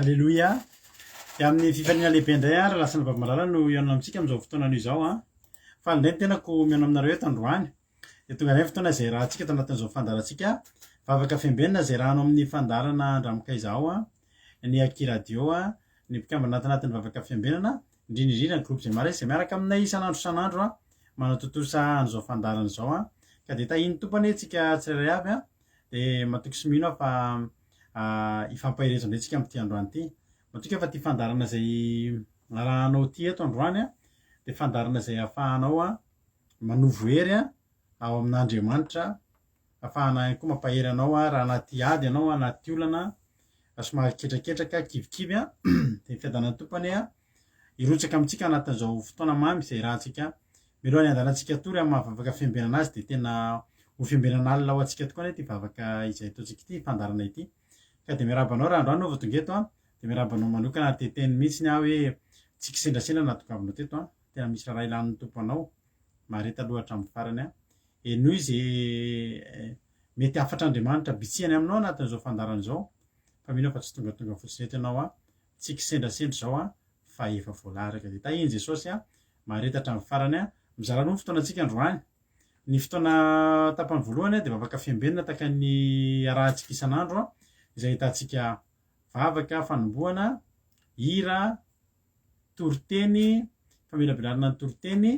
Aleloia! Dia amin'ny fifaliana lehibe indray ary lasa ny Vavy-malala no hihaona amintsika amin'izao fotoana anio izao an. Faly indray ny tenako mihaona aminareo eto androany. Dia tonga indray ny fotoana izay rahantsika ato anatin'izao fandaharantsika Vavaka Fiambenana izay rahanao amin'ny fandaharana Andramokaiza ao an, ny Aky Radio an, ny mpikambana ato anatin'ny Vavaka Fiambenana, indrindra indrindra ny groupe Zemares izay miaraka aminay isan'andro isan'andro an, manatontosa an'izao fandaharana izao an. Ka dia tahian'ny Tompo anie tsika tsirairay avy an. Dia matoky sy mino aho fa hifampahereza indray tsika amin'ity androany ity. Matoky aho fa ity fandaharana izay arahanao ity eto androany dia fandaharana izay ahafahanao manovo hery ao amin'Andriamanitra, ahafahana ihany koa mampahery anao raha anaty ady ianao, anaty olana, somary ketraketraka, kivikivy, dia ny fiadanan'ny Tompo anie hirotsaka amintsika anatin'izao fotoana mamy izay irahantsika. Mialohan'ny handalantsika hatory amin'ny maha vavaka fiambenana azy dia tena ho fiambenana alina ho antsika tokoa anie ity vavaka izay ataontsika ity, fandaharana ity. Ka dia miarahaba anao raha androany aho vao tonga eto an, dia miarahaba anao manokana ary te hiteny mihitsy aho hoe tsy kisendrasendra nahatongavanao teto an, tena misy raharaha ilan'ny Tompo anao, mahareta aloha hatramin'ny farany an. Henoy izay mety hafatr'Andriamanitra bitsihany aminao anatin'izao fandaharana izao, fa mino aho fa tsy tongatonga fotsiny eto ianao an, Tsy kisendrasendra izao an, fa efa voalaraka. Dia tahin'i Jesosy an, mahareta hatramin'ny farany an. Mizara roa ny fotoanantsika androany. Ny fotoana tapany voalohany dia vavaka fiambenana tahaka ny arahantsika isan'andro an, izay ahitantsika vavaka, fanombohana, hira, toriteny, famelabelarana ny toriteny,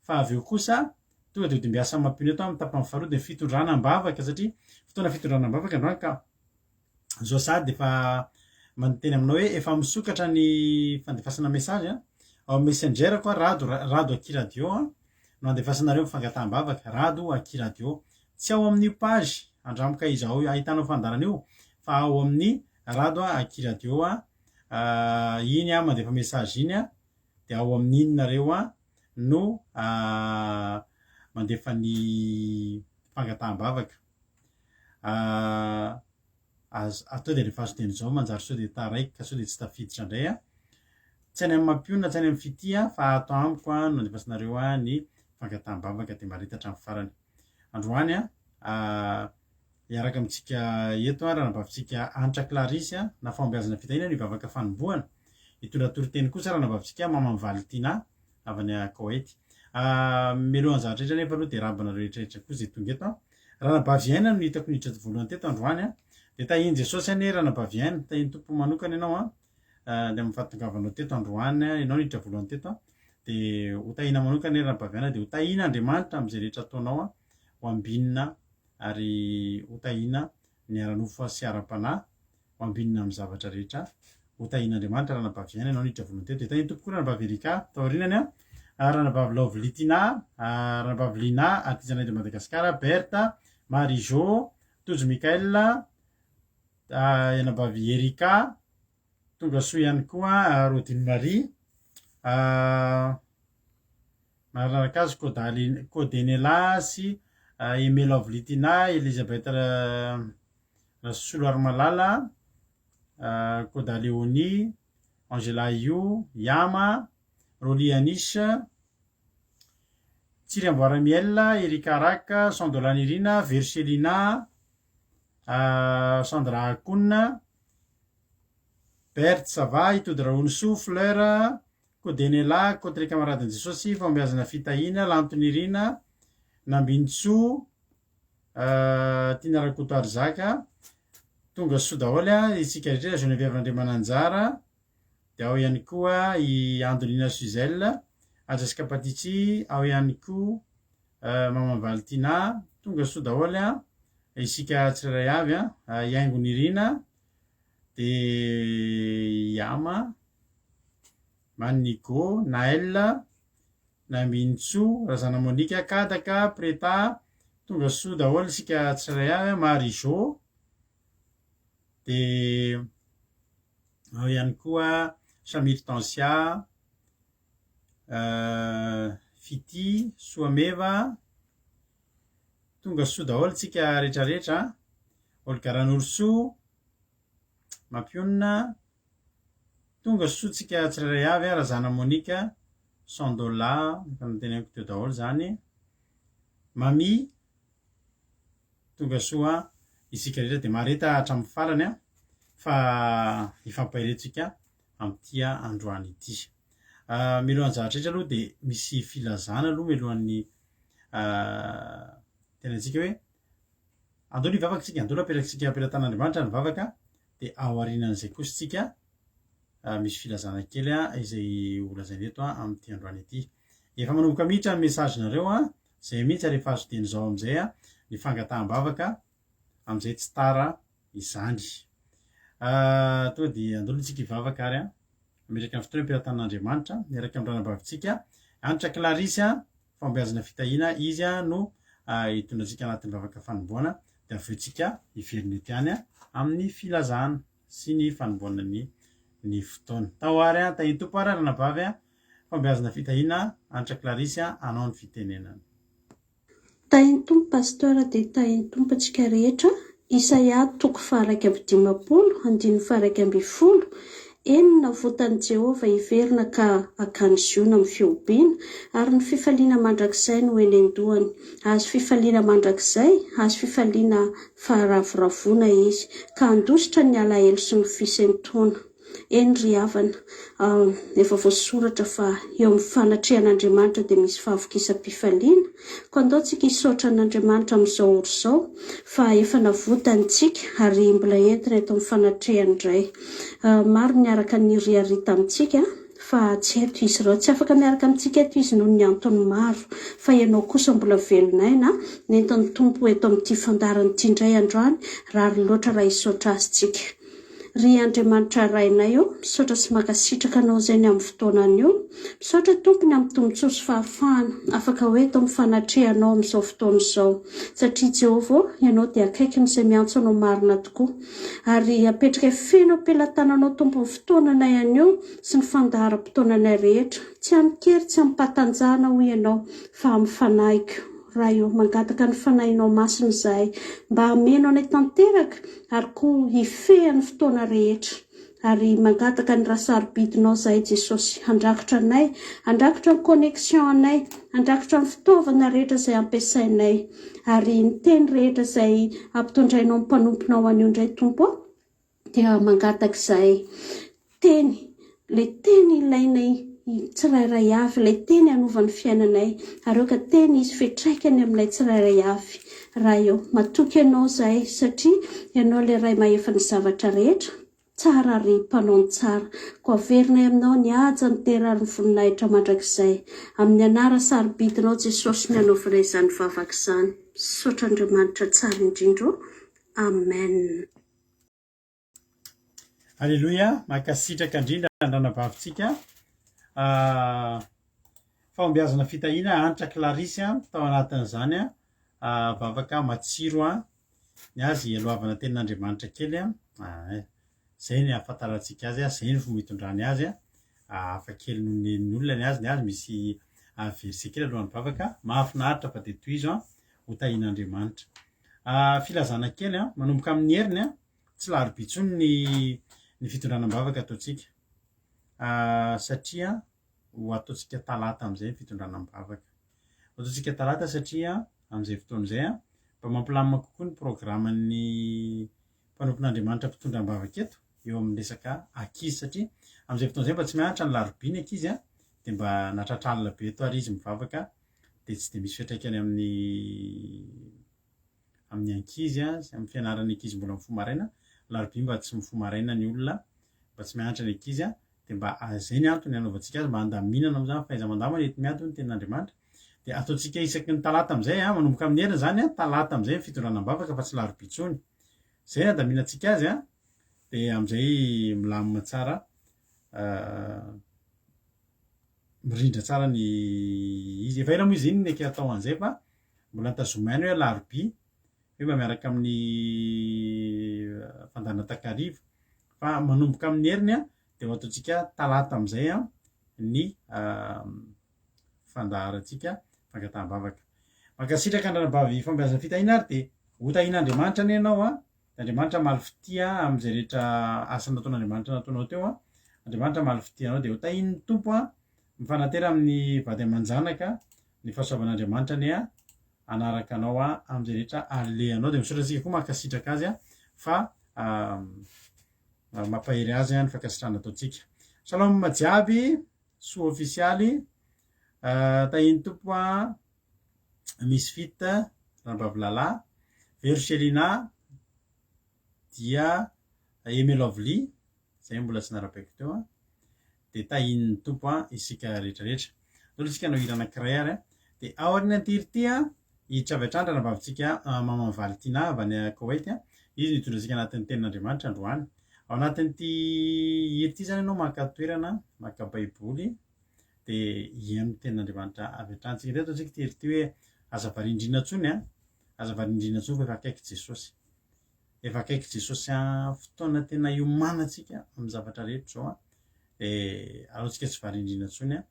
fa avy eo kosa tonga dia hodimbiasan'ny mampino eto amin'ny tapany faharoa dia ny fitondrana am-bavaka satria fotoana fitondrana am-bavaka androany ka Zao sahady efa manoteny aminao hoe efa misokatra ny fandefasana message a, ao amin'ny messenger-ko a, rado rado aky radio a, no andefasanareo ny fangataham-bavaka, rado aky radio, tsy ao amin'io page andramoka izao ahitanao fandaharana io fa ao amin'ny rado aky radio a, iny aho mandefa message iny a, dia ao amin'iny nareo a no mandefa ny fangataham-bavaka. Aza atao dia alefaso dieny izao manjary sao dia taraiky ka sao dia tsy tafiditra indray a. Tsy any amin'ny mampionona, tsy any amin'ny fitia fa ato amiko no andefasanareo ny fangataham-bavaka dia mahareta hatramin'ny farany. Androany a, hiaraka amintsika eto ranabavintsika Hanitra Clarisse na fahombiazana fitahiana ny vavaka fanombohana. Hitondra toriteny kosa ranabavintsika Maman'i Valentina avy any Koety. Mialohan'ny zavatra rehetra anefa aloha dia arahaba anareo rehetra rehetra koa izay tonga eto. Ranabavy Aina no hitako niditra voalohany teto androany an. Dia tahian'i Jesosy anie Ranabavy Aina, tahian'ny Tompo manokana ianao an. Dia amin'ny fahatongavanao teto androany, ianao niditra voalohany teto an. Dia ho tahiana manokana anie Ranabavy Aina, dia ho tahian'Andriamanitra amin'izay rehetra ataonao an. Ho ambinina ary ho tahiana ny ara-nofo sy ara-panahy. Ho ambinina amin'ny zavatra rehetra. Ho tahian'Andriamanitra Ranabavy Aina, ianao niditra voalohany teto. Dia tahian'ny Tompo koa Ranabavy Erika taorianany an. Ranabavy Lovely Tina, Ranabavy Lina, Artisanat de Madagascar, Berthe, Marie Jo, Tojo Michael, Anabavy Erika, tonga soa ihany koa Rodine Marie, Marinarakazo Kodenela sy Aimé Lovely Tina, Elizabeth Rasoloarimalala, Koda Léonie, Angela Io, Yama, Rolly Anish, Tsiry Amboaramiel, Erika Araka, Sandola Nirina, Verselina, Sandra Akona, Berthe Sava, Itody Rahonisoa, Fleur, Kodenela, Kotre Kamaradin'i Jesosy, Fahombiazana Fitahiana, Lanto Nirina, Nambinintsoa, Tiana Rakotoarizaka, tonga soa daholo isika rehetra, Geneviève Randriamananjara, dia ao ihany koa i Andolina Suzelle, Ajaska Patici, ao ihany koa Maman Valentina, tonga soa daholo isika tsirairay avy, i Haingo Nirina, dia i Ama, Manigo, Naël, Nambinintsoa, Razana Monica, Kadaka, Preta, tonga soa daholo isika tsirairay avy, Marie Jo, dia ao ihany koa Samir Tancia, Fitia, Soameva, tonga soa daholo tsika rehetrarehetra, Olga Ranorosoa, Mampionona, tonga soa tsika tsirairay avy, Razana Monica, Sandola, efa noteneniko teo daholo zany, Mamy, Tonga soa isika rehetra dia mahareta hatramin'ny farany an. Fa hifampaherentsika amin'ity androany ity. Mialohan'ny zavatra rehetra aloha dia misy filazana aloha mialohan'ny tenentsika hoe andao aloha hivavaka isika, andao aloha apetrakintsika am-pelatanan'Andriamanitra ny vavaka dia aorianan'izay kosa isika misy filazana kely izay ho lazaina eto amin'ity androany ity. Efa manomboka miditra ny message-nareo, izay mihitsy ary efa azo dieny izao amin'izay ny fangataham-bavaka amin'izay tsy tara izany. Tonga dia andao aloha isika hivavaka ary hametraka ny fotoana am-pelatanan'Andriamanitra miaraka amin'ny ranabavintsika Hanitra Clarisse, fahombiazana fitahiana, izy no hitondra antsika anatin'ny vavaka fanombohana dia avy eo tsika hiverina eto ihany amin'ny filazana sy ny fanombohana ny ny fotoana. Tao ary an, tahin'ny Tompo ary ranabavy an, fahombiazana fitahiana Hanitra Clarisse anao ny fitenenana. Tahin'ny Tompo Pasteur dia tahin'ny Tompo antsika rehetra, Isaia toko faha 51 andininy faha 11, Eny navotan'i Jehovah hiverina ka hakany Ziona amin'ny fihobiana, ary ny fifaliana mandrakizay no eny an-dohany. Hahazo fifaliana mandrakizay, hahazo fifaliana faharavoravoana izy, ka handositra ny alahelo sy ny fisentoana. Eny ry havana, efa voasoratra fa eo amin'ny fanatrehan'Andriamanitra dia misy fahavokisam-pifaliana, koa andao tsika hisaotra an'Andriamanitra amin'izao ora izao fa efa navotany tsika ary mbola entina eto amin'ny fanatrehany indray. Maro niaraka niriaria tamintsika fa tsy eto izy ireo, tsy afaka miaraka amintsika eto izy noho ny antony maro, fa ianao kosa mbola velon'aina, nentin'ny Tompo eto amin'ity fandaharana ity indray androany, rariny loatra raha hisaotra Azy tsika. Ry Andriamanitra Rainay ô, misaotra sy mankasitraka Anao izay ny amin'ny fotoana anio. Misaotra Tompo ny amin'ny tombontsoa sy fahafahana afaka ho eto amin'ny fanatrehanao amin'izao fotoana izao. Satria Jehovah ô, Ianao dia akaikin'izay miantso Anao marina tokoa. Ary apetrakay feno am-pelatananao Tompo ny fotoananay anio sy ny fandaharam-potoananay rehetra. Tsy amin-kery, tsy amim-pahatanjahana hoy Ianao, fa amin'ny Fanahiko. Ray ô, mangataka ny Fanahinao Masina izahay mba hameno anay tanteraka ary koa hifehy ny fotoana rehetra. Ary mangataka ny ra sarobidinao izahay Jesosy handrakotra anay, handrakotra ny connexion anay, handrakotra ny fitaovana rehetra izay ampiasainay, ary ny teny rehetra izay ampitondrainao ny mpanomponao anio indray Tompo ô. Dia mangataka izahay teny, ilay teny ilainay tsirairay avy, ilay teny hanova ny fiainanay, ary aoka teny hisy fiantraikany aminay tsirairay avy. Ray ô, matoky Anao izahay satria Ianao ilay Ray mahefa ny zavatra rehetra, tsara ary mpanao ny tsara. Koa averinay Aminao ny haja, ny dera ary ny voninahitra mandrakizay. Amin'ny anara sarobidinao Jesosy no anaovana izany vavaka izany. Misaotra Andriamanitra tsara indrindra ô. Amen. Aleloia, mankasitraka indrindra ny ranabavintsika. Ah, fahombiazana fitahiana Hanitra Clarisse tao anatin'izany ah, vavaka matsiro ny azy ialohavana tenin'Andriamanitra kely. Ah, izay ny ahafantarantsika azy, izay ny fomba itondrany azy. Hafa kely noho ny ny olona ny azy, ny azy misy verset kely alohan'ny vavaka. Mahafinaritra fa dia tohizo ho tahian'Andriamanitra. Filazana kely, manomboka amin'ny heriny, tsy larobia intsony ny ny fitondrana am-bavaka ataontsika satria ho ataontsika talata amin'izay ny fitondrana am-bavaka. Ho ataontsika talata satria amin'izay fotoana izay mba mampilamina kokoa ny programan'ny mpanompon'Andriamanitra mpitondra am-bavaka eto eo amin'ny resaka ankizy satria amin'izay fotoana izay mba tsy mianatra ny larobia ny ankizy dia mba nahatratra alina be eto ary izy mivavaka dia tsy dia misy fiantraikany amin'ny amin'ny ankizy sy amin'ny fianaran'ny ankizy mbola mifoha maraina, alarobia mba tsy mifoha maraina ny olona, mba tsy mianatra ny ankizy dia mba izay ny antony hanaovantsika azy mba handaminana moa izany fahaiza-mandamina enti-miady hoy ny tenin'Andriamanitra dia ataontsika isaky ny talata amin'izay a, manomboka amin'ny heriny izany a, talata amin'izay ny fitondrana am-bavaka fa tsy larobia intsony, izay ny handaminantsika azy a, dia amin'izay milamina tsara mirindra tsara ny izy, efa ela moa izy iny neke atao an'izay fa mbola notazomina ihany hoe alarobia hoe mba miaraka amin'ny fandaharana takariva fa manomboka amin'ny heriny dia ho ataontsika talata amin'izay ny fandaharantsika fangataham-bavaka. Mankasitraka ny ranabavy Fambiazana Fitahiana ary dia ho tahian'Andriamanitra anie ianao an! Andriamanitra hamaly fitia amin'izay rehetra asa nataon'Andriamanitra nataonao teo an! Andriamanitra hamaly fitia anao dia ho tahian'ny Tompo an! Mifanantena amin'ny vady aman-janaka ny fahasoavan'Andriamanitra anie hanaraka anao amin'izay rehetra alehanao. Dia misaotra antsika koa mankasitraka azy fa. Mampahery azy ny fankasitrahana ataontsika. Shalom jiaby, soa ofisialy, tahin'ny Tompo an, Misfit, Ranabavy Lala, Vero Shelina, dia Aimé Lovely, izay mbola tsy narabaiko teo an, dia tahin'ny Tompo an isika rehetra rehetra. Andao aloha isika hanao hira anankiray ary an. Dia ao aorianan'ity hira ity an, hiditra avy hatrany ranabavintsika Maman Valentina avy any Koweït an, izy no hitondra antsika anatin'ny tenin'Andriamanitra androany. Ao anatin'ity hira ity izany ianao maka toerana, maka baiboly, dia hihaino ny tenin'Andriamanitra avy hatrany tsika. Dia ataontsika ity hira ity hoe aza variandriana intsony an, aza variandriana intsony fa efa akaiky Jesosy. Efa akaiky Jesosy an, fotoana tena iomanantsika amin'ny zavatra rehetra izao an, dia aleo tsika tsy variandriana intsony an,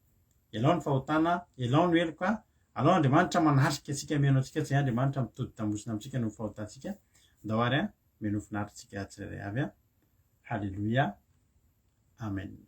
ialao ny fahotana, ialao ny heloka, alao Andriamanitra manatrika antsika, mihaino antsika, tsy Andriamanitra mitodi-damosina amintsika noho ny fahotantsika, ndao ary an, mino finaritra tsika tsirairay avy an, Haleloia, Amen.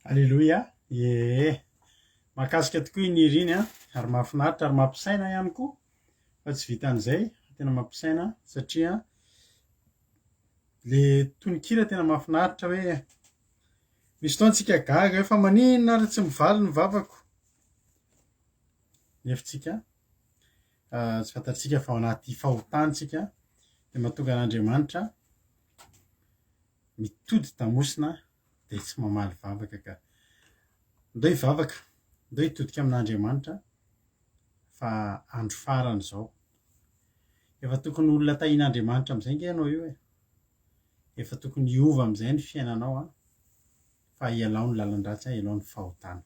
Aleloia! Ee! Mahakasika tokoa iny hira iny an, ary mahafinaritra ary mampisaina ihany koa fa tsy vitan'izay fa tena mampisaina satria le tononkira tena mahafinaritra hoe misy fotoana tsika gaga hoe fa maninona ary tsy mivaly ny vavako nefa tsika tsy fantatsika fa ao anaty fahotana tsika dia mahatonga an'Andriamanitra mitodi-damosina dia tsy mamaly vavaka ka. Ndao hivavaka, ndao hitodika amin'Andriamanitra fa andro farany izao. Efa tokony olona tahian'Andriamanitra amin'izay ange ianao io e. Efa tokony hiova amin'izay ny fiainanao an, fa ialao ny lalan-dratsy, ialao ny fahotana.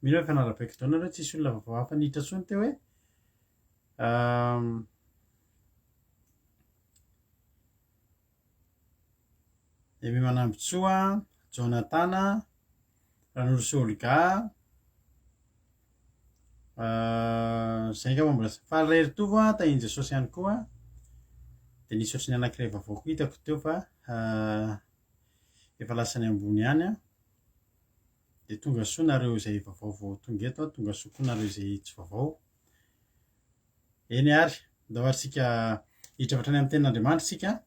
Mino aho efa narabaiko daholo nareo, tsisy olona vaovao hafa niditra intsony teo e. Aimé Manambintsoa, Jonathan, Ranorosoa Olga, zay angamba mbola tsy, Faly Raheritovo a, tahin'i Jesosy ihany koa, dia nisy ohatran'ny anankiray vaovao koa hitako teo fa efa lasa any ambony ihany an, dia tonga soa nareo izay vaovao vao tonga eto an, tonga soa koa nareo izay tsy vaovao. Eny ary, ndao ary tsika hiditra avy hatrany amin'ny tenin'Andriamanitra isika.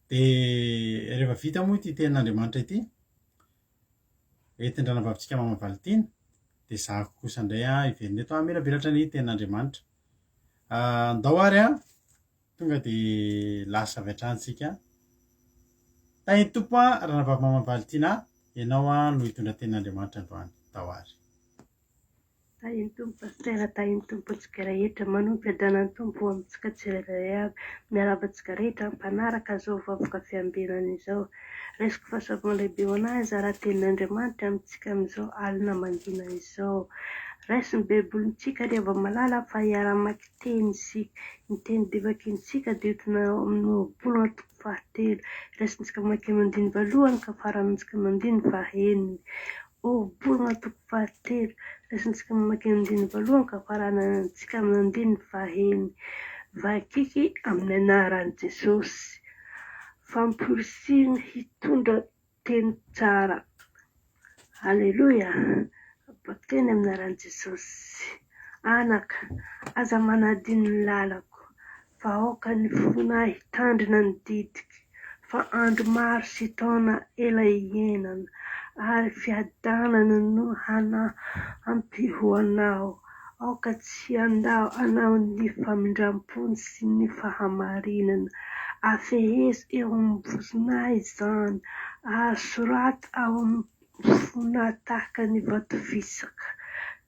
Dia rehefa vita moa ity tenin'Andriamanitra ity, entin-dranavavintsika Mama Valintine, dia zahako kosa indray aho hiverina eto hamelabelatra ny tenin'Andriamanitra. Ah, ndao ary an, tonga dia lasa avy hatrany tsika. Tahin'ny Tompo an, ranavavy Mama Valintine, ianao an no hitondra tenin'Andriamanitra androany. Ndao ary. Tahin'ny Tompo Pasitera, tahin'ny Tompo antsika rehetra, manompo fiadanan'ny Tompo ho amintsika tsirairay avy, miarahaba antsika rehetra mpanaraka izao vahoaka fiambenana izao. Raisiko fahasoavana lehibe ho anah hizara tenin'Andriamanitra amintsika amin'izao alina mangina izao. Raiso ny baibolintsika ry hava-malala fa hiara-hamaky teny isika. Ny teny dia vakintsika dia entina ao amin'ny ohabolana toko fahatelo. Raisintsika mamaky amin'ny andininy voalohany ka faranantsika amin'ny andininy fahenina. Ohabolana toko fahatelo. Raisintsika mamaky ny andininy voalohany ka faranantsika amin'ny andininy fahenina. Vakiky amin'ny anaran'i Jesosy. Famporisihina hitondra teny tsara. Aleloia! Bakiteny amin'ny anaran'i Jesosy. Anaka, aza manadino ny lalako, fa aoka ny fonà hitandrina ny didiko. Fa andro maro sy taona ela iainana, ary fiadanana no hanampy ho anao. Aoka tsy handao anao ny famindram-pony sy ny fahamarinana. Afehezo eo am-bozonà izany, ary soraty ao am-ponà tahaka ny vato fisaka.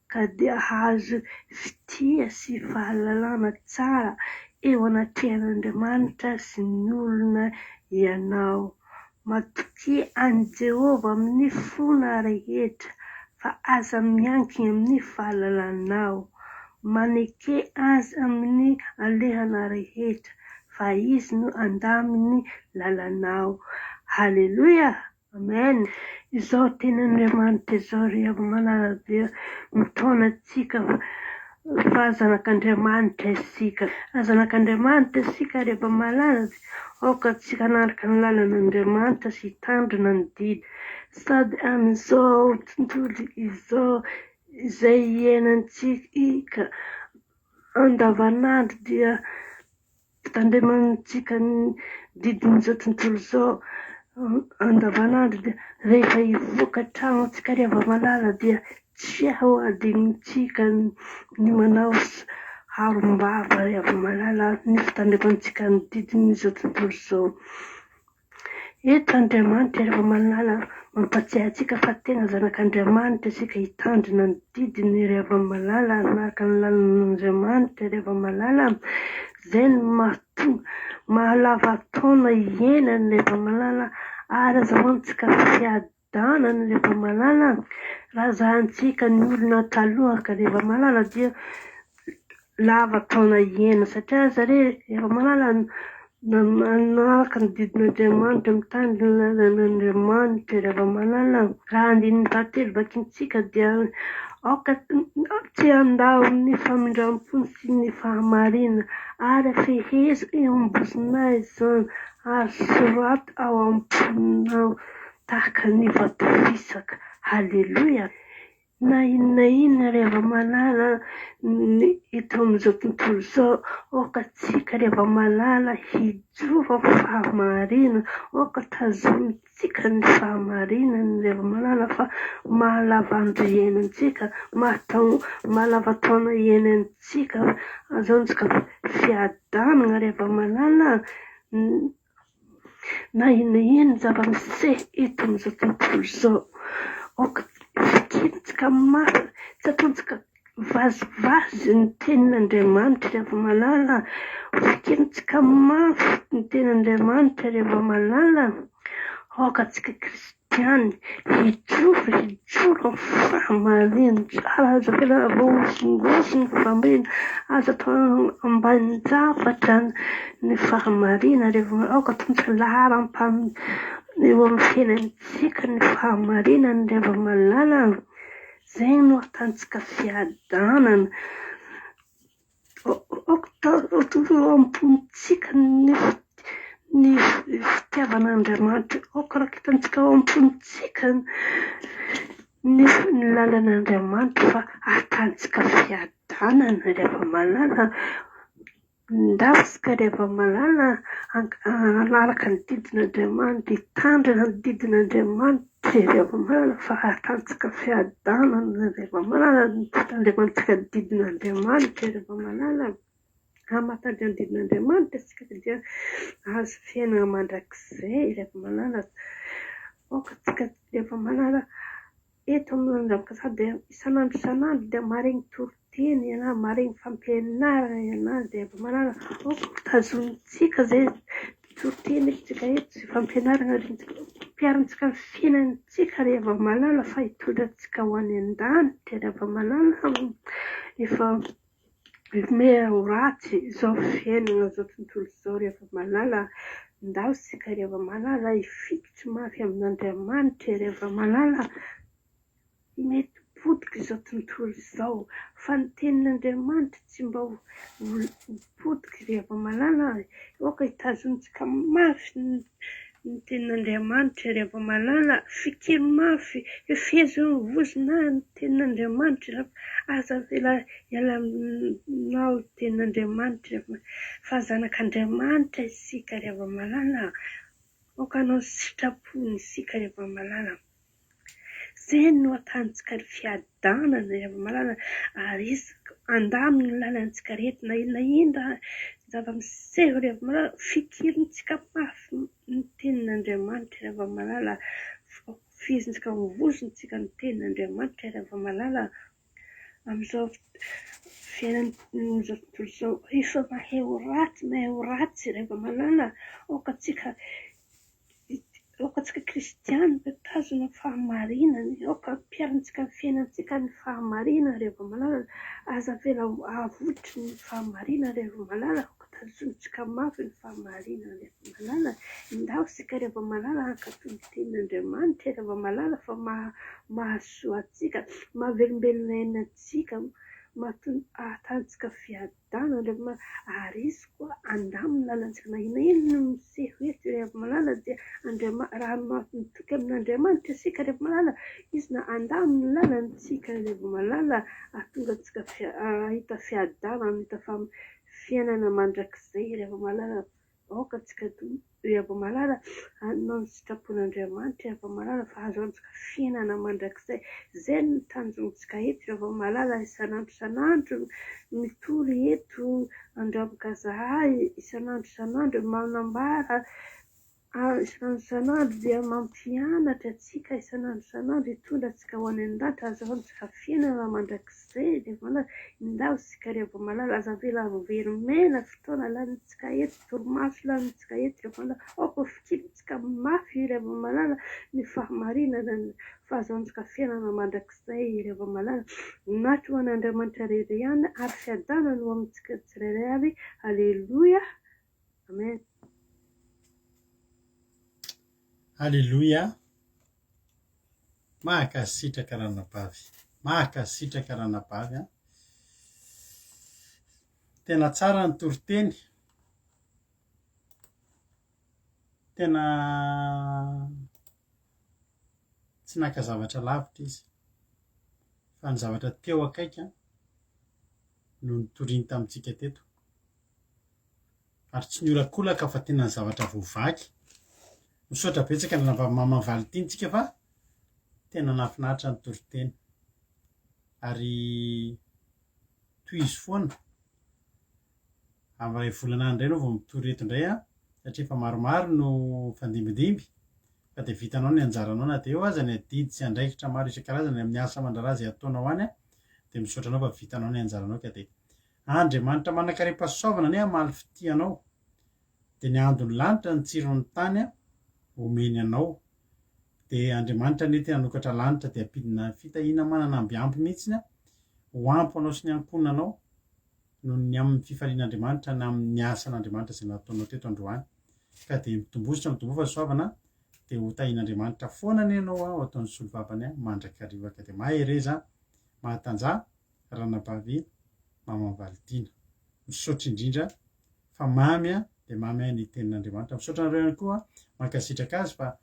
ka dia hahazo fitia sy fahalalana tsara eo anatrehan'Andriamanitra sy ny olona ianao. Matokia an'i Jehovah amin'ny fona rehetra, fa aza miankina amin'ny fahalalanao. Maneke azy amin'ny alehana rehetra, fa izy no handaminy ny lalanao. Haleloia! Amen! Izao tenin'Andriamanitra izao ry hava-malala dia mitaona antsika fa zanak'Andriamanitra isika. Raha zanak'Andriamanitra isika ry hava-malala dia aoka antsika hanaraka ny lalan'Andriamanitra sy hitandrina ny didy. Sady amin'izao tontolo izao izay iainantsika andavanandro dia Tandremantsika ny didin'izao tontolo izao andavanandro dia rehefa hivoaka trano antsika ry hava-malala dia tsy ho adinontsika ny manao arom-bava ry hava-malala ny fitandremantsika ny didin'izao tontolo izao. Eto Andriamanitra rehefa mahalala mampatsiahy antsika fa tena zanak'Andriamanitra isika hitandrina ny didiny rehefa mahalala hanaraka ny lalan'Andriamanitra rehefa mahalala izay no mahatonga mahalava taona iainana rehefa mahalala ary azahoantsika fiadanana rehefa mahalala raha zahantsika ny olona taloha ka rehefa mahalala dia lava taona iainana satria zareo efa mahalala manaraka ny didin'Andriamanitra, mitandrina ny lalan'Andriamanitra rehefa mahalala. Raha andininy fahatelo vakintsika dia aoka tsy handao ny famindram-pony sy ny fahamarinana ary fehezo eo am-bozonao izany ary soraty ao am-ponao. tahaka ny vato fisaka. Haleloia! Na inona na inona ry hava-malala ny eto amin'izao tontolo izao, aoka tsika ry hava-malala hijoro amin'ny fahamarinana, aoka tazomintsika ny fahamarinana ry hava-malala fa mahalava andro iainantsika, mahalava taona iainantsika, ahazoantsika fiadanana ry hava-malala. Na inona na inona zava-miseho eto amin'izao tontolo izao, aoka fikirintsika mafy, tsy ataontsika vazivazy ny tenin'Andriamanitra ry hava-malala, fikirintsika mafy ny tenin'Andriamanitra ry hava-malala, aoka antsika kristiana hijoro, hijoro amin'ny fahamarinana, aza avela voahozongozona ny fahamarinana, aza atao ambanin-javatra ny fahamarinana ry havana, aoka ataontsika laharam-pahamehana eo amin'ny fiainantsika ny fahamarinana ry hava-malala, izay no ahitantsika fiadanana. Aoka ho am-pontsika ny ny fitiavan'Andriamanitra, aoka raketantsika ao am-pontsika ny ny lalan'Andriamanitra fa ahitantsika fiadanana ry hava-malala. Ndafika ry hava-malala hanaraka ny didin'Andriamanitra, hitandrina ny didin'Andriamanitra ry hava-malala fa ahitantsika fiadanana ry hava-malala ny fitandremantsika ny didin'Andriamanitra ry hava-malala. Raha mahatandrina ny didin'Andriamanitra isika dia hahazo fiainana mandrakizay ry hava-malala. Aoka isika ry hava-malala eto amin'ny Andriamakasaha dia isan'andro isan'andro dia maharegny toriteny ianao, maharegny fampianarana ianao ry hava-malala. Aoka ho tazonintsika izay toriteny rentsika eto sy fampianarana rentsika, ampiharintsika amin'ny fiainantsika ry hava-malala fa hitondra antsika ho any an-danitra ry hava-malala. Efa miha ho ratsy izao fiainana izao tontolo izao ry hava-malala. Ndao isika ry hava-malala hifikitra mafy amin'Andriamanitra ry hava-malala. Mety ho potika izao tontolo izao fa ny tenin'Andriamanitra tsy mba ho potika ry hava-malala. Aoka hitazonintsika mafy ny tenin'Andriamanitra ry hava-malala. Fikiro mafy, hefezo eo amin'ny vozona ny tenin'Andriamanitra. Aza avela hiala aminao ny tenin'Andriamanitra fa zanak'Andriamanitra isika ry hava-malala. Aoka hanao ny sitrapony isika ry hava-malala. Izay no ahitantsika ny fiadanana ry hava-malala ary Izy handamina ny lalantsika rehetra na inona na inona zava-miseho ry hava-malala. Fikirintsika mafy ny tenin'Andriamanitra ry hava-malala. Fihizintsika amin'ny vozontsika ny tenin'Andriamanitra ry hava-malala. Amin'izao fiainan'izao tontolo izao efa mahay ho ratsy, mahay ho ratsy ry hava-malala. Aoka tsika Aoka antsika kristiana hitazona ny fahamarinana, aoka hampiharintsika ny fiainantsika ny fahamarinana ry hava-malala, aza avela hahavotry ny fahamarinana ry hava-malala, aoka tazonintsika mafy ny fahamarinana ry hava-malala, indao isika ry hava-malala hankatò ny tenin'Andriamanitra ry hava-malala fa mahasoa antsika, mahavelombelona aina antsika, mahatonga ahatantsika fiadanana. Andriamanitra ary Izy koa handamina ny lalantsika na inona na inona miseho eto ry Havomalala dia Andriamanitra raha mitoky amin'Andriamanitra isika ry Havomalala Izy na handamina ny lalantsika ry Havomalala hahatonga antsika hahita fiadanana hahita fiainana mandrakizay ry Havomalala Aoka antsika ry hava-malala hanao ny sitrapon'Andriamanitra ry hava-malala fa hahazoantsika fiainana mandrakizay. Izay no tanjontsika eto ry hava-malala isan'andro isan'andro mitory eto Andramoka zahay isan'andro isan'andro manambara isan'andro isan'andro dia mampianatra antsika isan'andro isan'andro hitondra antsika ho any an-danitra hahazoantsika fiainana mandrakizay ry hava-malala. Indao isika ry hava-malala aza avela ho very maina fotoana lanintsika eto, torimaso lanintsika eto ry hava-malala. Aoka ho fikirintsika mafy ry hava-malala ny fahamarinana, ny fahazoantsika fiainana mandrakizay ry hava-malala. Voninahitra ho an'Andriamanitra irery ihany ary fiadanana ho amintsika tsirairay avy. Aleloia. Amen. Aleloia. Mankasitraka ranabavy. Mankasitraka ranabavy a. Tena tsara ny toriteny. Tena. Tsy naka zavatra lavitra izy fa ny zavatra teo akaiky no nitoriany tamintsika teto. Ary tsy niolakolaka fa tena ny zavatra voavaky. Misaotra betsaka ny ranabavy Mama Valentine tsika fa tena nahafinaritra ny toriteny. Ary tohizo foana. Amin'ny iray volana any indray ianao vao mitory eto indray an, satria efa maromaro no mifandimbindimby fa dia vitanao ny anjaranao na dia eo aza ny adidy sy andraikitra maro isan-karazany amin'ny asa aman-draharaha izay ataonao any an, dia misaotra anao fa vitanao ny anjaranao ka dia Andriamanitra manan-karem-pahasoavana anie hamaly fitia anao dia ny andon'ny lanitra ny tsiron'ny tany an omeny anao dia Andriamanitra anie te hanokatra lanitra dia hampidina fitahiana manana amby ampy mihitsiny an ho ampy anao sy ny ankohonanao noho ny amin'ny fifalian'Andriamanitra na amin'ny asan'Andriamanitra izay nataonao teto androany. Ka dia mitombositra mitomboa fahasoavana dia ho tahian'Andriamanitra foana anie ianao ho ataon'ny solovavany mandrakariva. Ka dia mahereza, mahatanjaha ranabavy Maman Valitiana. Misaotra indrindra fa mamy dia mamy ny tenin'Andriamanitra. Misaotra anareo ihany koa, mankasitraka azy fa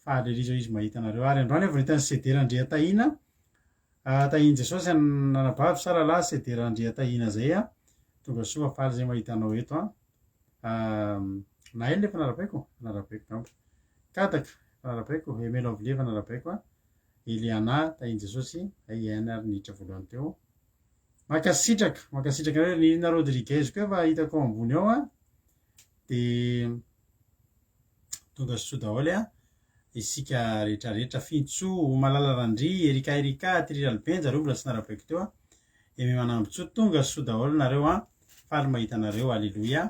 faly ery izao izy mahita anareo. Ary androany aho vao nahita an'i Cédé Randriatahina Ah tahin'i Jesosy an anabavy sa rahalahy CD Randriatahina zay a! Tonga soa fa faly zay mahita anao eto an! Naël efa narabaiko? Efa narabaiko ngamba. Kadaka efa narabaiko, Aimé Lovely efa narabaiko an! Eliana tahin'i Jesosy, hay ihany ary niditra voalohany teo. Mankasitraka, mankasitraka anareo, Nirina Rodriguez koa efa hitako ao ambony ao an! Dia Tonga soa daholo a! Isika rehetra rehetra, Fintsoa, Malala Randria, Erika Erika, Thierry Ralibenja, reo mbola tsy narabaiko teo a! Aimé Manambotsoa, tonga soa daholo nareo a! Faly mahita anareo, Aleloia!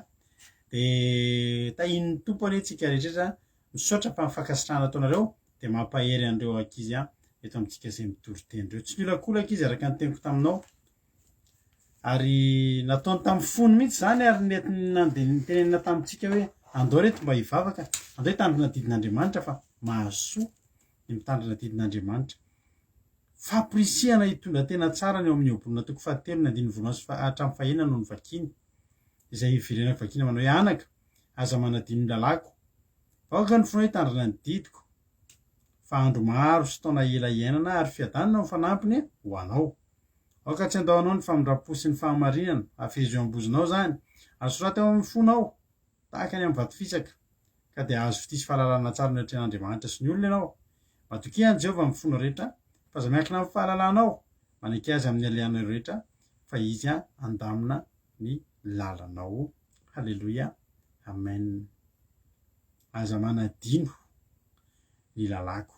Dia tahian'ny Tompo anie tsika rehetra rehetra, misaotra fa ny fankasitrahana ataonareo dia mampahery an'ireo ankizy eto amintsika izay mitory teny ireo. Tsy miolakolaka izy araka ny teniko taminao. Ary nataony tamin'ny fony mihitsy izany ary nety nandeha nitenenina tamintsika hoe andao reto mba hivavaka, andao hitandrina didin'Andriamanitra fa mahasoa ny mitandrina didin'Andriamanitra. Fampirisihana hitondra tena tsara ny ao amin'ny Ohabolana toko fahatelo ny andininy voalohany sy faha hatramin'ny fahenina no novakiana, izay hiverenako vakiana manao hoe anaka, aza manadino ny lalàko, aoka ny fonao hitandrina ny didiko, fa andro maro sy taona ela hiainana ary fiadanana ho fanampiny ho anao. Aoka tsy handao anao ny famindram-po sy ny fahamarinana, afehezo eo am-bozonao izany, ary soraty ao amin'ny fonao, tahaka ny amin'ny vato fisaka, ka dia hahazo fitia sy fahalalana tsara ny atrehin'Andriamanitra sy ny olona ianao. Matokia an'i Jehovah amin'ny fonao rehetra, fa aza miankina amin'ny fahalalanao, maneke azy amin'ny alehanao rehetra, fa izy handamina ny lalanao. Haleloia. Amen. Aza manadino ny lalàko.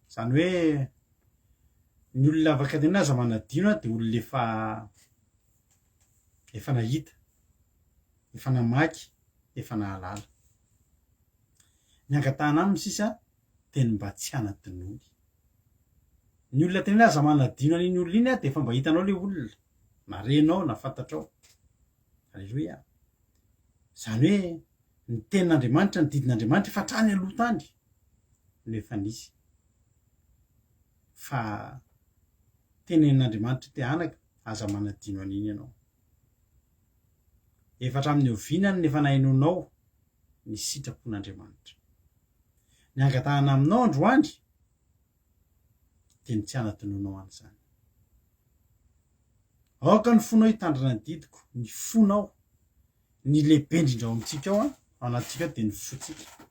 Izany hoe ny olona afaka tenenina aza manadino dia olona efa efa nahita, efa namaky, efa nahalala. Ny angatahana aminy sisa dia ny mba tsy hanadinoany. Ny olona tenenina aza manadino an'iny olona iny dia efa mba hitanao ilay olona, na renao na fantatrao. Aleloia. Izany hoe ny tenin'Andriamanitra, ny didin'Andriamanitra efa hatrany aloha tany no efa nisy. Fa tenenin'Andriamanitra te anaka, aza manadino an'iny ianao. Efa hatramin'ny oviana no efa nahenoanao ny sitrapon'Andriamanitra. Ny angatahana aminao androany dia ny tsy hanadinoanao an'izany. Aoka ny fonao hitandrina ny didiko, ny fonao. Ny lehibe indrindra ao amintsika ao, ao anatintsika ao dia ny fontsika.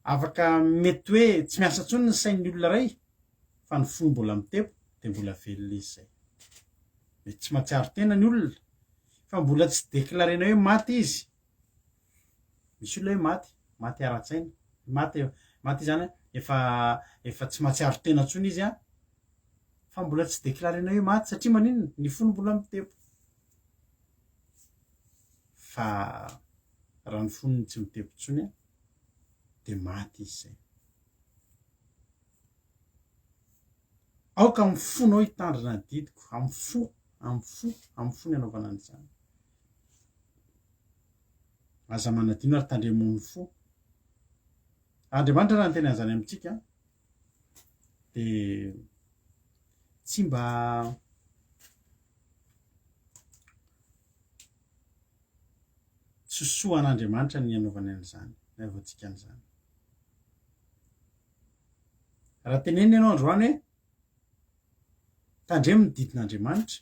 Afaka mety hoe tsy miasa intsony ny sain'ny olona iray fa ny fony mbola mitepo dia mbola velona izy izay. Mety tsy mahatsiaro tena ny olona fa mbola tsy déclarena hoe maty izy. Misy olona hoe maty, maty ara-tsaina, maty maty izy zany efa efa tsy mahatsiaro tena intsony izy an, fa mbola tsy déclarena hoe maty satria maninona? Ny fony mbola mitepo. Fa raha ny fony tsy mitepo intsony an, dia maty izy izay. Aoka amin'ny fonao hitandrina ny didiko, amin'ny fo, amin'ny fo, amin'ny fo ny anaovana an'izany. Aza manadino ary tandremo ny fo. Andriamanitra raha niteny an'izany amintsika dia tsy mba Tsy soa an'Andriamanitra ny hanaovany an'izany, ny hanaovantsika an'izany. Raha tenenina ianao androany hoe tandremo ny didin'Andriamanitra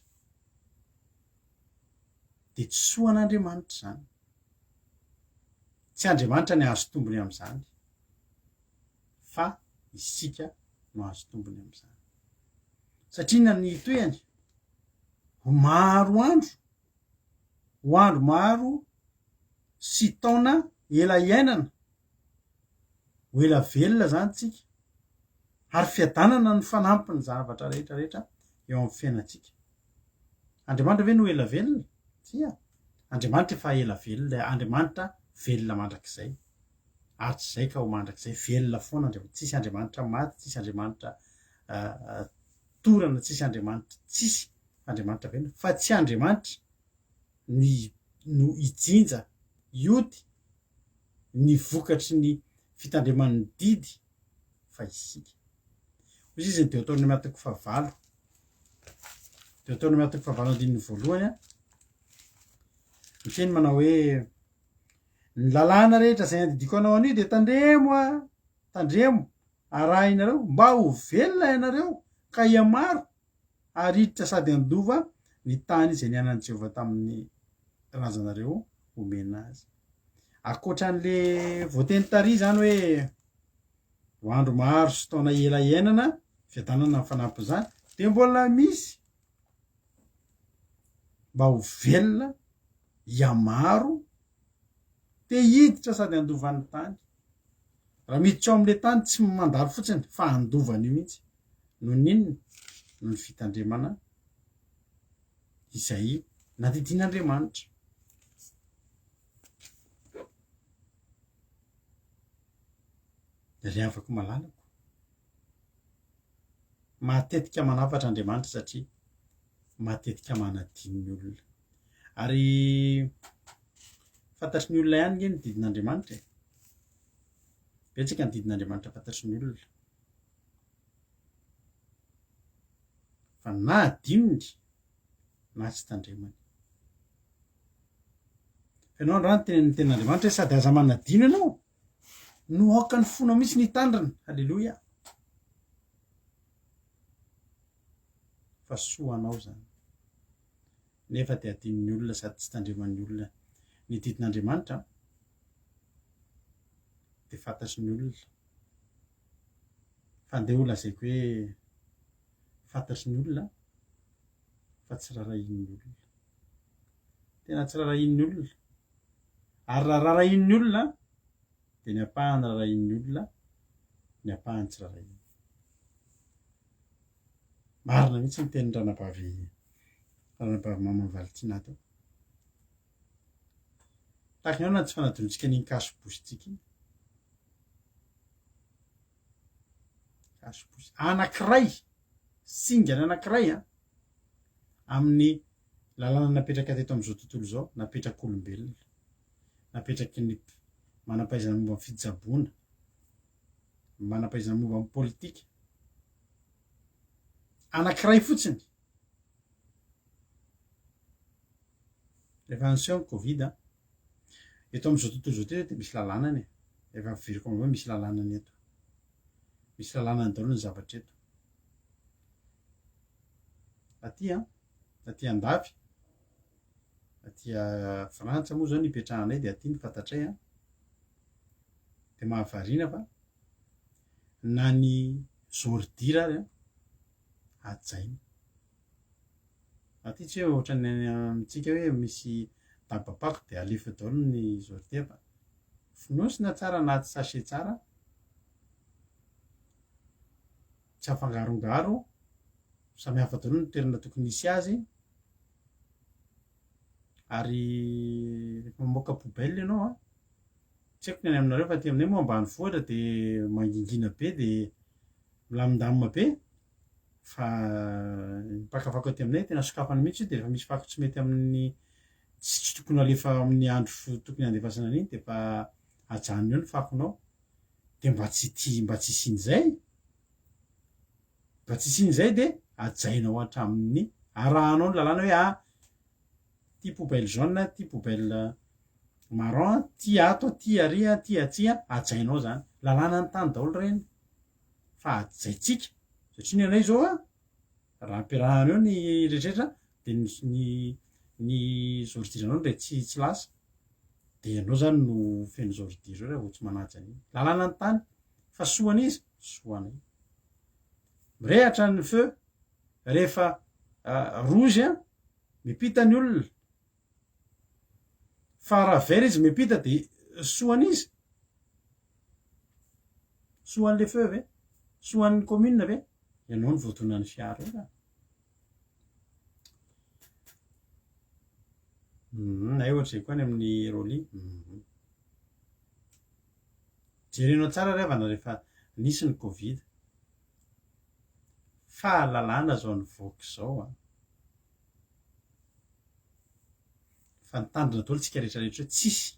dia tsy soa an'Andriamanitra izany. Tsy Andriamanitra ny hahazo tombony amin'izany fa isika no hahazo tombony amin'izany. Satria inona ny tohiny? Ho maro andro, ho andro maro sy taona ela iainana, ho ela velona izany tsika, ary fiadanana no fanampin'ny zavatra rehetra rehetra eo amin'ny fiainantsika. Andriamanitra ve no ela velona? Tsia. Andriamanitra efa ela velona, Andriamanitra velona mandrakizay. Ary tsy izay ka ho mandrakizay, velona foana Andriamanitra. Tsisy Andriamanitra maty, tsisy Andriamanitra torana, tsisy Andriamanitra, tsisy Andriamanitra velona. Fa tsy Andriamanitra no no hijinja, hioty ny vokatry ny fitandreman'ny didy fa isika. Hoy izy ny Deoteronomia toko fahavalo. Deoteronomia toko fahavalo andininy voalohany a. Miteny manao hoe ny lalàna rehetra izay andidiako anao anio dia tandremo a, tandremo, arahinareo mba ho velona ianareo ka hihamaro ary hiditra sady handova ny tany izay nianan'i Jehovah tamin'ny razanareo homena azy. Ankoatra an'le voateny tary izany hoe ho andro maro sy taona ela iainana, fiadanana ny fanampin'izany, dia mbola misy mba ho velona hihamaro te hiditra sady handova ny tany. Raha miditra ao amin'ilay tany tsy mandalo fotsiny fa handova an'io mihitsy. Noho ny inona? Noho ny fitandremana izay nandidian'Andriamanitra. Ry havako malalako, matetika manafatra Andriamanitra satria matetika manadino ny olona. Ary fantatry ny olona ihany nge ny didin'Andriamanitra e. Betsaka ny didin'Andriamanitra fantatry ny olona. Fa na adinony na tsy tandremany. Fa ianao androany tenenin'ny tenin'Andriamanitra hoe sady aza manadino ianao no aoka ny fonao mihitsy ny hitandrina. Haleloia. Fa soa anao izany. Nefa dia adinon'ny olona sady tsy tandreman'ny olona ny didin'Andriamanitra dia fantatry ny olona. Fa andeha ho lazaiko hoe fantatry ny olona fa tsy rarahian'ny olona. Tena tsy rarahian'ny olona. Ary raha rarahian'ny olona dia ny ampahany rarahian'ny olona, ny ampahany tsy rarahiany. Marina mihitsy ny tenin'ny ranabavy ranabavy Maman Valentina teo. Tahaka ny ahoana ny tsy fanadinoantsika an'iny cache-bouche-tsika iny? Cache-bouche anankiray, singany anankiray an, amin'ny lalàna napetraka teto amin'izao tontolo izao, napetrak'olombelona, napetraky ny manam-pahaizana momba ny fitsaboana, manam-pahaizana momba ny politika, anankiray fotsiny. Rehefa niseho ny covid an, eto amin'izao tontolo izao ity dia misy lalànany e. Efa averiko aminao hoe misy lalànany eto. Misy lalànany daholo ny zavatra eto. Aty an, aty andafy, aty Frantsa moa zao no ipetrahanay dia aty no fantatray an, dia mahavariana fa na ny ordure ary an, hajaina. Aty tsy hoe ohatran'ny any amintsika hoe misy dabam-pako dia alefa daholo ny ordure fa fonosina tsara anaty sachet tsara, tsy afangarongaro, samy hafa daholo ny toerana tokony hisy azy, ary rehefa mamoaka poubelle ianao an, tsy haiko ny any aminareo fa aty aminay moa ambanivohitra dia mangingina be dia milamindamina be fa ny mpaka fako aty aminay tena sokafany mihitsy io dia rehefa misy fako tsy mety amin'ny tsy tsy tokony alefa amin'ny andro tokony handefasana an'iny dia efa ajanony eo ny fakonao dia mba tsy tia mba tsy hisian'izay mba tsy hisian'izay dia hajainao hatramin'ny arahanao ny lalàna hoe ah ty poubelle jaune ty poubelle marron ty ato ty ary ty atsy hajainao zany lalàna ny tany daholo ireny. Fa hajaintsika satria ny anay zao a, raha ampiarahana eo ny rehetrarehetra de ny ny ny zôridiranao ndray tsy tsy lasa de ianao zany no feno zôridira eo raha vao tsy manaja an'iny. Lalàna ny tany fa soa an'iza? Soa anay. Mirehatra ny feu rehefa rouge a, mipita ny olona fa raha vert izy mipita de soa an'iza? Soa an'le feu ve? Soa an'ny commune ve? Ianao no voadonan'ny fiara eo ka. Hay ohatr'izay koa any amin'ny Rolly. Jerenao tsara ry havana rehefa nisy ny covid. Fahalalana zao nivoaka izao an. Fa nitandrina daholo tsika rehetra rehetra hoe tsisy.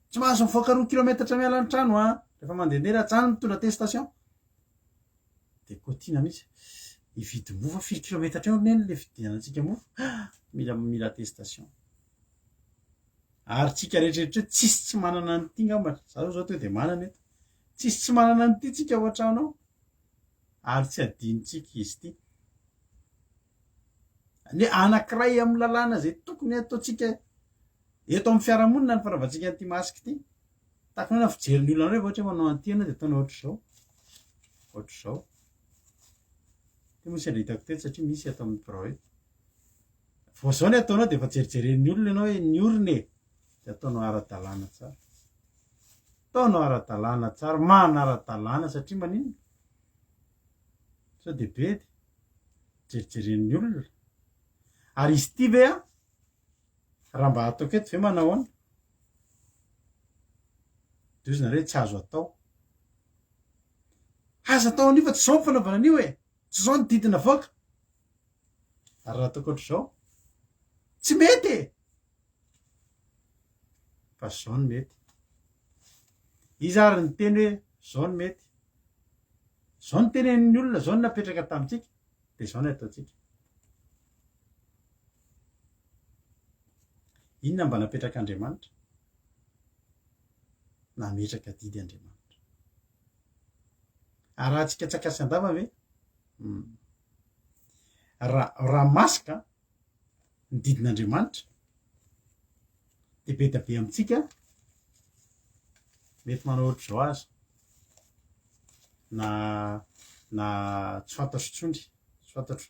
Tsy mahazo mivoaka roa kilometatra miala ny trano an. Rehefa mandehandeha raha tsy any mitondra attestation. Dia kotiana mihitsy. Hividy mofo firy kilometatra eo neny le fidianantsika mofo. Mila mila attestation. Ary tsika rehetra rehetra hoe tsisy tsy manana an'ity ngamba. Za zao zao tonga dia manana eto. Tsisy tsy manana an'ity tsika ao an-trano ao. Ary tsy adinontsika izy ity. Ny anankiray amin'ny lalàna izay tokony hataontsika eto amin'ny fiarahamonina ny fanaovantsika an'ity masque ity. Tahaka ny hoe fijerin'ny olona anao rehefa ohatra hoe manao an'ity ianao dia ataonao ohatr'izao. Ohatr'izao. Ity moa sendra hitako teto satria misy ato amin'ny birao eto. Vao izao ny ataonao dia efa jerijeren'ny olona ianao hoe ny orona e. Dia ataonao ara-dalàna tsara. Ataonao ara-dalàna tsara, manara-dalàna satria maninona? Sao dia bedy, jerijeren'ny olona. Ary izy ity ve an, raha mba ataoko eto ve manao ahoana? Dia hozy nareo hoe tsy azo atao. Aza atao an'io fa tsy izao ny fanaovana an'io e! Tsy izao ny didy navoaka. Ary raha ataoko ohatr'izao? Tsy mety e! Fa izao no mety. Iza ary niteny hoe izao no mety? Izao no tenenin'ny olona, izao no napetraka tamintsika, dia izao no ataontsika. Inona mba napetrak'Andriamanitra? Nametraka didy Andriamanitra. Arahantsika tsakasy an-dava ve? Hmm. Raha raha masaka ny didin'Andriamanitra dia be dia be amintsika mety manao ohatr'izao aza na na tsy fantatro intsony, tsy fantatro,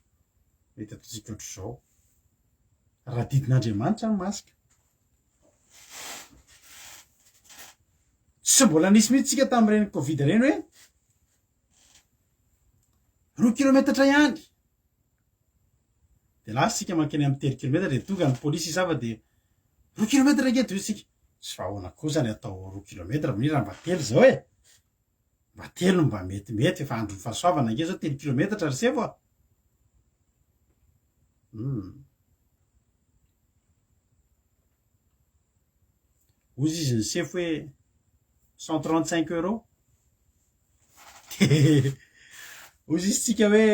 mety ataontsika ohatr'izao. Raha didin'Andriamanitra ny masque. Tsy mbola nisy mihitsy tsika tamin'ireny covid ireny hoe roa kilometatra ihany. Dia lasa isika mankeny amin'ny telo kilometatra dia tonga ny polisy hisava dia roa kilometatra ange dia hoy isika, tsy fa ahoana kosa ny atao roa kilometatra, mira raha mba telo izao e! Mba telo no mba metimety, efa andron'ny fahasoavana ange izao telo kilometatra ry sefo a! Hum. Hozy izy ny sefo hoe 135 euros. Dia hozy izy tsika hoe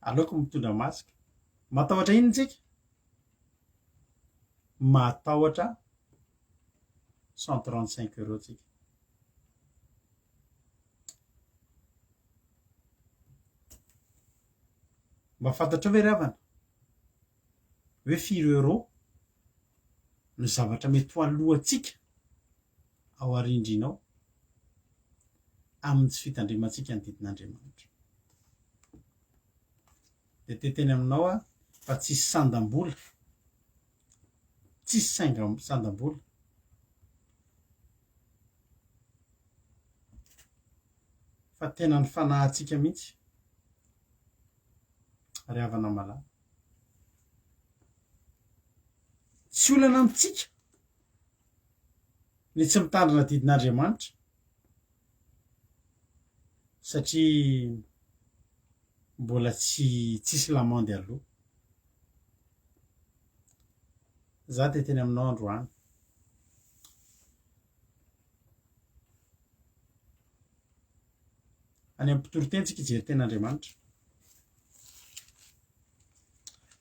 aleoko mitondra masque. Matahotra inona tsika? Matahotra 135 euros tsika. Mba fantatrao ve ry havana hoe firy euro no zavatra mety ho aloantsika ao arindrina ao amin'ny tsy fitandremantsika ny didin'Andriamanitra? Dia te hiteny aminao aho fa tsisy sandam-bola, tsisy sainga- sandam-bola. Fa tena ny fanahintsika mihitsy ry havana malala. Tsy olana amintsika ny tsy mitandrina didin'Andriamanitra satria mbola tsy tsisy lamandy aloha. Za te hiteny aminao androany. Any amin'ny mpitoriteny tsika hijery tenin'Andriamanitra.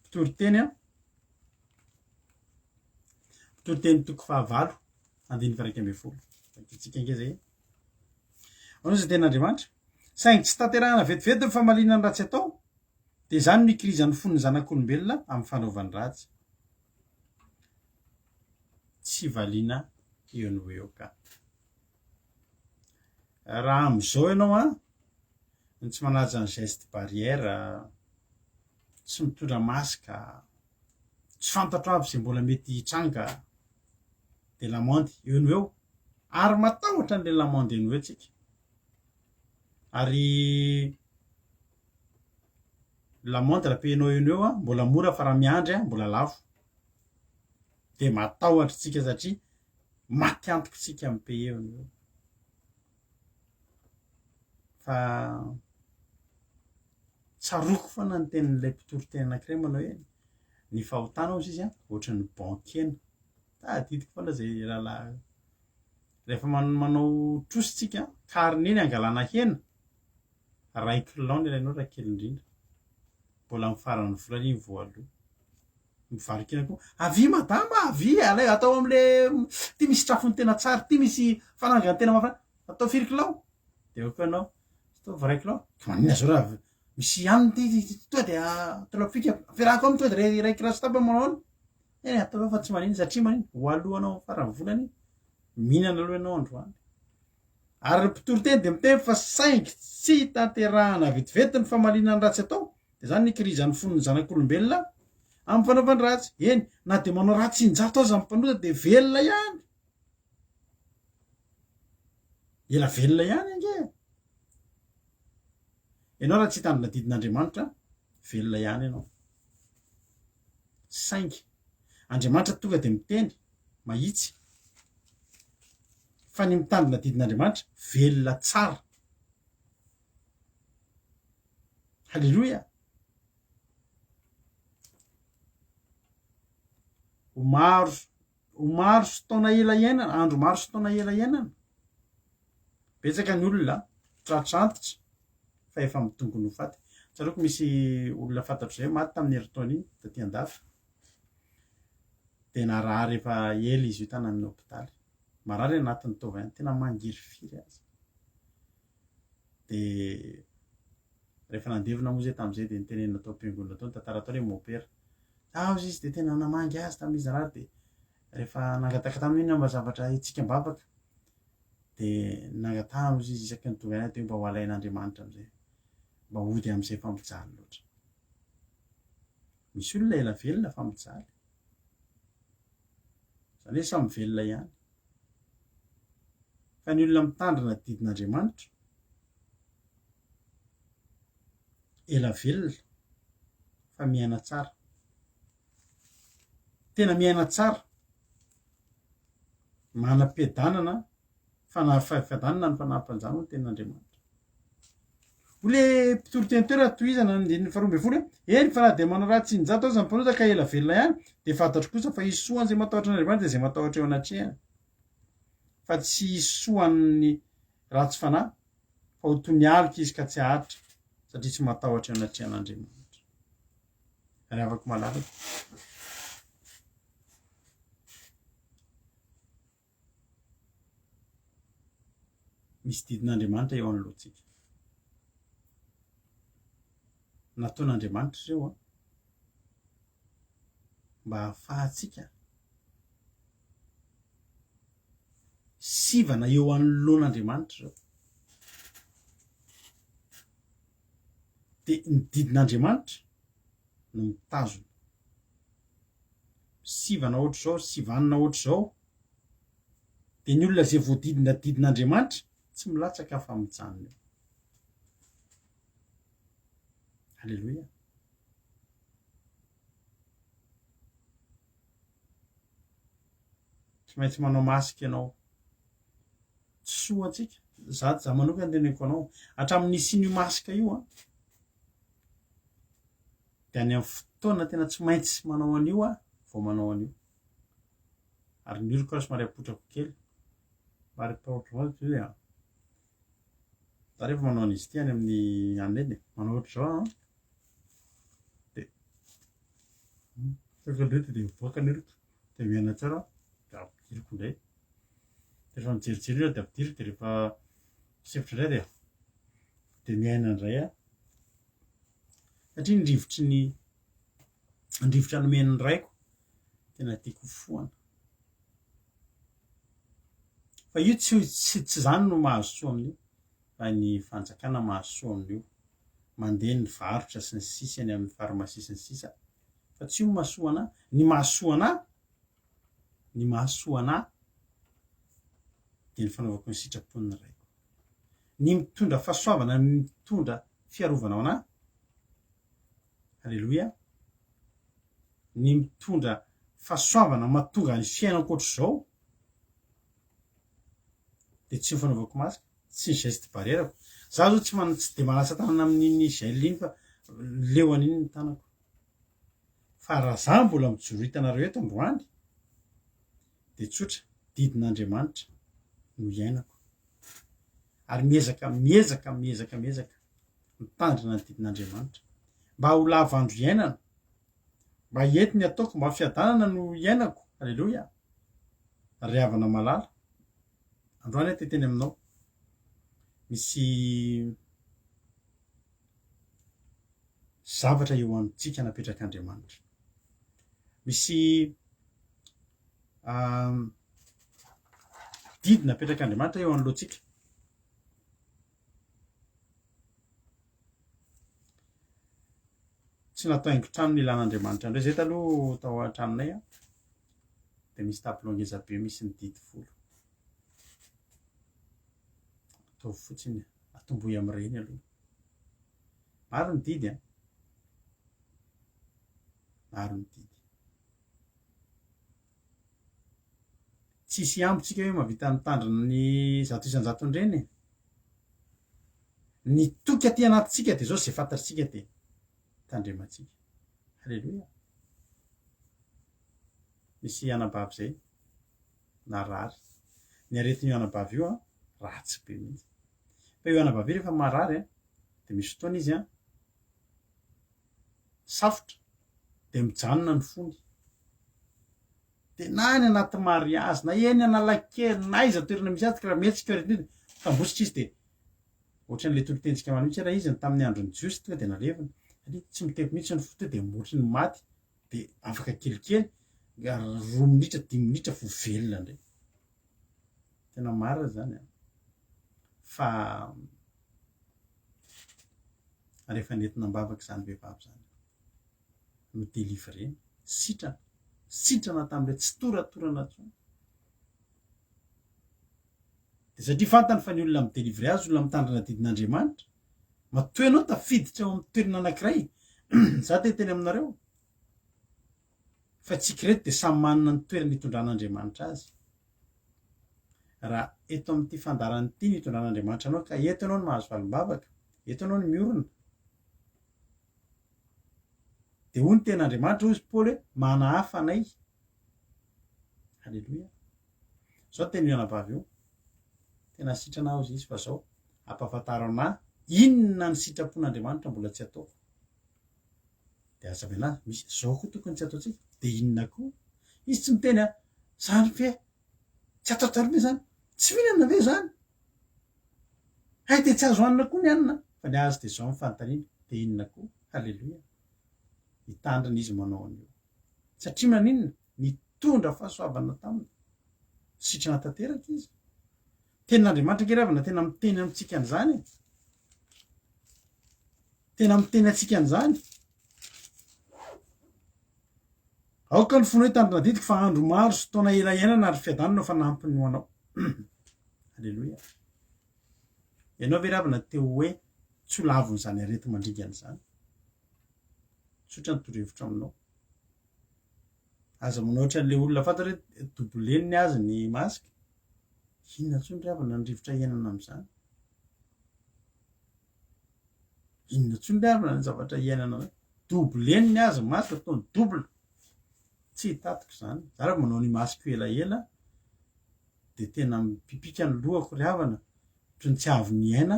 Mpitoriteny an. Mpitoriteny toko fahavalo, andininy faha-11. Vakintsika ange izay. Ahoana izay tenin'Andriamanitra? Saingy tsy tanterahana vetivety ny famaliana ny ratsy atao, dia izany no ikirizan'ny fon'ny zanak'olombelona amin'ny fanaovany ratsy. Tsy valiana eo no ho eo ka. Raha amin'izao ianao an, no tsy manaja ny geste barrière, tsy mitondra masque, tsy fantatro avy izay mbola mety hitranga, dia l'amende eo no eo. Ary matahotra an'ilay l'amende eo no eo tsika. Ary l'amende raha payer-nao eo no eo an, mbola mora fa raha miandry an, mbola lafo. Dia matahotra tsika satria maty antoka tsika mi-payer eo no eo. Fa tsaroako foana ny tenin'ilay mpitory teny anankiray manao hoe ny fahotana hozy izy an, ohatran'ny bon-kena. Tadidiko foana izay rahalahy. Rehefa manao trosa tsika, karine iny angalana hena, iray kilao ny alainao raha kely indrindra. Mbola amin'ny faran'ny volana iny vao aloa. Mivaro-kena koa. Avia madama, avia, alay atao amle ty misy trafony tena tsara, ty misy fanangany tena mafana. Atao firy kilao? Dia hoy koa ianao, ataovy iray kilao. Ka maninona zao raha misy ihany ty, tonga dia atao fika, ampiarahako aminy tonga dia iray kilao sy tapany manao ahoana? Eny ataovy fa tsy maninona satria maninona? Ho alohanao amin'ny faran'ny volana iny. Mihinana aloha ianao androany. Ary ny mpitory teny dia miteny fa saingy tsy tanterahana vetivety ny famaliana ny ratsy atao, dia izany ny ikirizan'ny fon'ny zanak'olombelona amin'ny fanaovany ratsy. Eny, na dia manao ratsy injato aza ny mpanota dia velona ihany. Ela velona ihany ange. Ianao raha tsy hitandrina didin'Andriamanitra, velona ihany ianao. Saingy Andriamanitra tonga dia miteny mahitsy fa ny mitandrina didin'Andriamanitra velona tsara. Haleloia! Ho maro ho maro sy taona ela iainana, andro maro sy taona ela iainana. Betsaka ny olona tratra antitra fa efa midongy ny ho faty. Tsaroako misy olona fantatro izay maty tamin'ny herintaona iny taty andafy. Dia narary efa ela izy io tany amin'ny hopitaly. Marary anatin'ny taova ihany, tena mangirifiry aza. Dia rehefa nandevina moa izay tamin'izay dia nitenenina tao am-piangonana tao, nitantara tao ilay mopera. Tao izy dia tena namangy azy tamin'izy narary dia rehefa nangataka taminy inona mba zavatra hetsika am-bavaka dia nangatahana ozy izy isaky ny tonga any dia mba ho alain'Andriamanitra amin'izay mba hody amin'izay fa mijaly loatra. Misy olona ela velona fa mijaly. Izany hoe samy velona ihany. Fa ny olona mitandrina didin'Andriamanitra ela velona fa miaina tsara. Tena miaina tsara. Manam-piadanana, fanahy-fiadanana ny fanahy-mpanjana hoy ny tenin'Andriamanitra. Hoy le mpitory teny teo raha tohizana ny andininy faharoa ambin'ny folo hoe, Eny fa na dia manao ratsy injato aza ny mpanota ka ela velona ihany, dia fantatro kosa fa hisy soa an'izay matahotra an'Andriamanitra dia izay matahotra eo anatrehany. Fa tsy hisy soa an'ny ratsy fanahy, fa ho toy ny aloka izy ka tsy haharitra, satria tsy matahotra eo anatrehan'Andriamanitra. Ry havako malala. Misy didin'Andriamanitra eo anoloantsika. Nataon'Andriamanitra ireo an, mba hahafahantsika sivana eo anoloan'Andriamanitra ireo. Dia ny didin'Andriamanitra no mitazona. Sivana ohatr'izao, sivanina ohatr'izao. Dia ny olona izay voadidina didin'Andriamanitra tsy milatsaka fa mijanona eo. Aleloia. Tsy maintsy manao masque ianao. Tsy soa antsika. Za za manokana teneniko anao. Hatramin'ny nisian'io masque io an, dia any amin'ny fotoana tena tsy maintsy manao an'io aho vao manao an'io. Ary ny oroko ary somary apotrako kely. Somary apotrako kely an. Za rehefa manao an'izy ity any amin'ny anona eny e, manao ohatr'izao aho an, dia tonga dia mivoaka ny oroko, dia miaina tsara aho. Ampidiriko indray. Dia rehefa mijerijery eo dia ampidiriko dia rehefa misefotra indray dia dia miaina indray aho. Satria ny rivotry ny ny rivotra nomen'ny raiko tena tiako ho fohana. Fa io tsy tsy tsy izany no mahazo soa amin'io fa ny fanjakana mahazo soa amin'io. Mandeha ny varotra sy ny sisa eny amin'ny farmasia sy ny sisa fa tsy io no mahasoa anà. Ny mahasoa anà, ny mahasoa anà dia ny fanaovako ny sitrapon'ny Raiko. Ny mitondra fahasoavana, ny mitondra fiarovana ho anà, Aleloia, ny mitondra fahasoavana mahatonga ny fiainako ohatr'izao dia tsy ny fanaovako masque, tsy ny geste barrière-ko. Za zao tsy man- tsy de manasa tanana amin'iny gel iny fa leo an'iny ny tanako. Fa raha za mbola mijoro hitanareo eto androany dia tsotra, didin'Andriamanitra no iainako. Ary miezaka, miezaka, miezaka, miezaka mitandrina ny didin'Andriamanitra. Mba ho lava andro iainana, mba hety ny ataoko, mba fiadanana no iainako. Aleloia! Ry havana malala, androany aho te hiteny aminao, misy zavatra eo amintsika napetrak'Andriamanitra. Misy didy napetrak'Andriamanitra eo anoloantsika. Tsy natao haingon-trano ny ilàn'Andriamanitra indray. Izay taloha tao an-tranonay an, dia misy tableau ngeza be misy ny didy folo. Ataovy fotsiny, atombohy amin'ireny aloha. Maro ny didy an. Maro ny didy. Tsisy hihambo tsika hoe mahavita mitandrina ny 100% ireny e. Ny toky aty anatintsika dia zao izay fantatritsika dia tandremantsika. Haleloia. Misy anabavy izay narary. Ny aretin'io anabavy io an, ratsy be mihitsy. Fa io anabavy io rehefa marary an, dia misy fotoana izy an, safotra dia mijanona ny fony. Dia na any anaty mariazy, na eny Analakely, na aiza toerana misy azy, ka raha mihetsika io aretina io dia mitambositra izy dia ohatran'ilay toriteny-tsika omaly mihitsy raha izy ny tamin'ny andron'ny Jiosy tonga dia nalevina. Satria tsy mitempo mihitsy ny fo tonga dia ohatry ny maty dia afaka kelikely, roa minitra, dimy minitra vao velona indray. Tena marina izany an. Fa rehefa nentina am-bavaka izany vehivavy izany, no-delivrena, sitrana, sitrana tamin'ilay tsy toratorana intsony. Dia satria fantany fa ny olona mi-delivre azy olona mitandrina didin'Andriamanitra, matoa ianao tafiditra ao amin'ny toerana anankiray, za te hiteny aminareo, fa tsika ireto dia samy manana ny toerana itondran'Andriamanitra azy. Raha eto amin'ity fandaharana ity no itondran'Andriamanitra anao ka eto ianao no mahazo valim-bavaka, eto ianao no miorina, dia hoy ny tenin'Andriamanitra, hoy Paoly hoe, manahafa anay. Aleloia. Zao tenin'io anabavy io, tena sitrana aho izy fa zao, ampahafantaro anah inona ny sitrapon'Andriamanitra mbola tsy ataoko. Dia hazavaina azy, misy zao koa tokony tsy ataontsika, dia inona koa? Izy tsy miteny an, zany ve? Tsy atao daholo ve zany? Tsy mihinana ve zany? Hay dia tsy azo hanina koa ny hanina, fa ny azy dia zao ny fanontaniana, dia inona koa? Haleloia. Hitandrina izy manao an'io. Satria maninona? Nitondra fahasoavana taminy. Sitrana tanteraka izy. Tenin'Andriamanitra ange ry havana tena miteny amintsika an'izany e. Tena miteny antsika an'izany. Aoka ny fonao hitandrina adidiko fa andro maro sy taona ela iainana ary fiadanana no fanampiny ho anao. Aleloia. Ianao ve ry havana te ho hoe tsy ho lavon'izany areti-mandringana izany? Tsotra ny torohevitra aminao. Aza manao ohatran'ilay olona fantatra hoe doubler-ny azy ny masque. Inona intsony ry havana ny rivotra iainana amin'izany? Inona intsony ry havana ny zavatra iainana amin'izany? Doubler-ny azy ny masque, ataony double. Tsy hitadiko izany. Za raha manao an'io masque io elaela dia tena mipipika ny lohako ry havana, ohatran'ny tsy avy miaina,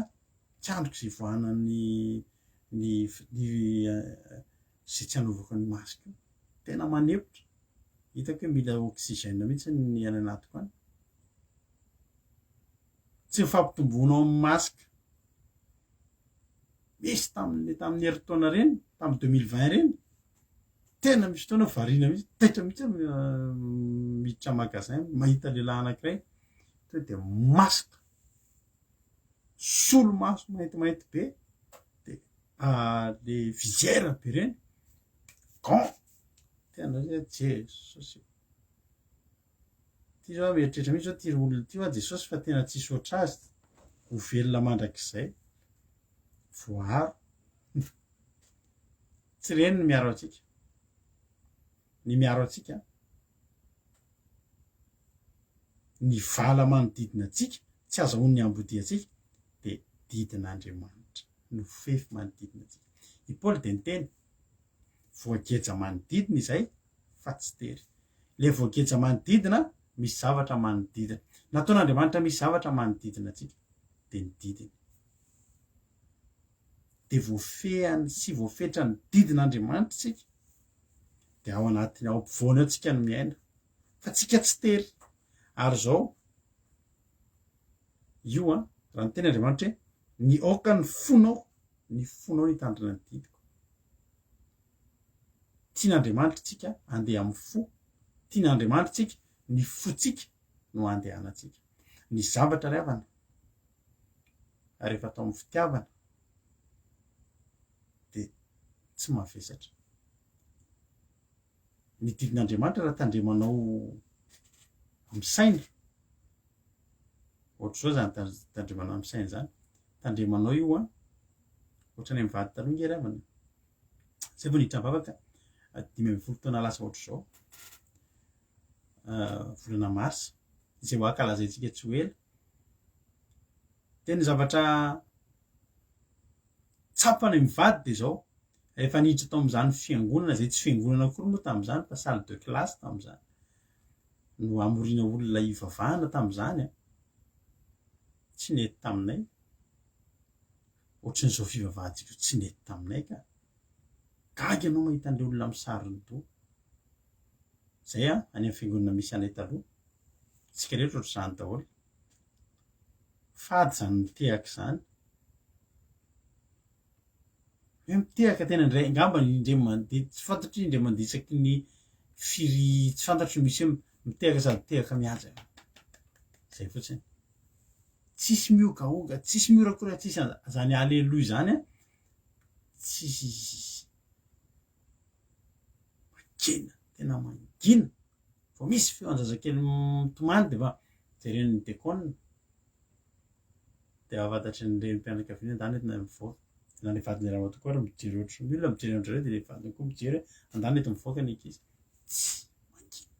tsy andriko izay hivoahanan'ny ny ny izay tsy hanaovako an'io masque io. Tena manepotra. Hitako hoe mila oxygène mihitsy ny any anatiko any. Tsy mifampitomboana ao amin'ny masque. Misy tamin'ny tamin'ny herintaona ireny, tamin'ny 2020 ireny, tena misy fotoana variana mihitsy, taitra mihitsy aho miditra magasin mahita lehilahy anankiray tonga dia masque, solomaso maintimainty be, dia le visière be ireny, gant, tena hoe Jesosy ô! Ty zao mieritreritra mihitsy zao ty olona ty hoa Jesosy fa tena tsisy ohatr'azy ho velona mandrakizay voaaro tsy ireny ny miaro antsika ny miaro antsika ny vala manodidina antsika tsy azahoan'ny ambodia antsika de didin'Andriamanitra no fefy manodidina antsika i Paoly de niteny voageja manodidina izay fa tsy tery. Ilay voageja manodidina, misy zavatra manodidina. Nataon'Andriamanitra misy zavatra manodidina antsika, dia ny didiny. Dia voafehany sy voafetran'ny didin'Andriamanitra isika, dia ao anatiny, ao ampovoany ao tsika no miaina. Fa tsika tsy tery. Ary izao, io an, raha niteny Andriamanitra hoe, ny aoka ny fonao, ny fonao no hitandrina ny didiko. Tian'Andriamanitra tsika andeha amin'ny fo. Tian'Andriamanitra tsika, ny fotsika no andehanantsika. Ny zavatra ry havana, rehefa atao amin'ny fitiavana dia tsy mavesatra. Ny didin'Andriamanitra raha tandremanao amin'ny saina, ohatr'izao izany tandremana amin'ny saina izany, tandremanao io an, ohatran'ny mivady taloha nge ry havana. Zay vao niditra am-bavaka 15 taona lasa ohatr'izao, volana marsa, izay ho ankalazaintsika tsy ho ela. Dia ny zavatra tsapanay mivady dia izao, rehefa niditra tao amin'izany fiangonana, izay tsy fiangonana akory moa tamin'izany fa salle de classe tamin'izany, no hamoriana olona hivavahana tamin'izany an, tsy nety taminay. Ohatran'izao fivavahantsika io tsy nety taminay ka. Gaga ianao mahita an'ilay olona misaron-doha. Zay an, any amin'ny fiangonana misy anay taloha. Tsika rehetra ohatr'izany daholo. Fady izany mitehaka izany. Hoe mitehaka tena indray, angamba indray mandeha, tsy fantatro indray mandeha isaky ny firy, tsy fantatro misy hoe mitehaka sady tehaka mihaja. Zay fotsiny. Tsisy miogaoga, tsisy miorakora, tsisy zany aleloia zany an, tsisy mangina, tena mangina. Vao misy feon-jazakely mitomany de efa jeren'ny dekona, de efa fantatry ny renim-pianakaviana andana entina mivoaka, na le vadin'ilay ramatoa koa ary mijery ohatry ny olona mijery an-dry zareo de le vadiny koa mijery hoe andana ento mivoaka ny ankizy, tsy mangina.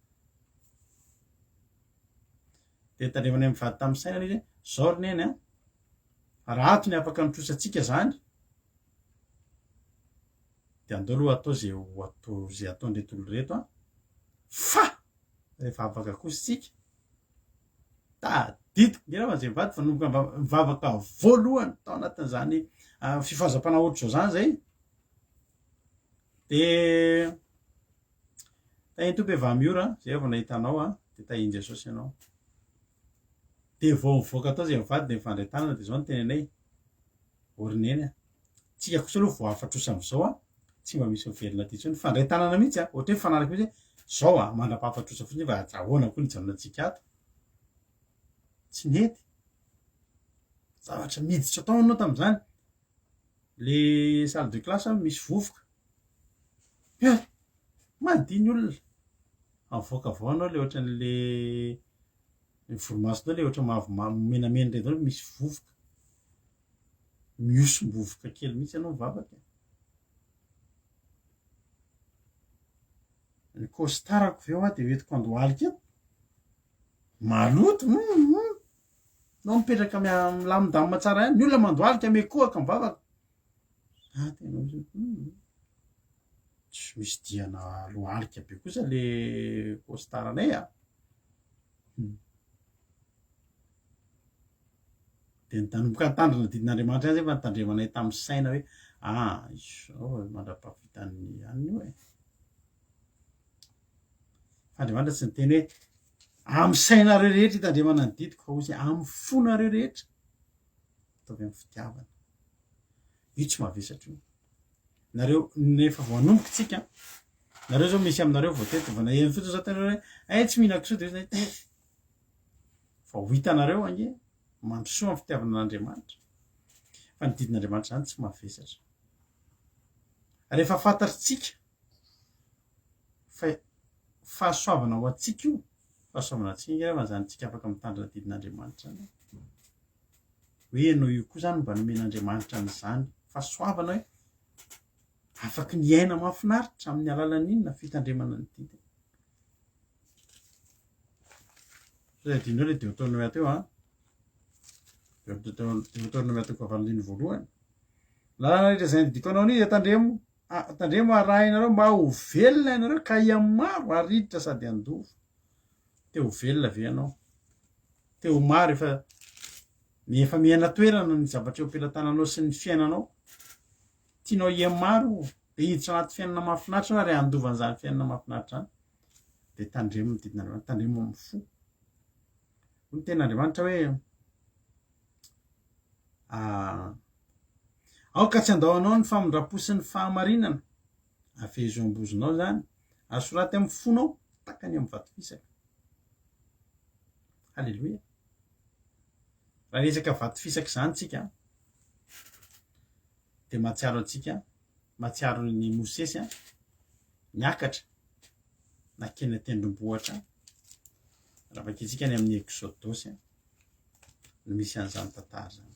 Dia tandremanay mivady tamin'ny saina ilay izy hoe, zao ry neny a, raha ato ny afaka ny trosantsika zany, dia andao aloha atao izay ho atao, izay ataon'ireto olona ireto an, fa rehefa afaka kosa isika, tadidiko nge raha izay mivady fa nanomboka nivavaka voalohany tao anatin'izany fifohazam-panahy ohatr'izao izany izay, dia Tahin'ny Tompo Eva Miora, zay vao nahita anao a, dia tahin'i Jesosy ianao. Dia vao nivoaka tao zay mivady dia nifandray tanana dia zao no tenenay, ô ry neny a, tsika kosa aloha vao afa-trosa amin'izao a, tsy mba misy miverina aty intsony, nifandray tanana mihitsy a, ohatra hoe mifanaraka mihitsy hoe zao a, mandra-pahafa-trosa fotsiny fa ahoana koa ny hijanonantsika ato. Tsy nety. Zavatra niditra tao ianao tamin'izany, le salle de classe misy vovoka, He! Madio ny olona. Avoaka avao anao le ohatran'le ny volomasonao le ohatra mavo menamena ireny daholo misy vovoka. Mihosom-bovoka kely mihitsy ianao mivavaka. Ny costard-ko ve hoa dia hoentiko andohalika eto? Maloto, hum hum. Nao mipetraka milamindamina tsara ihany. Ny olona mandohalika mikohaka mivavaka. Ah, tena ozy hmm. Tsy misy diana lohalika be kosa le costard anay a. Hmm. Dia nanomboka nitandrina didin'Andriamanitra ihany zay fa nitandremanay tamin'ny saina hoe ah izao mandra-pahavitan'ny aniny io e. Fa Andriamanitra tsy niteny hoe amin'ny sainareo rehetra hitandremana ny didiko fa hoy izy amin'ny fonareo rehetra. Ataovy amin'ny fitiavana. Io tsy mavesatra io. Nareo nefa vao hanomboka tsika, nareo zao misy aminareo vao teto vao naheno fotsiny zao tena hoe eh tsy mihinan kisoa de hoe eh fa ho hitanareo ange mandrosoa amin'ny fitiavana an'Andriamanitra. Fa ny didin'Andriamanitra zany tsy mavesatra. Rehefa fantatritsika fa fahasoavana ho antsika io, fahasoavana antsika ange raha zany tsika afaka mitandrina didin'Andriamanitra zany. Hoe ianao io koa zany mba nomen'Andriamanitra an'izany fahasoavana hoe afaky ny hiaina mahafinaritra amin'ny alalan'ny inona? Fitandremana ny didiny. Sao dia adinonao ilay Deoteronomia teo an. Deoteronomia toko fahavalo andininy voalohany. Lalàna rehetra izay nodidiko anao anio dia tandremo, tandremo arahinareo mba ho velona ianareo ka hihamaro ary hiditra sady handova. Te ho velona ve ianao? Te ho maro efa efa miaina toerana ny zavatra eo am-pelatananao sy ny fiainanao. Tianao hihamaro dia hiditra anaty fiainana mahafinaritra ary handova an'izany fiainana mahafinaritra izany. Dia tandremo ny didin'Andriamanitra, tandremo amin'ny fo. Hoy ny tenin'Andriamanitra hoe Aoka tsy handao anao ny famindram-po sy ny fahamarinana. Afehezo eo am-bozonao izany, ary soraty amin'ny fonao, takany amin'ny vato fisaka. Haleloia. Raha resaka vato fisaka izany tsika, dia mahatsiaro antsika, mahatsiaro ny Mosesy niakatra nakeny an-tendrombohitra. Raha vakintsika any amin'ny Eksodosy no misy an'izany tantara izany.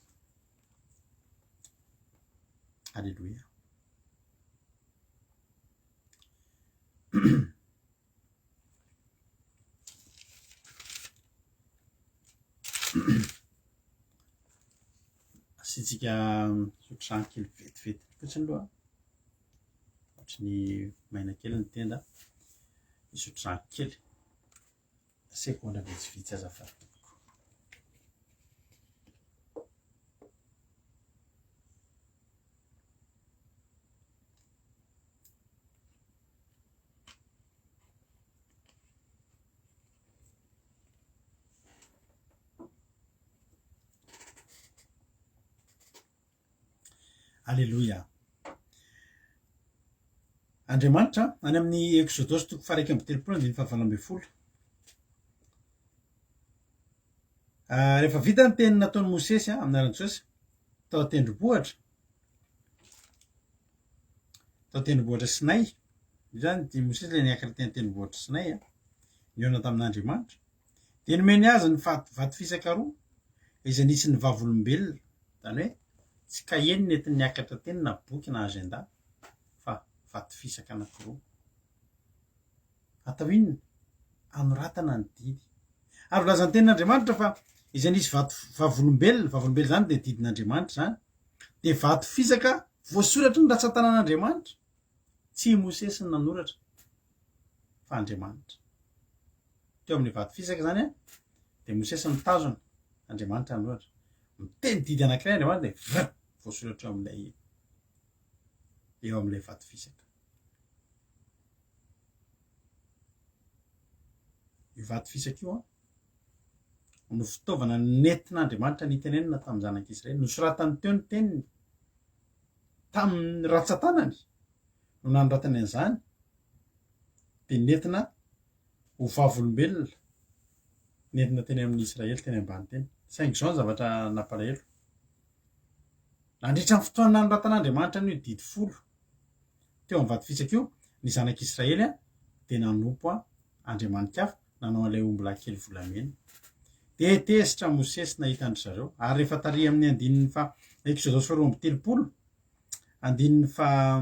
Aleloia. Asiantsika sotrano kely vetivety fotsiny aloha. Ohatry ny maina kely ny tenda. Hisotro rano kely. Segondra vitsivitsy azafady tompoko. Aleloia. Andriamanitra, any amin'ny Eksodosy toko faha-31 andininy faha-18. Ah, rehefa vita ny teny nataon'i Mosesy ah, amin'ny anaran'i Jesosy tao an-tendrombohitra, tao an-tendrombohitra Sinay, io zany i Mosesy ilay niakatra teny an-tendrombohitra Sinay, ah, nihaona tamin'Andriamanitra, dia nomeny azy ny vato fisaka roa izay nisy ny vavolombelona Izany hoe tsy kahie no nentiny niakatra teny na boky na agenda fa vato fisaka anankiroa. Atao inona? Anoratana ny didy. Ary voalazan'ny tenin'Andriamanitra fa izay nisy vato vavolombelona, vavolombelona izany dia didin'Andriamanitra izany, dia vato fisaka voasoratry ny ratsan-tanan'Andriamanitra. Tsy i Mosesy no nanoratra fa Andriamanitra. Teo amin'ny vato fisaka izany dia Mosesy nitazona, Andriamanitra nanoratra. Miteny didy anankiray Andriamanitra dia vrr voasoratra eo amin'ilay eo amin'ilay vato fisaka. Io vato fisaka io an, no fitaovana nentin'Andriamanitra nitenenana tamin'ny zanak'Israely. Nosoratany teo ny teniny tamin'ny ratsan-tanany no nanoratany an'izany dia nentina ho vavolombelona nentina teny amin'ny Israely teny ambany teny. Saingy izao ny zavatra nampalahelo. Nandritra ny fotoana nanoratan'Andriamanitra an'io didy folo teo amin'ny vato fisaka io, ny zanak'Israely dia nanompo andriamani-kafa, nanao an'ilay ombilahy kely volamena. Dia tezitra Mosesy nahita an-dry zareo. Ary rehefa tary amin'ny andininy faha Eksodosy faharoa amby telopolo, andininy faha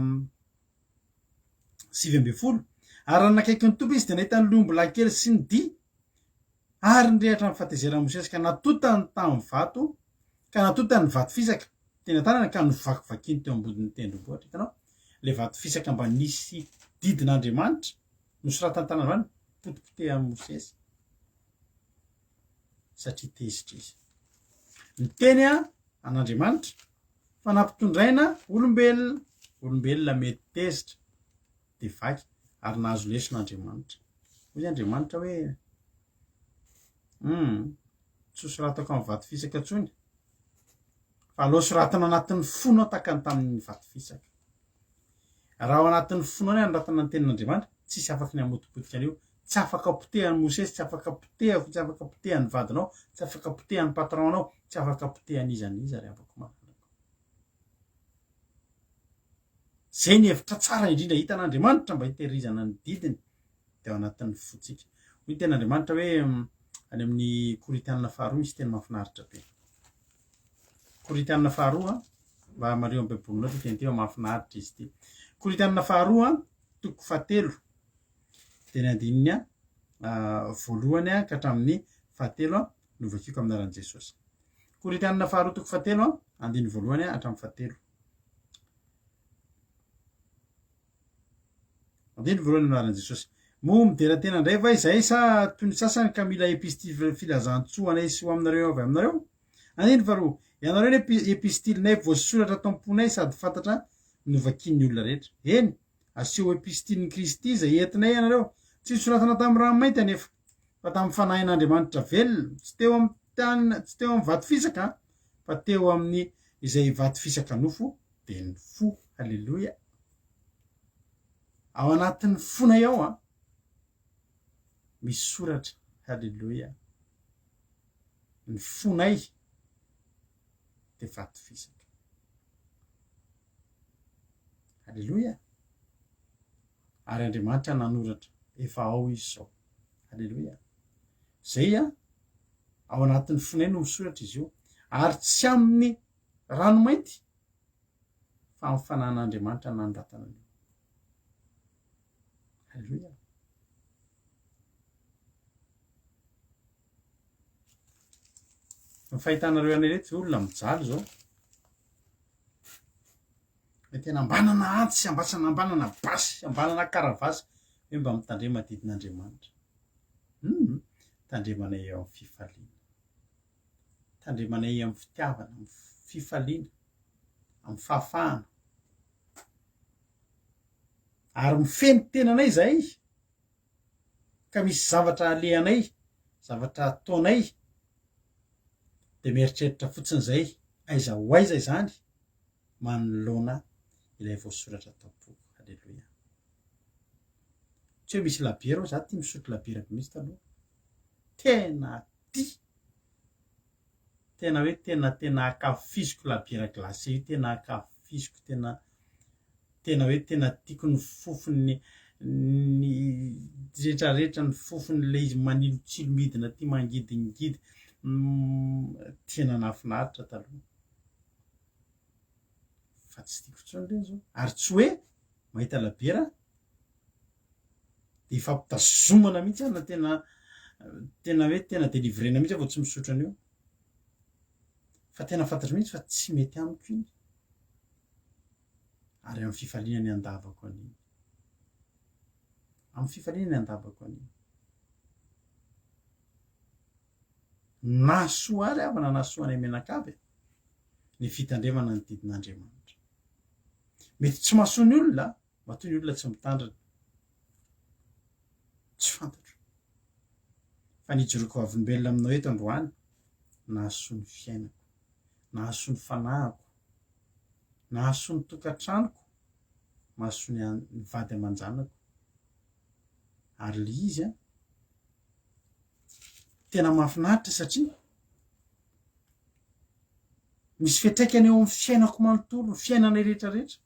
19. Ary raha nanakaiky ny Tompo izy, dia nahita ny loha-ombilahy kely sy ny dihy, ary nirehatra ny fahatezeran'i Mosesy, ka natontany tamin'ny vato, ka natontany ny vato fisaka teny an-tanany, ka novakivakiany teo ambodin'ny tendrombohitra. Hitanao? Ilay vato fisaka mba nisy didin'Andriamanitra, nosoratany tanana, potipotehan'i Mosesy, satria tezitra izy. Niteny an'Andriamanitra fa nampitondraina olombelona, olombelona mety tezitra dia vaky ary nahazo lesona Andriamanitra. Hoy Andriamanitra hoe, Hum, tsy ho soratako amin'ny vato fisaka intsony, fa aleo soratana anatin'ny fonao tahaka ny tamin'ny vato fisaka. Raha ao anatin'ny fonao ny anoratana ny tenin'Andriamanitra, tsisy afaky ny hamotipotika an'io. Tsy afaka potehan'i Mosesy, tsy afaka potehako, tsy afaka potehan'ny vadinao, tsy afaka potehan'ny patron-nao, tsy afaka potehan'iza n'iza ry havako malalako. Izay ny hevitra tsara indrindra hitan'Andriamanitra mba hitehirizana ny didiny dia ao anatin'ny fontsika. Hoy ny tenin'Andriamanitra hoe any amin'ny Korintianina faharoa misy teny mahafinaritra be. Korintianina faharoa, mba mariho amin'ny Baibolinao ity teny ity fa mahafinaritra izy ity. Korintianina faharoa, toko fahatelo, dia ny andininy voalohany ka hatramin'ny fahatelo no vakiko amin'ny anaran'i Jesosy. Korintianina faharoa toko fahatelo, andininy voalohany hatramin'ny fahatelo. Andininy voalohany amin'ny anaran'i Jesosy. Moa midera tena indray va izahay sa toy ny sasany ka mila epistily filazantsoa anay sy ho aminareo avy aminareo? Andininy faharoa, Ianareo ny epistilinay voasoratra ato am-ponay sady fantatra novakian'ny olona rehetra. Eny, aseho epistilin'i Kristy izay entinay ianareo, tsy nosoratana tamin'ny ranomainty anefa, fa tamin'ny Fanahin'Andriamanitra velona, tsy teo amin'ny tany, tsy teo amin'ny vato fisaka, fa teo amin'ny izay vato fisaka nofo, dia ny fo. Haleloia! Ao anatin'ny fonay ao an, misy soratra. Haleloia! Ny fonay dia vato fisaka. Haleloia! Ary Andriamanitra nanoratra, efa ao izy izao. Haleloia! Zay an, ao anatin'ny fonay no misoratra izy io. Ary tsy amin'ny ranomainty fa amin'ny fananan'Andriamanitra nanoratana an'io. Haleloia. Ny fahitanareo an'ireto olona mijaly izao. Hoe tena ambanana antsy, ambasana ambanana basy, ambanana karavasy, hoe mba mitandrema didin'Andriamanitra. Hum, tandremanay eo amin'ny fifaliana. Tandremanay amin'ny fitiavana, amin'ny fifaliana, amin'ny fahafahana. Ary mifehy ny tenanay izahay, ka misy zavatra alehanay, zavatra ataonay, dia mieritreritra fotsiny izay, aiza ho aiza izany, manoloana ilay voasoratra tao am-poko. Aleloia. Tsy hoe misy labiera aho, za tia misotro labiera be mihitsy taloha. Tena tia. Tena hoe tena tena ankafiziko labiera glacé io, tena ankafiziko, tena tena hoe tena tiako ny fofony, ny retraretra, ny fofony le izy manilotsilo midina aty mangidingidy, tena nahafinaritra taloha. Fa tsy tiako intsony ireny zao. Ary tsy hoe mahita labiera de ifampitazomana mihitsy aho na tena tena hoe tena delivrena mihitsy aho vao tsy misotro an'io. Fa tena fantatro mihitsy fa tsy mety amiko iny. Ary amin'ny fifaliana ny andavako an'iny. Amin'ny fifaliana ny andavako an'iny. Nahasoa ahy ry havana, nahasoa anay mianakavy e, ny fitandremana ny didin'Andriamanitra. Mety tsy mahasoa ny olona, matoa ny olona tsy mitandrina. Tsy fantatro. Fa ny ijoroako vavolombelona aminao eto androany, nahasoa ny fiainako, nahasoa ny fanahiko, nahasoa ny tokantranoko, mahasoa ny ny vady aman-janako. Ary le izy an, tena mahafinaritra satria misy fiantraikany eo amin'ny fiainako manontolo, ny fiainanay rehetra rehetra.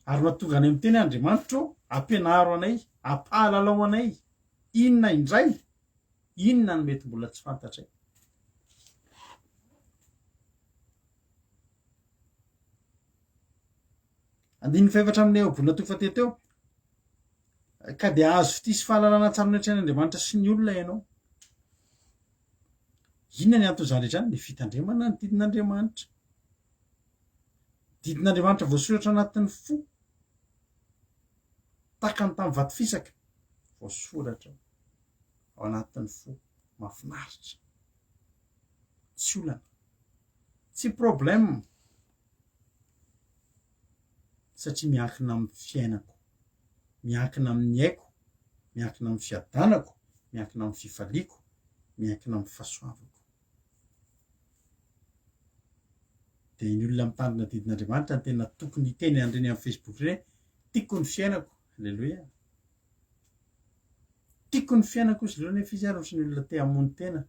Ary mahatonga anay miteny hoe Andriamanitra ô, ampianaro anay, ampahalalao anay, inona indray, inona no mety mbola tsy fantatray. Andininy fahefatra amin'ny Ohabolana toko fahatelo teo, ka dia hahazo fitia sy fahalalana tsara anatrehan'Andriamanitra sy ny olona ianao. Inona ny anton'izany rehetra izany? Ny fitandremana ny didin'Andriamanitra. Didin'Andriamanitra voasoratra anatin'ny fo, takany tamin'ny vato fisaka, voasoratra ao anatin'ny fo, mahafinaritra, tsy olana, tsy problème, satria miankina amin'ny fiainako. Miankina amin'ny aiko, miankina amin'ny fiadanako, miankina amin'ny fifaliako, miankina amin'ny fahasoavako. Dia ny olona mitandrina didin'Andriamanitra no tena tokony hiteny an'ireny amin'ny Facebook ireny hoe, tiako ny fiainako, Aleloia. Tiako ny fiainako hozy ireo nefa izy ary ohatran'ny olona te hamono tena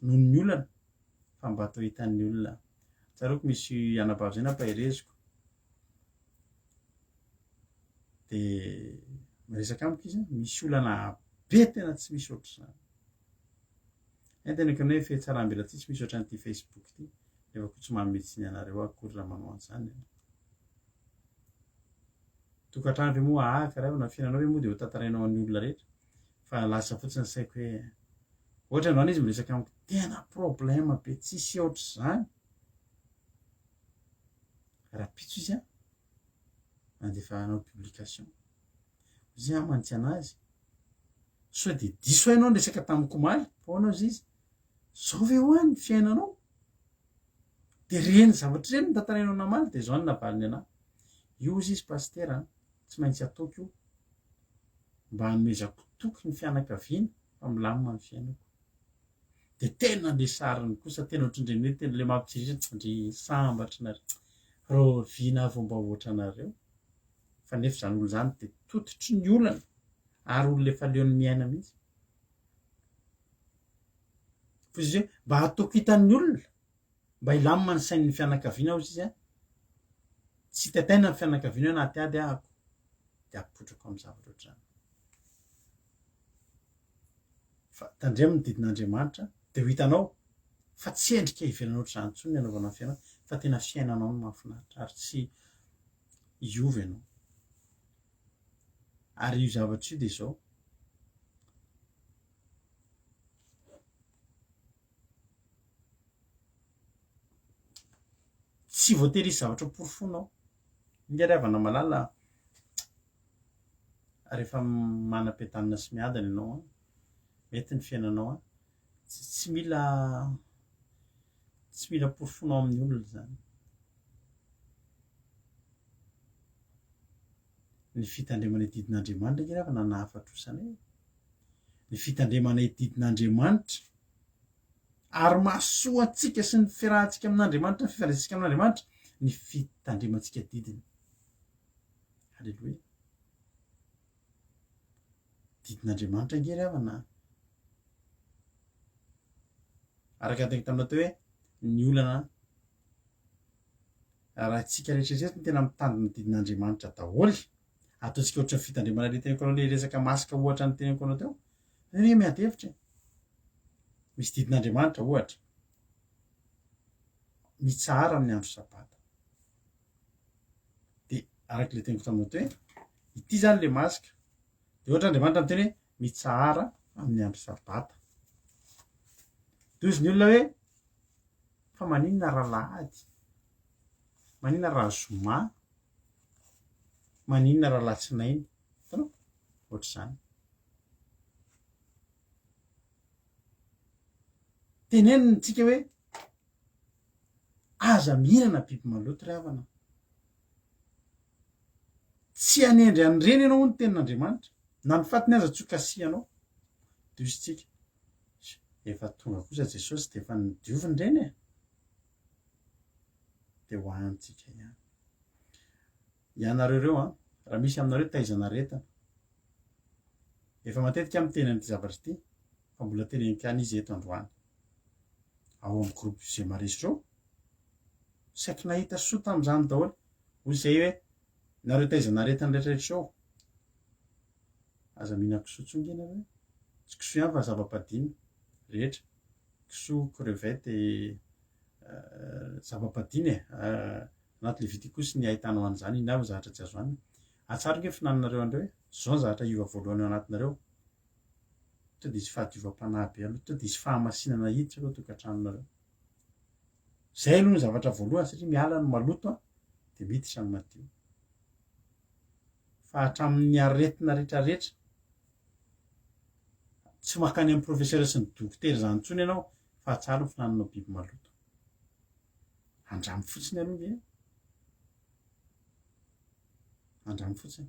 noho ny olana fa mba atao hitan'ny olona. Tsaroako misy anabavy izay nampahereziko dia miresaka amiko izy, misy olana be tena tsy misy ohatr'izany. Hay teneniko anao hoe fihatsaram-belatsihy tsy misy ohatran'ity Facebook ity, nefa koa tsy manome tsiny anareo aho akory raha manao an'izany an. Tokantrano ve moa ahaka raha na fiainanao ve moa dia ho tantarainao an'ny olona rehetra fa lasa fotsiny ny saiko hoe ohatra androany izy miresaka amiko tena problème be tsisy ohatr'izany rahampitso izy an nandefa hanao publication izy an mantsy anazy sao dia diso hainao ny resaka tamiko omaly fa hoana ozy izy zao ve hoa ny fiainanao de reny zavatra ireny ny tantarainao namaly de zao ny navaliny anahy io ozy izy pasitera an tsy maintsy ataoko io mba hanomezako toky ny fianakaviana fa milamina ny fiainako de tena le sariny kosa tena ohatr'indreny hoe tena le mampitsiriritra ndry sambatra nareo rahoviana aho vao mba ohatra anareo fa nefa izany olona izany de tototry ny olana ary olona efa leon'ny miaina mihitsy fa izy hoe mba hataoko hitan'ny olona mba hilamina ny sain'ny fianakaviana hozy izy a tsy taitaina ny fianakaviana hoe anaty ady ahako de apotrako amin'ny zavatra ohatr'izany Fa tandremo ny didin'Andriamanitra dia ho hitanao fa tsy endrika ivelany ohatr'izany intsony ny anaovana ny fiainana fa tena fiainanao no mahafinaritra ary tsy hiova ianao. Ary io zavatra io dia izao. Tsy voatery hisy zavatra ho porofoinao. Ingahy ry havana malala rehefa manam-piadanana sy miadana ianao an, mety ny fiainanao an, tsy tsy mila tsy mila porofoinao amin'ny olona izany. Ny fitandremana ny didin'Andriamanitra ange ravana nahafatrosana e. Ny fitandremana ny didin'Andriamanitra ary mahasoa antsika sy ny fiarahantsika amin'Andriamanitra, ny fifandraisantsika amin'Andriamanitra, ny fitandremantsika didiny. Aleloia. Didin'Andriamanitra ange ry havana. Araka ny teniko taminao teo hoe ny olana raha isika rehetra no tena mitandrina ny didin'Andriamanitra daholo, ataontsika ohatran'ny fitandremana le teniko anao le resaka masque ohatra ny teniko anao teo, re miady hevitra e. Misy didin'Andriamanitra ohatra, mitsahara amin'ny andro sabata. Dia araka ilay teniko taminao teo hoe ity izany ilay masque. Dia ohatra Andriamanitra miteny hoe mitsahara amin'ny andro sabata. Dia hozy ny olona hoe fa maninona raha alahady? Maninona raha zoma? Maninona raha alatsinainy? Hitanao? Ohatr'izany. Tenenina tsika hoe Aza mihinana biby maloto ry havana. Tsy hanendry an'ireny ianao hoy ny tenin'Andriamanitra. Na ny fatiny aza tsy ho kasihanao. Dia hoy isika, efa tonga kosa Jesosy dia efa nodioviny ireny e. Dia ho antsika ihany. Ianareo ireo an, raha misy aminareo taizana aretina, efa matetika aho miteny an'ity zavatra ity, fa mbola teneniko ihany izy eto androany. Ao amin'ny groupe Zemaris ireo, saiky nahita soa tamin'izany daholo. Hoy izay hoe, nareo taizana aretina rehetra rehetra ireo, aza mihinana kisoa intsony nge nareo e. Tsy kisoa ihany fa zava-padina rehetra, kisoa, crevette, zava-padina e. Anaty Levitikosy ny ahitanao an'izany, inona avy ny zavatra tsy azo hanina. Atsaro nge ny finananareo an'ireo e. Izao ny zavatra hiova voalohany ao anatinareo. Tonga dia hisy fahadiovam-panahy be aloha, tonga dia hisy fahamasinana hiditra aloha tokantranonareo. Izay aloha ny zavatra voalohany satria miala ny maloto an, dia miditra ny madio. Fa hatramin'ny aretina rehetrarehetra, tsy mankany amin'ny professeur sy ny dokotera izany intsony ianao fa atsaro ny finananao biby maloto. Andramo fotsiny aloha nge. Andramo fotsiny.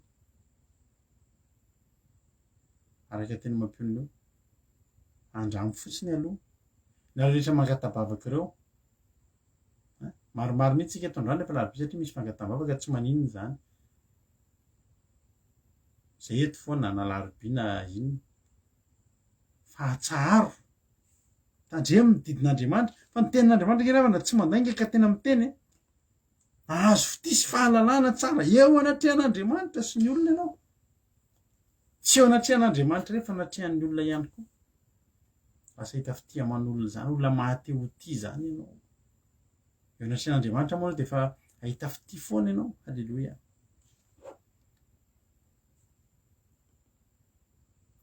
Araka teny mampionona io. Andramo fotsiny aloha. Nareo rehetra mangata-bavaka ireo. Maromaro mihitsy tsika eto androany rehefa alarobia satria misy fangataham-bavaka tsy maninona izany. Zay eto foana na alarobia na inona. Fa atsaharo. Tandremo ny didin'Andriamanitra. Fa ny tenin'Andriamanitra ange ravana tsy mandainga ka tena miteny e. Ahazo fitia sy fahalalana tsara eo anatrehan'Andriamanitra sy ny olona ianao. Tsy eo anatrehan'Andriamanitra irery fa anatrehan'ny olona ihany koa. Lasa hita fitia aman'olona izany, olona maha-te ho tia izany ianao. Eo anatrehan'Andriamanitra moa dia efa hahita fitia foana ianao. Haleloia.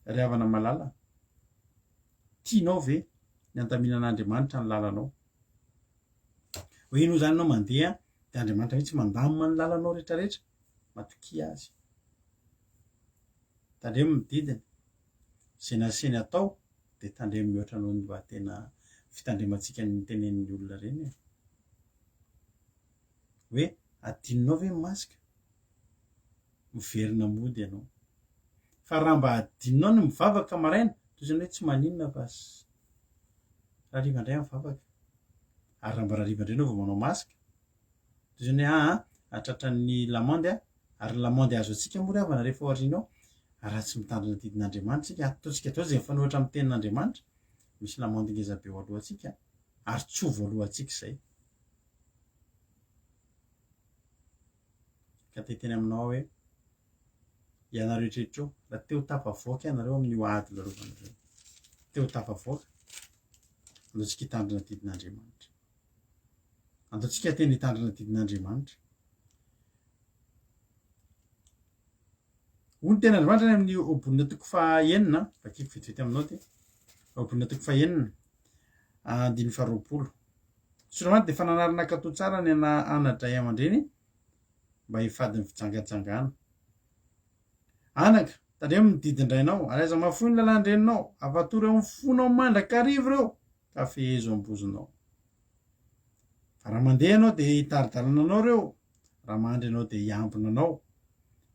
Ry havana malala, tianao ve ny handaminan'Andriamanitra ny lalanao? Hoe inoa izany ianao mandeha dia Andriamanitra mihitsy mandamina ny lalanao rehetrarehetra. Matokia Azy. Tandremo ny didiny. Izay nasiany atao dia tandremo mihoatra noho ny mba tena fitandremantsika ny tenenin'ny olona ireny e. Hoe adinonao ve ny masque? Miverina mody ianao. Fa raha mba adinonao ny mivavaka maraina, toy izany hoe tsy maninona fa rahariva indray mivavaka. Ary raha mba rahariva indray ianao vao manao masque, toy izany hoe aa hahatratran'ny lamandy aho, ary ny lamandy azo antsika moa ry havana rehefa ao aoriana ao, ary raha tsy mitandrina ny didin'Andriamanitra isika, ataontsika daholo izay mifanohitra amin'ny tenin'Andriamanitra, misy lamandy ngeza be ao alohantsika, ary tsy ho voalohantsika izay. Ka te hiteny aminao aho hoe, ianareo rehetra eo, raha te ho tafavoaka ianareo amin'io ady lalovanareo, te ho tafavoaka, andao tsika hitandrina didin'Andriamanitra. Andao tsika tena hitandrina didin'Andriamanitra. Hoy ny tenin'Andriamanitra any amin'ny Ohabolana toko fahaenina, vakiko vetivety aminao ity. Ohabolana toko fahaenina, andininy faharoapolo. Solomona dia efa nanarina nankatò tsara ny ana-dray aman-dreny mba hifady ny fijangajangana. Anaka, tandremo ny didin-drainao, ary aza mahafoy ny lalàn-dreninao, afatory ao amin'ny fonao mandrakariva ireo, ka fehezo am-bozonao. Fa raha mandeha ianao dia hitari-dalana anao ireo, raha mandry ianao dia hiambina anao,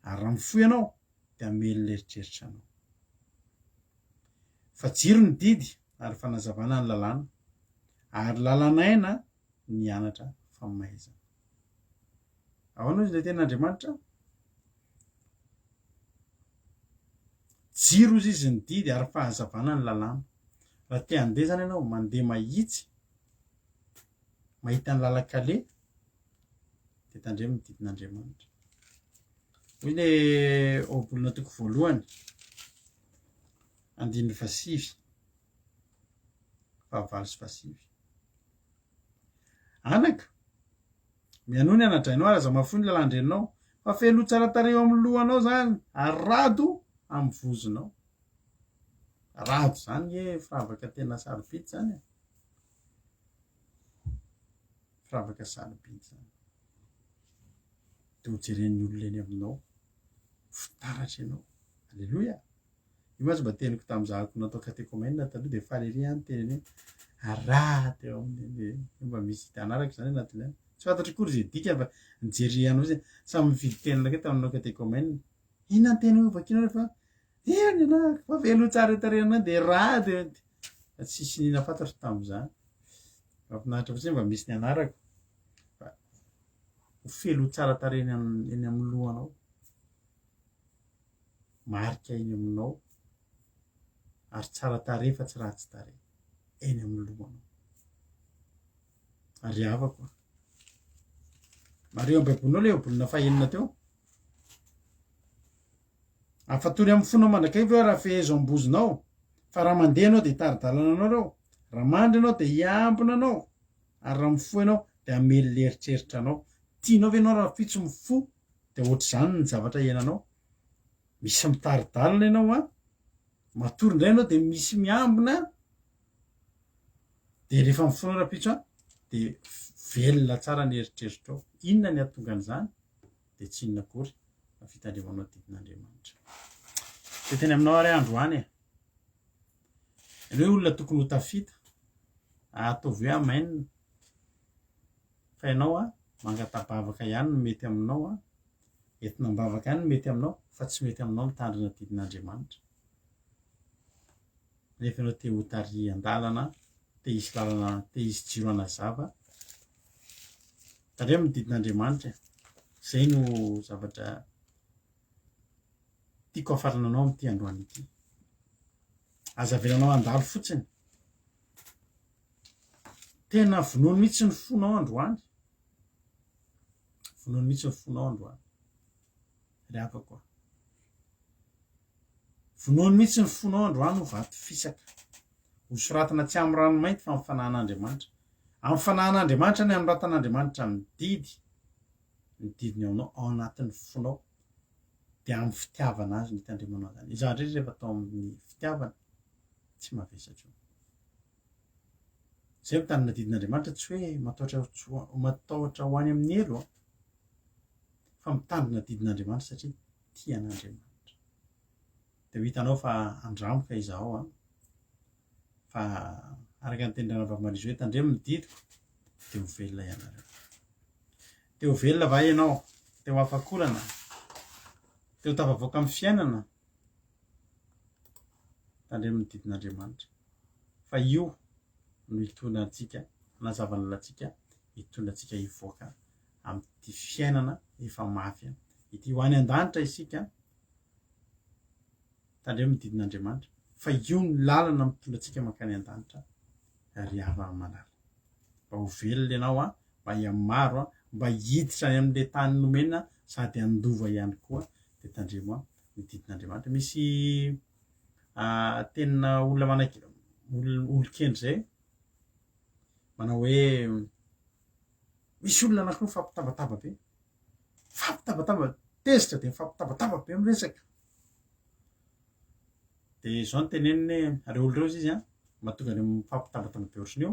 ary raha mifoha ianao dia hamelona eritreritra anao. Fa jiro ny didy ary fanazavana ny lalàna, ary lalan'aina ny anatra famaizana. Ahoana hozy ilay tenin'Andriamanitra? Jiro hozy izy ny didy ary fahazavana ny lalàna. Raha te handeha izany ianao, mandeha mahitsy, mahita ny lalan-kaleha, dia tandremo ny didin'Andriamanitra. Hoy ilay ohabolana toko voalohany, andininy fahasivy, fahavalo sy fahasivy. Anaka, mihainoa ny ana-drainao ary aza mahafoy ny lalàn-dreninao, fa fehiloha tsara tarehy eo amin'ny lohanao izany, ary rado amin'ny vozonao. Rado izany nge firavaka tena sarobidy izany e. Firavaka sarobidy izany. Dia hojeren'ny olona eny aminao, fitaratra ianao. Aleloia! Io mantsy mba teniko tamin'ny natao katekomena taloha dia faly ery aho niteny an'io. Raha teo amin'ny mba misy anarako izany anatin'izany. Tsy fantatro akory izay dikany fa nijery ihany fotsiny. Samy mifidy teny anankiray tamin'ny nanao katekomena. Inona ny teny hovakianao rehefa eny anarako fa velona tsara tarehy anao dia raha dia fa tsisy nina fantatro tamin'izany. Mahafinaritra fotsiny mba misy ny anarako. Fa ho felo tsara tarehy eny amin'ny lohanao. Marika eny aminao ary tsara tarehy fa tsy ratsy tarehy eny amin'ny lohanao. Ary havako a. Mariho amin'ny Baibolinao ilay ohabolana fahenina teo. Afatory amin'ny fonao mandrakariva eo raha fehezo am-bozonao, fa raha mandeha ianao dia hitari-dalana anao ireo, raha mandry ianao dia hiambina anao, ary raha mifoha ianao dia hamely eritreritra anao. Tianao ve ianao raha fitsy mifoha dia ohatr'izany ny zavatra iainanao? Misy mitari-dalana ianao an, matory indray ianao dia misy miambina, dia rehefa mifoha ianao rahampitso an, dia velona tsara ny eritreritrao. Inona ny hahatonga an'izany? Dia tsy inona akory fa fitandremanao didin'Andriamanitra. Dia teny aminao ary aho androany e. Ianao hoe olona tokony ho tafita, ataovy hoe amen. Fa ianao an, mangata-bavaka ihany no mety aminao an, entina am-bavaka ihany no mety aminao, fa tsy mety aminao mitandrina didin'Andriamanitra. Nefa ianao te ho tarihan-dalana, te hisy lalana, te hisy jiro hanazava. Tandremo ny didin'Andriamanitra e. Izay no zavatra tiako hafarana anao amin'ity androany ity. Aza avelanao handalo fotsiny. Tena vonono mihitsy ny fonao androany. Vonono mihitsy ny fonao androany. Ry havako a. Vonono mihitsy ny fonao androany ho vato fisaka. Ho soratana tsy amin'ny rano mainty fa amin'ny fanahin'Andriamanitra. Amin'ny fanahin'Andriamanitra ny anoratan'Andriamanitra ny didy, ny didiny ao aminao, ao anatin'ny fonao. Dia amin'ny fitiavana azy no hitandremanao izany. Izany indrindra rehefa atao amin'ny fitiavana, tsy mavesatra io. Izay mitandrina didin'Andriamanitra tsy hoe matahotra matahotra ho any amin'ny helo an, fa mitandrina didin'Andriamanitra satria tia an'Andriamanitra. Dia ho hitanao fa andramo ka izaho an, fa araka ny tenin-dRanabavy Marie Jo hoe tandremo ny didiko dia ho velona ianareo. Te ho velona va ianao? Te ho afak'olana? Te ho tafavoaka amin'ny fiainana? Tandremo ny didin'Andriamanitra fa io no hitondra antsika, hanazava ny lalantsika, hitondra antsika hivoaka amin'ity fiainana efa mafy ity. Ho any an-danitra isika, tandremo ny didin'Andriamanitra fa io no lalana mitondra antsika mankany an-danitra ry havana malala. Mba ho velona ianao an, mba hihamaro an, mba hiditra any amin'ilay tany nomena sady handova ihany koa dia tandremo an ny didin'Andriamanitra. Misy tenina olona manak- olon-kendry izay manao hoe misy olona anankiroa mifampitabataba be, mifampitabataba, tezitra dia mifampitabataba be miresaka. Dia izao no teneniny hoe, ireo olona ireo izy an, mahatonga an'ireo mifampitabataba be ohatran'io,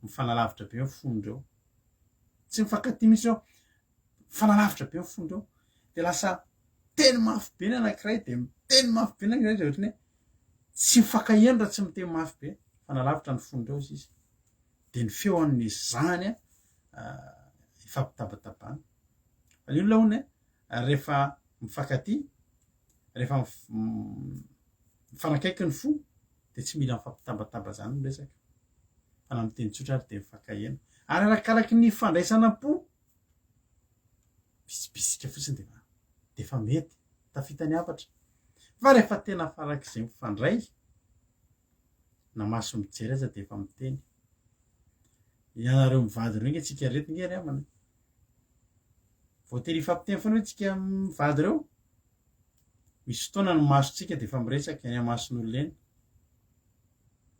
mifanalavitra be ny fon'ireo. Tsy mifankatia mihitsy ireo, mifanalavitra be ny fon'ireo. Dia lasa miteny mafy be ny anankiray dia miteny mafy be ny anankiray dia ohatran'ny hoe tsy mifankaheno raha tsy miteny mafy be. Mifanalavitra ny fon'ireo izy izy. Dia ny feo an'izany ifampitabatabana. Fa ny olona hono rehefa mifankatia, rehefa mifanakaiky ny fo dia tsy mila mifampitabataba izany ny resaka fa na miteny tsotra ary dia mifankaheno. Ary arakaraky ny fandraisana am-po, bisibisika fotsiny dia efa dia efa mety, tafita ny hafatra. Fa rehefa tena farak'izay mifandray, na maso mijery aza dia efa miteny. Ianareo mivady ireo nge tsika ireto nge ry havana e. Voatery hifampiteny foana ve tsika mivady ireo? Misy fotoana ny masontsika dia efa miresaka eny amason'olona eny.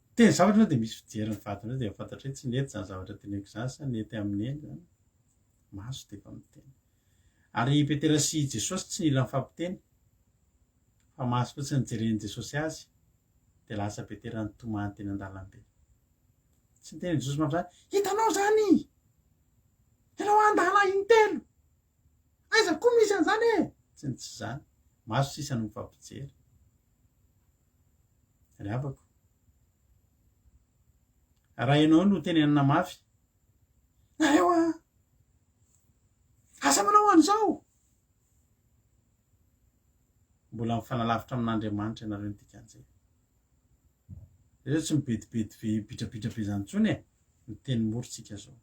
Miteny zavatra ianao dia misy fijery ny vadinao dia fantatra hoe tsy nety izany zavatra teneniko izany sa nety aminy eny izany. Maso dia efa miteny. Ary i Petera sy i Jesosy tsy nila nifampiteny fa maso fotsiny nijeren'i Jesosy azy dia lasa Petera nitomany teny an-dalambe. Tsy niteny an'i Jesosy mafy izany, hitanao izany! Ianao handala intelo! Aiza koa misy an'izany e! Tsy ny tsy izany. Maso sisa no mifampijery. Ry havako. Raha ianao no tenenina mafy, nareo a! Aza manao an'izao! Mbola mifanalavitra amin'Andriamanitra ianareo ny dikan'izay. Ireo tsy mibedibedy be bitrabitra be izany intsony e! Miteny mora tsika zao.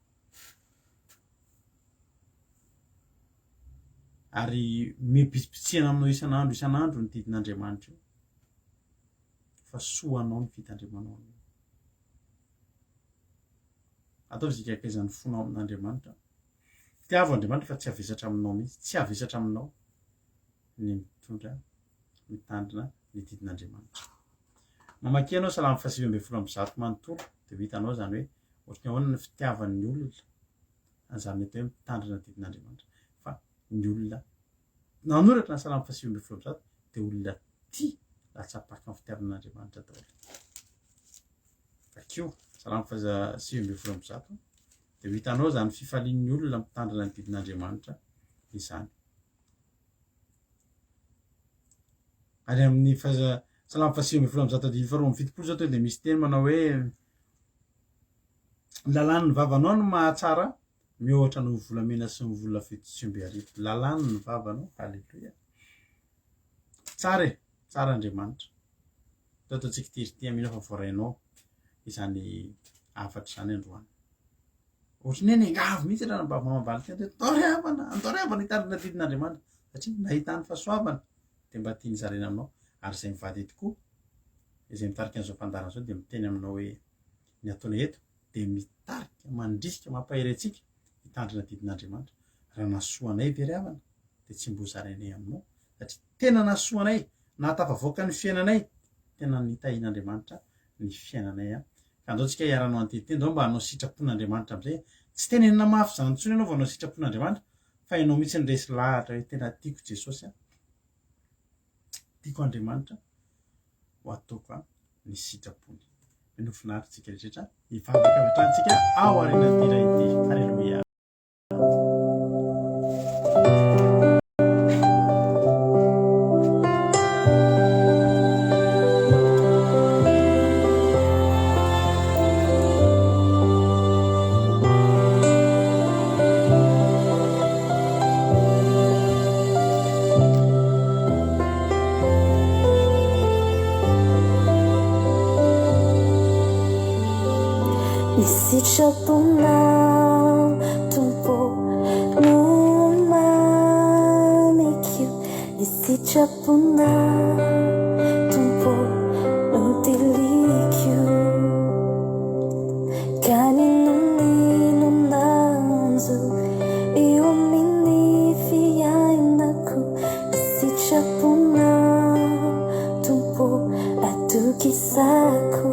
Ary mibitsibitsihana aminao isan'andro isan'andro ny didin'Andriamanitra io. Fa soa anao ny fitandremanao an'io. Ataovy izay hikaikaizan'ny fonao amin'Andriamanitra. Tiavo Andriamanitra fa tsy havesatra aminao mihitsy. Tsy havesatra aminao ny mitondra mitandrina ny didin'Andriamanitra. Mamakia ianao Salamo faha 119 manontolo dia ho hitanao izany hoe ohatran'ny ahoana ny fitiavan'ny olona an'izany mety hoe mitandrina ny didin'Andriamanitra. Fa ny olona nanoratra ny Salamo faha 119 dia olona tia latsa-paka ny fitiavan'Andriamanitra daholo. Vakio Salamo faha 119 dia ho hitanao izany fifalian'ny olona mitandrina ny didin'Andriamanitra izany. Ary amin'ny faha Salamo faha 119 andininy faha 72 zao tonga dia misy teny manao hoe ny lalàn'ny vavanao no mahatsara mihoatra noho ny volamena sy ny volafotsy sy omby arivo. Lalàn'ny vavanao, haleloia. Tsara e, tsara Andriamanitra. Ndao ataontsika ity ry ity, mino aho fa voarainao izany hafatra izany androany. Ohatran'ny hoe niangavy mihitsy raha mba mamaly teny hoe andao ry havana, andao ry havana hitandrina didin'Andriamanitra satria nahitany fahasoavana dia mba tiany zaraina aminao. Ary izay mivady eto koa, izay mitarika an'izao fandaharana izao dia miteny aminao hoe ny ataonay eto dia mitarika, mandrisika, mampahery antsika hitandrina didin'Andriamanitra. Raha nahasoa anay ve ry havana dia tsy mbo zarainay aminao satria tena nahasoa anay, nahatafavoaka ny fiainanay, tena nitahian'Andriamanitra ny fiainanay an. Ka andao tsika hiara-hanao an'ity, andao mba hanao sitrapon'Andriamanitra amin'izay. Tsy tenenina mafy izany intsony ianao vao hanao sitrapon'Andriamanitra fa ianao mihitsy no resy lahatra hoe tena tiako Jesosy an, tiako Andriamanitra, ho ataoko an ny sitrapony. Mino finaritra tsika rehetra, hivavaka avy hatrany tsika ao aorianan'ity iray ity. Haleloia. Ny sitraponao Tompo no mamiko, ny sitraponao Tompo no tiliko. Ka n'inon'inona hanjo eo amin'ny fiainako, ny sitraponao Tompo atokisako.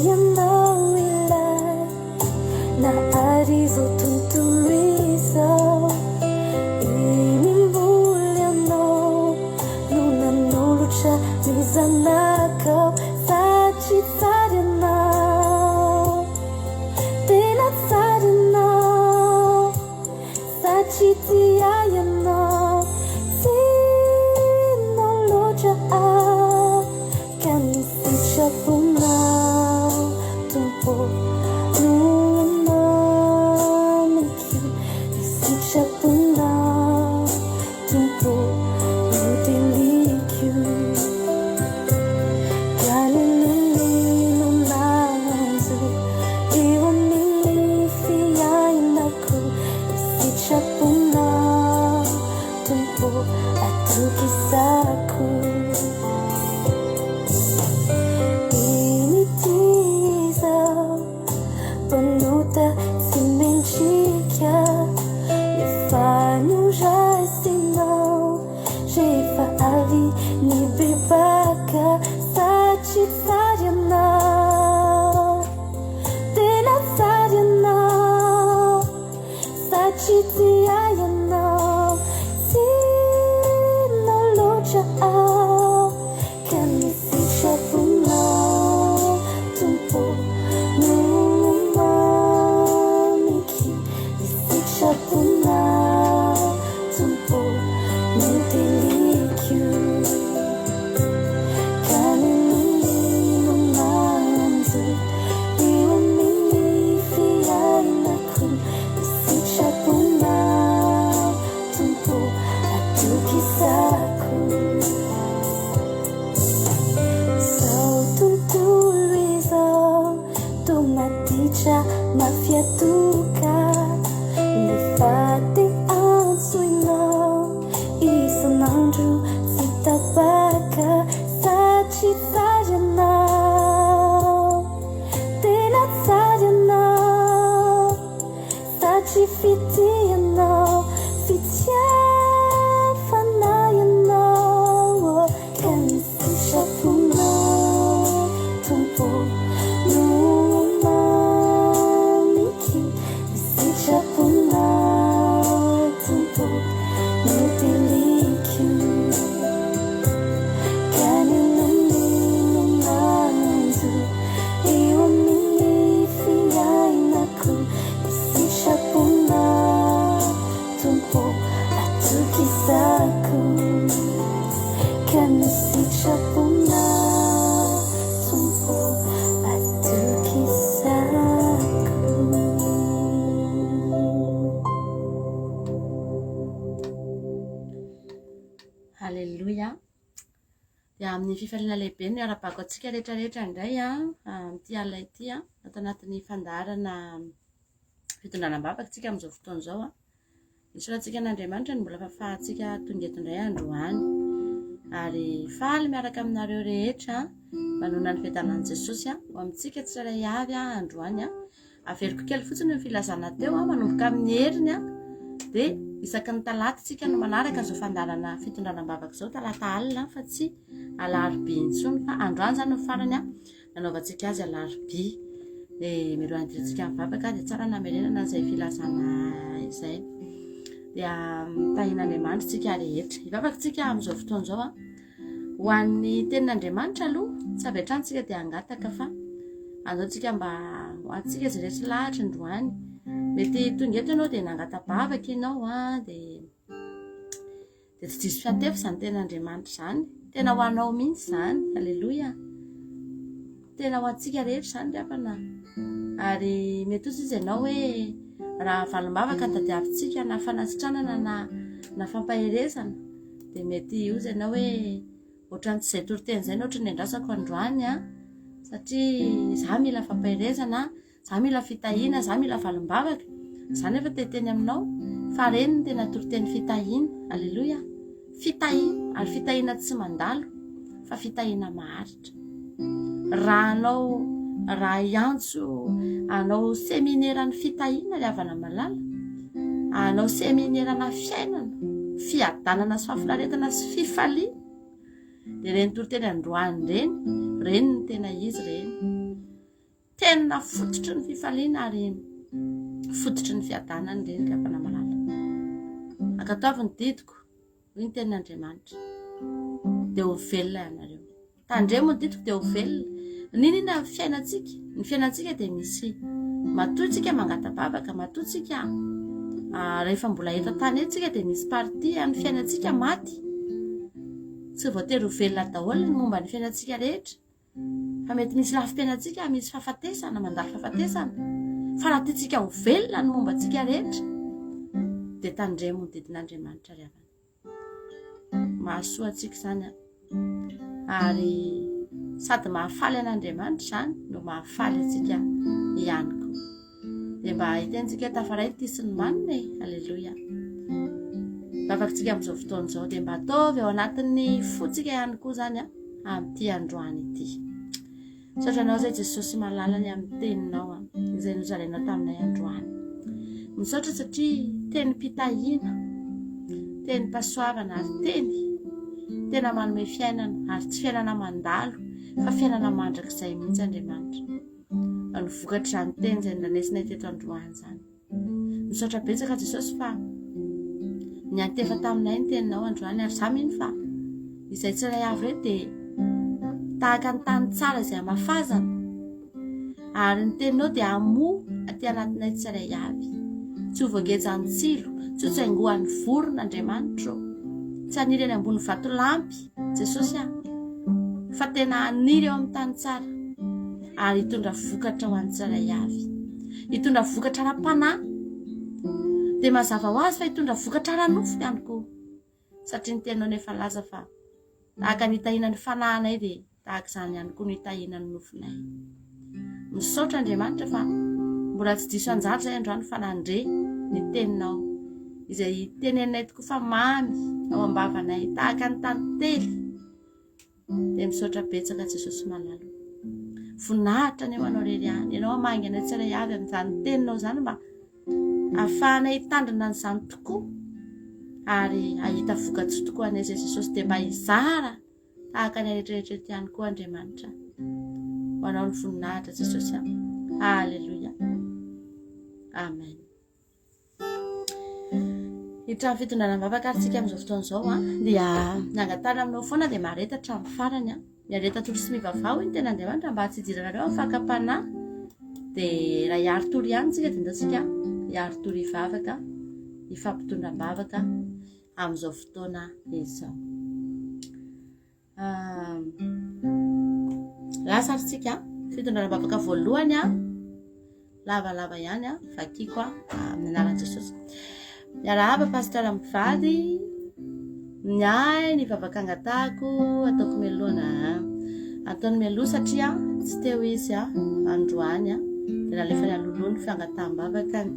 Ianao ilay nahary izao tontolo izao, iny mbola ianao no nanolotra ny zanakao, satria tsara ianao, tena tsara ianao. Satria tia ianao, tianao loatra aho, ka ny sitraponao, Tompo, no mamiko, ny sitraponao, Tompo, no tiliko. Ka n'inon'inona hanjo eo amin'ny fiainako, ny sitraponao, Tompo, atokisako. Iny ity izaho, mpanota tsy mendrika, nefa noraisinao rehefa avy nibebaka, satria tsara ianao, tena tsara ianao. Satria tia ianao, tianao loatra aho, ka ny sitraponao, Tompo, no mamiko, ny sitraponao, Tompo, no tiliko. Ka n'inon'inona hanjo eo amin'ny fiainako. Ny sitraponao Tompo atokisako. Izao tontolo izao toa maditra mafy atoka, nefa te antsoinao isan'andro tsy tapaka, satria tsara ianao. Tena tsara ianao satria fitia ianao, fitiavana ianao ka ny sitraponao Tompo no mamiko, ny sitraponao Tompo no tiliko. Ka n'inon'inona hanjo Eo amin'ny fiainako ny sitraponao. Amin'ny fifaliana lehibe no iarabako antsika rehetra rehetra indray amin'ity alina ity ato anatin'ny fandaharana fitondrana am-bavaka isika amin'izao fotoana izao. Isaorantsika an'Andriamanitra ny mbola fahafahantsika tonga eto indray androany. Ary faly miaraka aminareo rehetra manoana ny fiadanan'i Jesosy ho amintsika tsirairay avy androany. Averiko kely fotsiny ny filazana teo, manomboka amin'ny heriny dia isaky ny talata isika no manaraka izao fandaharana fitondrana am-bavaka izao, talata alina fa tsy alarobia intsony fa androany izany no farany nanaovantsika azy alarobia. Dia mialohan'ny hidirantsika mivavaka dia tsara namerenana izay filazana izay. Dia tahin'Andriamanitra isika rehetra. Hivavaka isika amin'izao fotoana izao. Ho an'ny tenin'Andriamanitra aloha, tsy avy hatrany isika dia hangataka fa andao tsika mba ho antsika izay resy lahatra androany. Mety tonga eto ianao dia nangata-bavaka ianao an, dia dia tsy diso fiantefy izany tenin'Andriamanitra izany. Tena ho anao mihitsy izany. Aleloia. Tena ho antsika rehetra izany ry havana. Ary mety hozy izy ianao hoe raha valim-bavaka no tadiavintsika na fanasitranana na na fampaherezana dia mety hozy ianao hoe ohatran'ny tsy izay toriteny izay no ohatran'ny andrasako androany an, satria izaho mila fampaherezana, izaho mila fitahiana, izaho mila valim-bavaka. Izaho nefa te hiteny aminao fa reny ny tena toriteny fitahiana. Aleloia. Fitahiana, ary fitahiana tsy mandalo fa fitahiana maharitra. Raha hanao, raha hiantso hanao semineran'ny fitahiana ry havana malala, hanao seminerana fiainana, fiadanana sy fahafinaretana sy fifaliana, dia ireny toriteny androany ireny, ireny no tena izy ireny. Tena fototry ny fifaliana ary fototry ny fiadanana ireny ry havana malala. Ankatoavy ny didiko, hoy ny tenin'Andriamanitra, dia ho velona ianareo. Tandremo ny didiko dia ho velona. N'inona ny fiainantsika, ny fiainantsika dia misy matoa tsika mangata-bavaka, matoa tsika ah, rehefa mbola eto an-tany eto tsika dia misy partie amin'ny fiainantsika maty. Tsy voatery ho velona daholo ny momba ny fiainantsika rehetra. Fa mety misy lafim-piainantsika misy fahafatesana, mandalo fahafatesana. Fa raha tiantsika ho velona ny momba antsika rehetra, dia tandremo ny didin'Andriamanitra ry havana. Mahasoa antsika izany an. Ary sady mahafaly an'Andriamanitra izany no mahafaly antsika ihany koa. Dia mba hitentsika tafaray ity sy ny manina e. Aleloia. Vavakitsika amin'izao fotoana izao dia mba ataovy ao anatin'ny fontsika ihany koa izany a amin'ity androany ity. Misaotra anao izay Jesosy malala ny amin'ny teninao a izay nozarainao taminay androany. Misaotra satria tenim-pitahiana, tenim-pahasoavana ary teny tena manome fiainana ary tsy fiainana mandalo fa fiainana mandrakizay mihitsy Andriamanitra. ny vokatr'izany teny izay nanesinay teto androany izany. Misaotra betsaka Jesosy fa niantefa taminay ny teninao androany ary za mino fa izay tsiray avy ireo dia tahaka ny tany tsara izay hamafazana ary ny teninao dia hamoa aty anatinay tsiray avy. Tsy ho voagejan'ny tsilo, tsy ho tsaingohan'ny vorona Andriamanitro, tsy haniry eny ambony vatolampy Jesosy ah, fa tena haniry eo amin'ny tany tsara ary hitondra vokatra ho an'ny tsirairay avy. Hitondra vokatra ara-panahy. Dia mazava ho azy fa hitondra vokatra ara-nofo ihany koa. Satria ny teninao nefa laza fa tahaka ny hitahiana ny fanahinay dia Tahaka izany ihany koa no hitahiana ny nofinay. Misaotra Andriamanitra fa mbola tsy diso anjara izay androany fa nandre ny teninao izay teneninay tokoa fa mamy ao am-bavanay tahaka ny tantely. Dia misaotra betsaka Jesosy malala. Voninahitra anie ho anao irery ihany. Ianao hamangy anay tsirairay avy amin'izany teninao izany mba ahafahanay hitandrina an'izany tokoa ary hahita vokatsoa tokoa anay izay Jesosy dia mba hizara Tahaka ny rehetrarehetra eto ihany koa Andriamanitra. Ho anao ny voninahitra Jesosy a. Alléluia. Amen. Hiditra amin'ny fitondrana vavaka ary tsika amin'izao fotoana izao a dia ny angatahana aminao foana dia mahareta hatramin'ny farany a. Miareta tory sy mivavaha hoy ny tenin'Andriamanitra mba tsy hidiranareo amin'ny fakam-panahy. Dia raha hiary tory ihany tsika dia ndao tsika hiary tory hivavaka, hifampitondra am-bavaka. amin'izao fotoana izao. Lasa ary tsika, fitondrana vavaka voalohany a, lavalava ihany a, vakiko a, amin'ny anaran'i Jesosy. Miarahaba pasteur mivady, Ny ahy ny vavaka angatahako ataoko mialoha na ataony mialoha satria tsy teo izy androany dia nalefany aloloha ny fangataham-bavakany.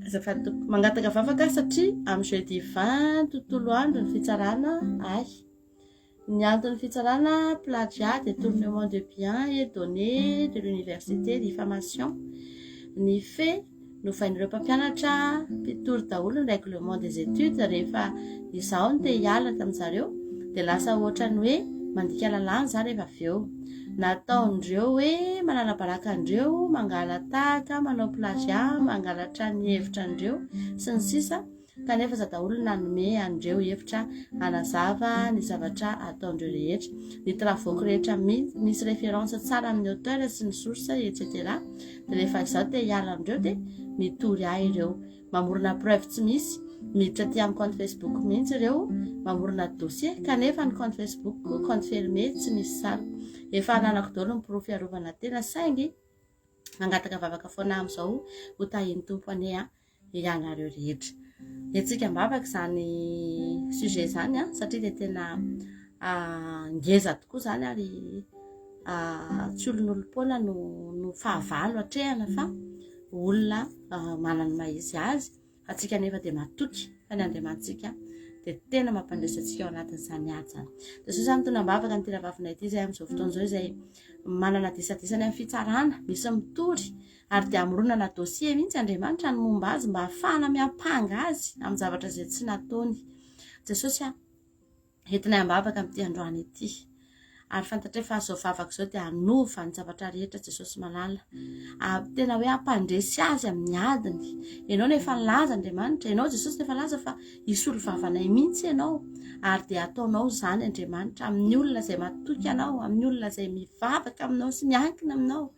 Azafady tompoko. Mangataka vavaka aho satria amin'ny jeudi 20 tontolo andro ny fitsarana ahy. Ny anton'ny fitsarana, plagiat, détournement de biens et données de l'université, diffamation. Ny fait, novain'ireo mpampianatra mpitory daholo ny règlement des études rehefa izaho no te hiala tamin'zareo dia lasa ohatran'ny hoe mandika lalàna za rehefa avy eo. Nataondreo hoe manala baraka andreo, mangala-tahaka, manao plagiat, mangalatra ny hevitra andreo sy ny sisa kanefa za daholo nanome an'ireo hevitra hanazava ny zavatra ataondreo rehetra, ny travaux-ko rehetra misy référence tsara amin'ny auteur sy ny source etc. Dia rehefa izaho te hiala amindreo dia mitory ahy ireo, mamorona preuve tsy misy, miditra aty amin'ny compte Facebook mihitsy ireo mamorona dossier kanefa ny compte Facebook-ko compte fermé tsy misy sary, efa ananako daholo ny porofo hiarovana tena saingy mangataka vavaka foana amin'izao ho tahian'ny Tompo anie an. ianareo rehetra. Hetsika am-bavaka izany sujet izany an, satria dia tena ngeza tokoa izany ary tsy olon'olom-poana no no fahavalo atrehana fa olona manana ny maha izy azy. Antsika anefa dia matoky fa ny Andriamanitsika dia tena mampandresy antsika ao anatin'izany ady izany. Dia izao izany mitondra am-bavaka an'ity rahavavinay ity izay amin'izao fotoana izao izay manana disadisa any amin'ny fitsarana, misy mitory Ary dia hamoronana dossier mihitsy Andriamanitra ny momba azy mba hahafahana miampanga azy amin'ny zavatra izay tsy nataony. Jesosy a, entinay am-bavaka amin'ity androany ity. Ary fantatray fa izao vavaka izao dia hanova ny zavatra rehetra Jesosy malala. Tena hoe hampandresy azy amin'ny adiny. Ianao no efa nilaza Andriamanitra, ianao Jesosy no efa nilaza fa hisolo vavanay mihitsy ianao. Ary dia ataonao izany Andriamanitra amin'ny olona izay matoky anao, amin'ny olona izay mivavaka aminao sy miankina aminao.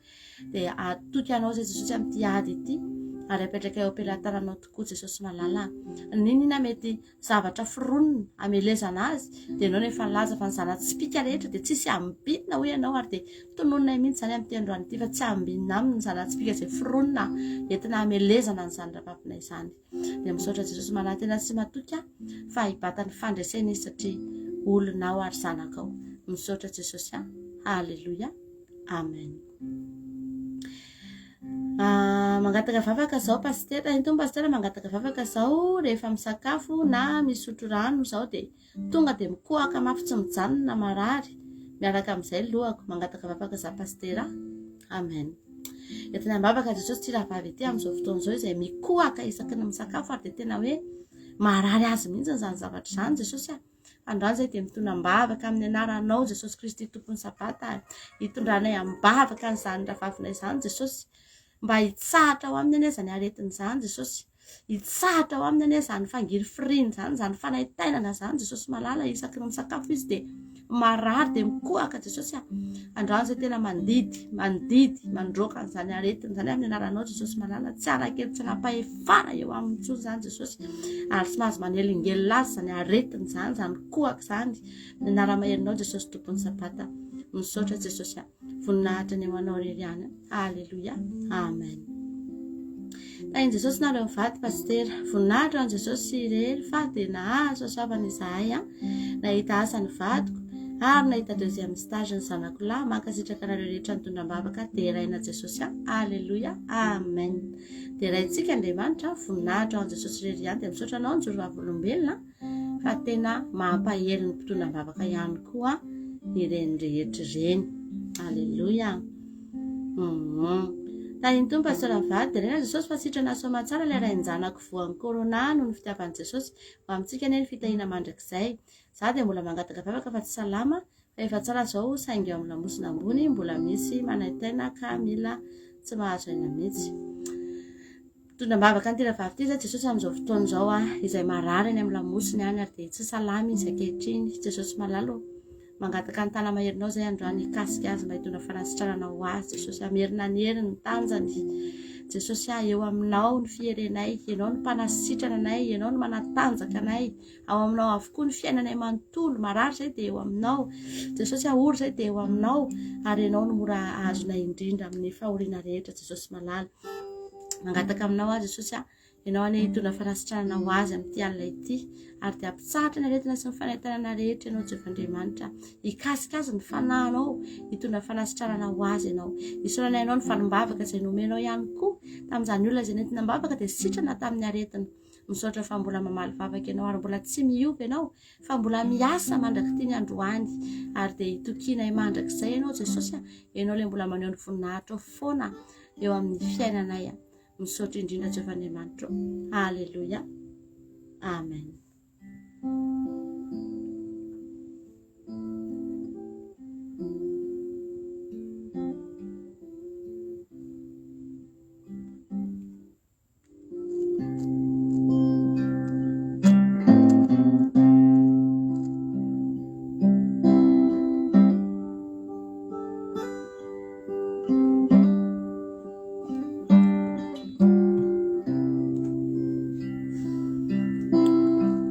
Dia hatoky anao izay Jesosy amin'ity ady ity ary apetraka eo am-pelatananao tokoa Jesosy malala. N'inona mety zavatra foronina hamelezana azy dia ianao no efa nilaza fa ny zana-tsipìka rehetra dia tsisy ambinina hoy ianao ary dia tononinay mihitsy izany amin'ity androany ity fa tsy ambinina aminy ny zana-tsipìka izay foronina entina hamelezana an'izany rahavavina izany. Dia misaotra Jesosy manantena sy matoky aho fa hibata ny fandresena izy satria olonao ary zanakao. Misaotra Jesosy a. Haleloia. Amen. Ah, mangataka vavaka zao pasitera, intomy pasitera mangataka vavaka zao rehefa misakafo na misotro rano zao dia tonga dia mikohaka mafy tsy mijanona marary miaraka amin'izay lohako mangataka vavaka za pasitera. Amen. Entina am-bavaka Jesosy ity rahavavy ity amin'izao fotoana izao izay mikohaka isaky ny misakafo ary dia tena hoe marary azy mihitsy izany zavatra izany Jesosy a. Androany izay dia mitondra am-bavaka amin'ny anaranao Jesosy Kristy Tompon'ny Sabata hitondranay am-bavaka an'izany rahavavinay izany Jesosy mba hitsahatra ao aminy anie izany aretina izany Jesosy hitsahatra ao aminy anie izany fangirifiriana izany izany fanaintainana izany Jesosy malala isaky ny misakafo izy dia marary dia mikohaka Jesosy a androany izay tena mandidy mandidy mandroaka an'izany aretina izany amin'ny anaranao Jesosy malala tsy ara-kely tsy anam-pahefana eo aminy intsony izany Jesosy ary tsy mahazo manelingelina azy izany aretina izany izany kohaka izany ny anara-maherinao Jesosy Tompon'ny Sabata misaotra Jesosy a voninahitra ny ho anao irery ihany Aleloia amen Tahin'i Jesosy nareo mivady pasitera voninahitra ho an'i Jesosy irery fa dia nahazo fahasoavana izahay a nahita asa ny vadiko ary nahita deuxième stage ny zanako lahy mankasitraka anareo rehetra nitondra am-bavaka deraina Jesosy a Aleloia amen Deraintsika Andriamanitra, voninahitra ho an'i Jesosy irery ihany, dia misaotra anao nijoro vavolombelona fa tena mampahery ny mpitondra am-bavaka ihany koa ireny rehetra ireny. Aleloia. Tahin'ny Tompo Pasteur Vady, deraina Jesosy fa sitrana soamantsara ilay rain-janako voan'ny corona noho ny fitiavan'i Jesosy. Ho amintsika anie ny fitahiana mandrakizay. Za dia mbola mangataka vavaka fa tsy salama Fa efa tsara zao saingy eo amin'ny lamosina ambony mbola misy manaintaina ka mila tsy mahazo aina mihitsy. Mitondra am-bavaka an'ity rahavavy ity izay Jesosy amin'izao fotoana izao ah, izay marary any amin'ny lamosiny any ary dia tsy salama izy ankehitriny. Jesosy malala ô, mangataka ny tana-maherinao izay androany hikasika azy mba hitondra fanasitranana ho azy Jesosy, hamerina ny heriny, ny tanjany. Jesosy ah, eo aminao ny fierenay, ianao no mpanasitrana anay, ianao no manatanjaka anay. Ao aminao avokoa ny fiainanay manontolo, marary izay dia eo aminao, Jesosy ahory izay dia eo aminao, ary ianao no mora azonay indrindra amin'ny fahoriana rehetra, Jesosy malala. Mangataka aminao aho Jesosy a, ianao anie hitondra fanasitranana ho azy amin'ity alina ity ary dia hampitsahatra ny aretina sy ny fanaintainana rehetra ianao Jehovah Andriamanitra. Hikasika azy ny fanahinao, hitondra fanasitranana ho azy ianao. Isaorana ianao ny valim-bavaka izay nomenao ihany koa tamin'izany olona izay nentina am-bavaka dia sitrana tamin'ny aretina. Misaotra fa mbola mamaly vavaka ianao ary mbola tsy miova ianao fa mbola miasa mandrak'ity ny androany ary dia itokianay mandrakizay ianao Jesosy a, ianao ilay mbola maneho ny voninahitrao foana eo amin'ny fiainanay. Misaotra indrindra Jehovah Andriamanitro. Alléluia. Amen.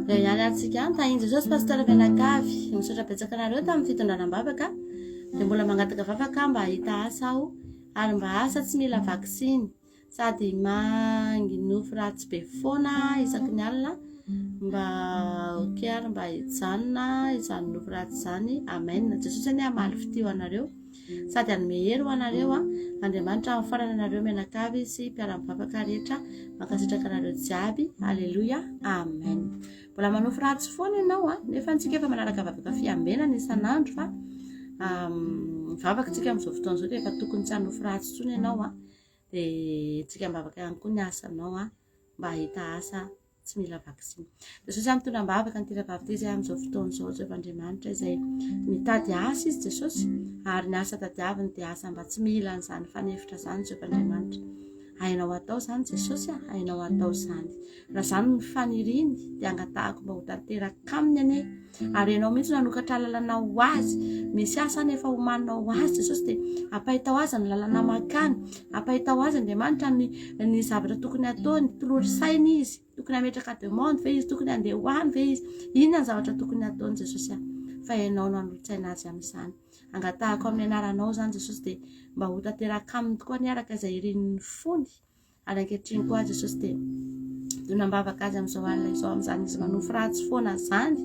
Eo ihany antsika. Tahin'i Jesosy Pasteur mianakavy. Misaotra betsaka anareo tamin'ny fitondrana am-bavaka. Dia mbola mangataka vavaka mba hahita asa aho ary mba asa tsy mila vaksiny. Sady manginofy ratsy be foana isaky ny alina mba ok ary mba hijanona izany nofy ratsy izany. Amen. Jesosy anie hamaly fitia ho anareo sady hanome hery ho anareo a. Andriamanitra hahafarana anareo mianakavy sy mpiara-mivavaka rehetra. Mankasitraka anareo jiaby. Aleloia. Amen. Mbola manofy ratsy foana ianao a, nefa antsika efa manaraka vavaka fiambenana isan'andro fa mivavaka tsika amin'izao fotoana izao dia efa tokony tsy hanofy ratsy intsony ianao a. Dia tsika am-bavaka ihany koa ny asanao a, mba hahita asa tsy mila vaksiny. Jesosy a, mitondra am-bavaka an'ity rahavavy ity izay amin'izao fotoana izao, Jehovah Andriamanitra izay mitady asa izy Jesosy, ary ny asa tadiaviny dia asa mba tsy mila an'izany fanefitra izany Jehovah Andriamanitra. Hainao atao izany Jesosy a, hainao atao izany. Raha izany ny faniriany dia angatahako mba ho tanteraka aminy anie. Ary ianao mihitsy no hanokatra lalana ho azy. Misy asa any efa omaninao ho azy Jesosy dia ampahitao azy ny lalana mankany. Ampahitao azy Andriamanitra ny, ny zavatra tokony hataony. Tolory saina izy. Tokony hametraka demande ve izy? Tokony handeha ho any ve izy? Inona ny zavatra tokony hataony Jesosy a? Fa ianao no hanolo-tsaina azy amin'izany. Angatahako amin'ny anaranao izany Jesosy dia mba ho tanteraka aminy tokoa anie araka izay irin'ny fony. Ary ankehitriny koa Jesosy dia donam-bavaka azy amin'izao alina izao amin'izany izy manofy ratsy foana izany.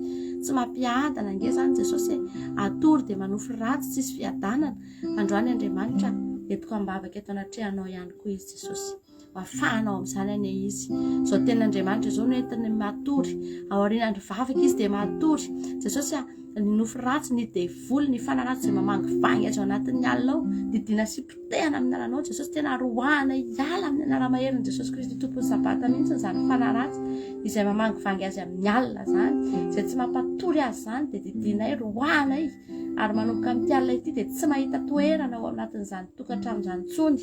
Tsy mampiadana ange izany Jesosy e. Atory dia manofy ratsy tsisy fiadanana. Androany Andriamanitra entiko am-bavaka eto anatrehanao ihany koa izy Jesosy. Ho afahanao amin'izany anie izy. Izao tenin'Andriamanitra izao no entiny matory. Aorian'ny vavaka izy dia matory. Jesosy a, ny nofy ratsy, ny devoly, ny fanahy ratsy izay mamangivangy azy ao anatin'ny alina ao, didiana sy potehana amin'ny anaranao Jesosy, tena roahana hiala amin'ny anara-maherin'i Jesosy Kristy Tompon'ny Sabata mihitsy izany fanahy ratsy izay mamangivangy azy amin'ny alina izany, izay tsy mampatory azy izany dia didianay, roahanay ary manomboka amin'ity alina ity dia tsy mahita toerana ao anatin'izany tokantrano izany intsony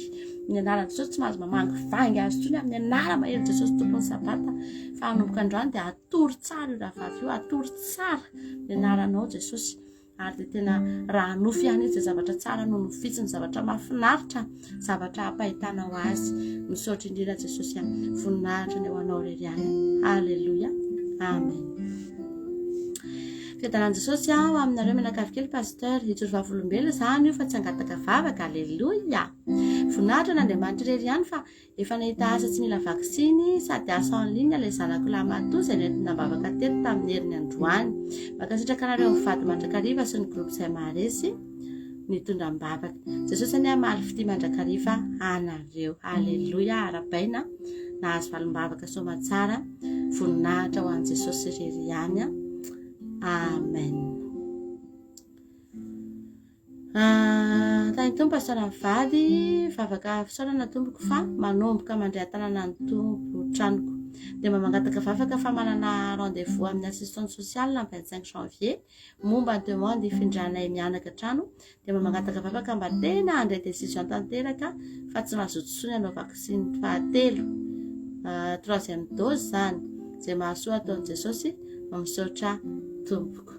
ny anaran'i Jesosy, tsy mahazo mamangivangy azy intsony amin'ny anara-maherin'i Jesosy Tompon'ny Sabata fa hanomboka androany dia Atory tsara io rahavavy io, atory tsara ny anaranao Jesosy. Ary dia tena raha nofy ihany izy dia zavatra tsara no nofitsiny, zavatra mahafinaritra, zavatra hampahitanao azy. Misaotra indrindra Jesosy a. Voninahitra ny ho anao irery ihany. Alléluia. Amen. Fiadanan'i Jesosy aho aminareo mianakavy kely pasteur. Hijoro vavolombelona izany io fa tsy hangataka vavaka. Alléluia. Voninahitra an'Andriamanitra irery ihany fa Efa nahita asa tsy mila vaksiny sady asa en ligne ilay zanako lahimatoa izay nentina am-bavaka teto tamin'ny heriny androany. Mankasitraka anareo mivady mandrakariva sy ny groupe izay maharesy nitondra am-bavaka. Jesosy anie hamaly fitia mandrakariva anareo. Aleloia arabaina nahazo valim-bavaka soamatsara. Voninahitra ho an'i Jesosy irery ihany. Amen. Tahin'ny Tompo Pasteur mivady, vavaka fisaorana tompoko fa manomboka mandray an-tanana ny Tompo tranoko. Dia mba mangataka vavaka fa manana rendez-vous amin'ny assistante sociale ny 25 janvier momba ny demande hifindranay mianaka trano. Dia mba mangataka vavaka mba tena handray décision tanteraka fa tsy mazoto intsony hanao vaksiny fahatelo, troisième dose izany. Izay mahasoa ataon'i Jesosy, misaotra tompoko.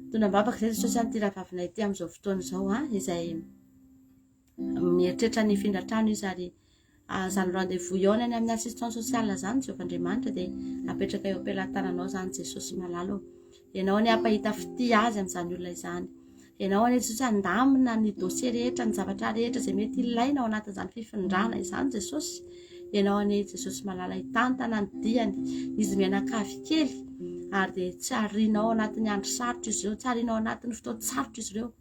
Tonam-bavaka izay Jesosy an'ity rahavavinay ity amin'izao fotoana izao an, izay mieritreritra ny hifindra trano izy ary izany rendez-vous hihaona any amin'ny assistant social izany Jehovah Andriamanitra dia apetraka eo am-pelatananao izany Jesosy malala ô. Ianao anie hampahita fitia azy amin'izany olona izany. Ianao anie Jesosy handamina ny dossier rehetra, ny zavatra rehetra izay mety ilaina ao anatin'izany fifindrana izany Jesosy. Ianao anie Jesosy malala hitantana ny diany, izy mianakavy kely ary dia tsy arinao anatin'ny andro sarotra izy ireo, tsy arinao anatin'ny fotoan-tsarotra izy ireo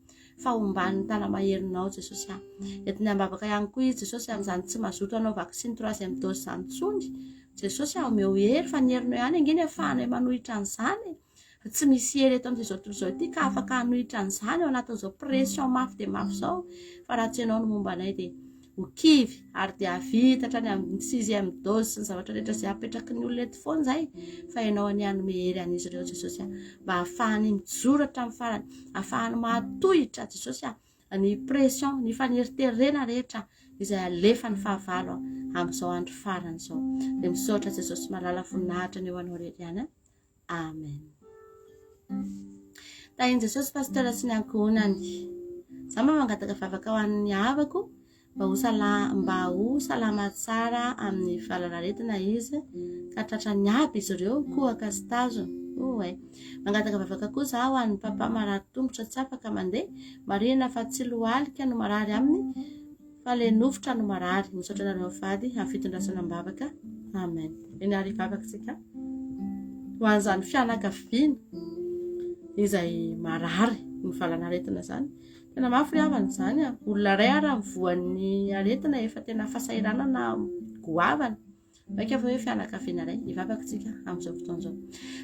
fa omban'ny tana-maherinao Jesosy ah. Entiny am-bavaka ihany koa izy Jesosy amin'izany tsy mazoto hanao vaksiny troisième dose izany intsony. Jesosy ah, omeo hery fa ny herinao ihany ange ny ahafahanay manohitra an'izany e. Tsy misy hery eto amin'izao tontolo izao ity ka afaka hanohitra an'izany ao anatin'izao pression mafy dia mafy izao fa raha tsy ianao no momba anay dia ho kivy ary dia hahavita hatrany amin'ny sixième dose sy ny zavatra rehetra izay apetraky ny olona eto foana izay fa ianao anie hanome hery an'izy ireo Jesosy a mba hahafahany mijoro hatramin'ny farany hahafahany mahatohitra Jesosy a ny pression ny faneriterena rehetra izay alefan'ny fahavalo amin'izao andro farany izao dia misaotra Jesosy malala voninahitra ny eo anao rery ihany a Amen. Tahin'i Jesosy Pasteur sy ny ankohonany. Za mba mangataka vavaka ho an'ny havako mba ho salama mba ho salama tsara amin'ny valanaretina izy ka tratrany aby izy ireo kohaka sy tazona. Oay. Mangataka vavaka koa za ho an'ny papa marary tongotra tsy afaka mandeha. Marihina fa tsy lohalika no marary aminy Fa le nofotra no marary. Misaotra anareo mivady amin'ny fitondrasana am-bavaka. Amen. Eny ary hivavaka isika ho an'izany fianakaviana izay marary ny valanaretina izany. Tena mafy ry havana izany a. Olona iray ary voan'ny aretina efa tena fahasahiranana goavana. Maika fa hoe fianakaviana iray hivavaka isika amin'izao fotoana izao.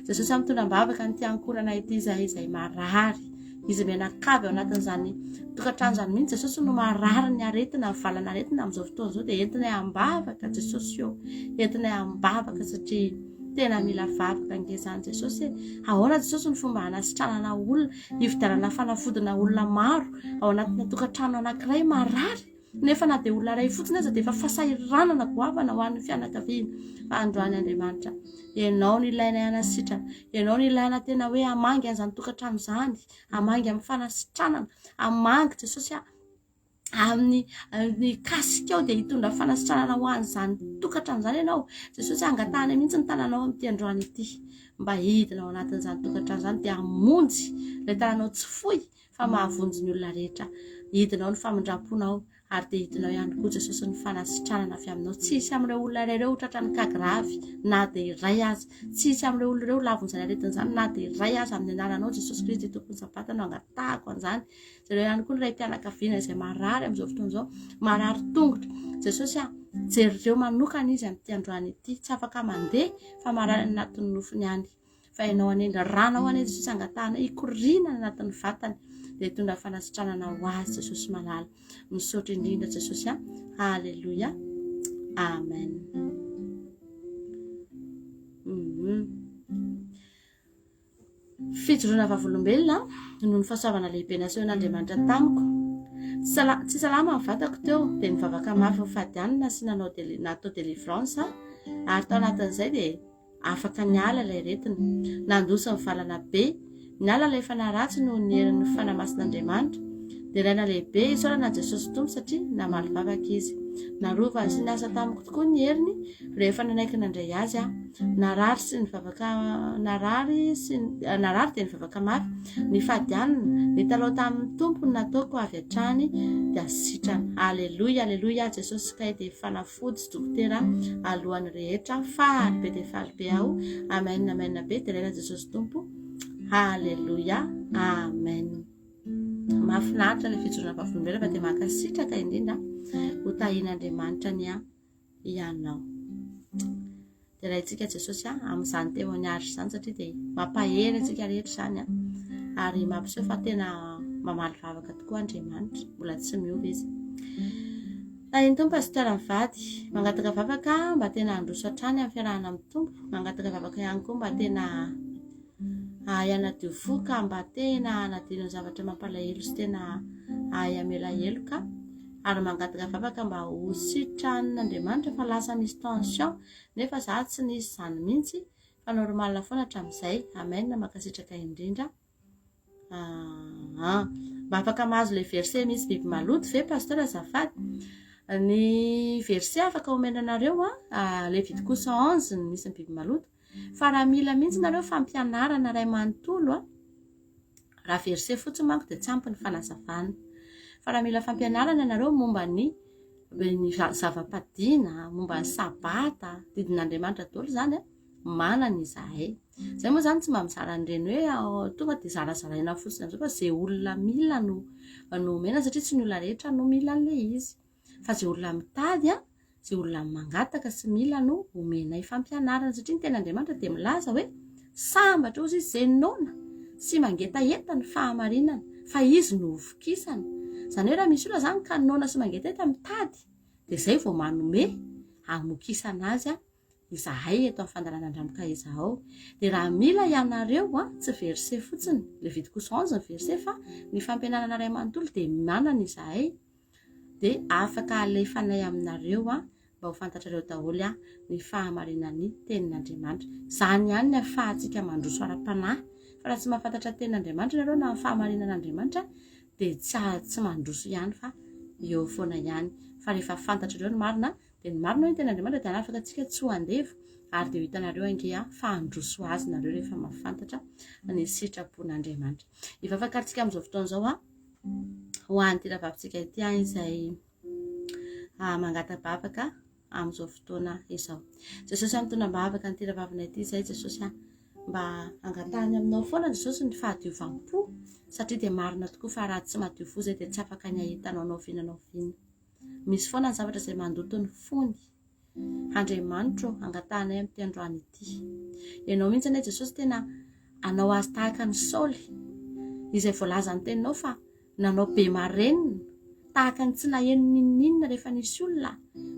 Jesosy mitondra am-bavaka an'ity ankohonana ity izay izay marary. Izy mianakavy ao anatin'izany tokantrano izany mihitsy. Jesosy no marary ny aretina, ny valan'aretina amin'izao fotoana izao dia entinay am-bavaka Jesosy eo. Entinay am-bavaka satria tena mila vavaka ange izany Jesosy e. Ahoana Jesosy ny fomba hanasitranana olona, hividianana fanafodina olona maro ao anatina tokantrano anankiray marary? Nefa na dia olona iray fotsiny aza dia efa fahasahiranana goavana ho an'ny fianakaviana. Fa androany Andriamanitra, Ianao no ilainay hanasitrana. Ianao no ilaina tena hoe hamangy an'izany tokantrano izany, hamangy amin'ny fanasitranana, hamangy Jesosy a amin'ny ny kasika ao dia hitondra fanasitranana ho an'izany tokantrano izany ianao. Jesosy angatahana mihitsy ny tananao amin'ity androany ity mba hidina ao anatin'izany tokantrano izany dia hamonjy ilay tananao tsy fohy fa mahavonjy ny olona rehetra. Hidinao ny famindram-ponao ary dia hidinao ihany koa Jesosy ny fanasitranana avy aminao. Tsy hisy amin'ireo olona iray ireo ho tratran'ny cas grave na dia iray aza. Tsy hisy amin'ireo olona ireo ho lavon'izany aretina izany na dia iray aza amin'ny anaranao Jesosy Kristy Tompon'ny Sabata no angatahako an'izany. Jereo ihany koa ny raim-pianakaviana izay marary amin'izao fotoana izao, marary tongotra. Jesosy a, jereo manokana izy amin'ity androany ity. Tsy afaka mandeha fa marary any anatin'ny nofony any. Fa ianao anie ny ranao anie Jesosy angatahana hikoriana any anatin'ny vatany dia hitondra fanasitranana ho azy Jesosy malala. Misaotra indrindra Jesosy a. Haleloia. Amen. Mm -hmm. Fijoroana vavolombelona noho ny fahasoavana lehibe nasehon'Andriamanitra tamiko. Tsy salama ny vatako teo dia nivavaka mafy nifady hanina sy nanao natao délivrance ary tao anatin'izay dia Afaka niala ilay aretina. Nandosy nivalana be. Niala ilay fanahy ratsy noho ny herin'ny Fanahy Masin'Andriamanitra. Deraina lehibe isaorana an'i Jesosy Tompo satria namaly vavaka Izy. Narovany sy niasa tamiko tokoa ny heriny rehefa nanaiky nandray Azy aho. Narary sy nivavaka narary sy narary dia nivavaka mafy. Nifady hanina, nitalaho tamin'ny Tompo ny nataoko avy hatrany dia sitrana. Aleloia, aleloia Jesosy kay dia fanafody. Fody sy dokotera alohan'ny rehetra faly be dia faly be aho amen amen be deraina Jesosy Tompo haleloia amen mahafinaritra ilay fijoroana vavolombelona fa dia mankasitraka indrindra ho tahian'Andriamanitra ny ianao Deraintsika Jesosy a amin'izany témoignage izany satria dia mampahery antsika rehetra izany a ary mampiseho fa tena mamaly vavaka tokoa Andriamanitra, mbola tsy miova izy. Tahin'ny Tompo Pasteur mivady, mangataka vavaka mba tena handroso hatrany amin'ny fiarahana amin'ny Tompo, mangataka vavaka ihany koa mba tena hahay hanadio fo ka mba tena hanadino ny zavatra mampalahelo sy tena hahay hamela heloka ary mangataka vavaka mba ho sitranin'Andriamanitra fa lasa misy tension nefa za tsy nisy izany mihitsy fa normal foana hatramin'izay. Amen mankasitraka indrindra. Aa mba afaka mahazo le verset misy biby maloto ve pasteur azafady? Ny verset afaka omena anareo a Leviticus 11 ny misy ny biby maloto. Fa raha mila mihitsy nareo fampianarana ray manontolo a. Raha verset fotsiny manko dia tsy ampy ny fanazavana. Fa raha mila fampianarana ianareo momba ny ny zava-padiana, momba ny sabata, didin'Andriamanitra daholo izany an, manana izahay. Izay moa izany tsy mba mizara an'ireny hoe tonga dia zarazaraina fotsiny amin'izao fa izay olona mila no no omena satria tsy ny olona rehetra no mila an'ilay izy. Fa izay olona mitady an, Izay olona mangataka sy mila no omenay fampianarana satria ny tenin'Andriamanitra dia milaza hoe sambatra ozy izy izay noana sy mangetaheta ny fahamarinana fa izy no hovokisana. Izany hoe raha misy olona izany ka noana sy mangetaheta mitady dia izay vao manome hamokisana azy izahay eto amin'ny fandaharana Andramoka izao. Dia raha mila ianareo an, tsy verset fotsiny, Leviticus 11 ny verset fa ny fampianarana iray manontolo dia manana izahay. dia afaka alefanay aminareo an, mba ho fantatrareo daholo an, ny fahamarinan'ny tenin'Andriamanitra. Izany ihany ny ahafahantsika mandroso ara-panahy. Fa raha tsy mahafantatra ny tenin'Andriamanitra ianareo na ny fahamarinan'Andriamanitra dia tsy tsy mandroso ihany fa eo foana ihany. Fa rehefa fantatrareo ny marina dia ny marina hoe ny tenin'Andriamanitra dia hanafaka antsika tsy ho andevo ary dia ho hitanareo ange an, fa handroso azy nareo rehefa mahafantatra ny sitrapon'Andriamanitra. Hivavaka antsika amin'izao fotoana izao an. ho an'ity rahavavintsika ity an izay ah, mangata-bavaka amin'izao fotoana izao. Jesosy a mitondra am-bavaka an'ity rahavavina ity izay Jesosy a mba angatahany aminao foana Jesosy ny fahadiovam-po satria dia marina tokoa fa raha tsy madio fo izay dia tsy afaka ny hahita anao na oviana na oviana. Misy foana ny zavatra izay mandoto ny fony. Andriamanitro ô, angatahanay amin'ity androany ity. Ianao mihitsy anie Jesosy tena hanao azy tahaka an'i Saoly, izay voalazan'ny teninao fa nanao be marenina, tahaka ny tsy naheno n'inon'inona rehefa nisy olona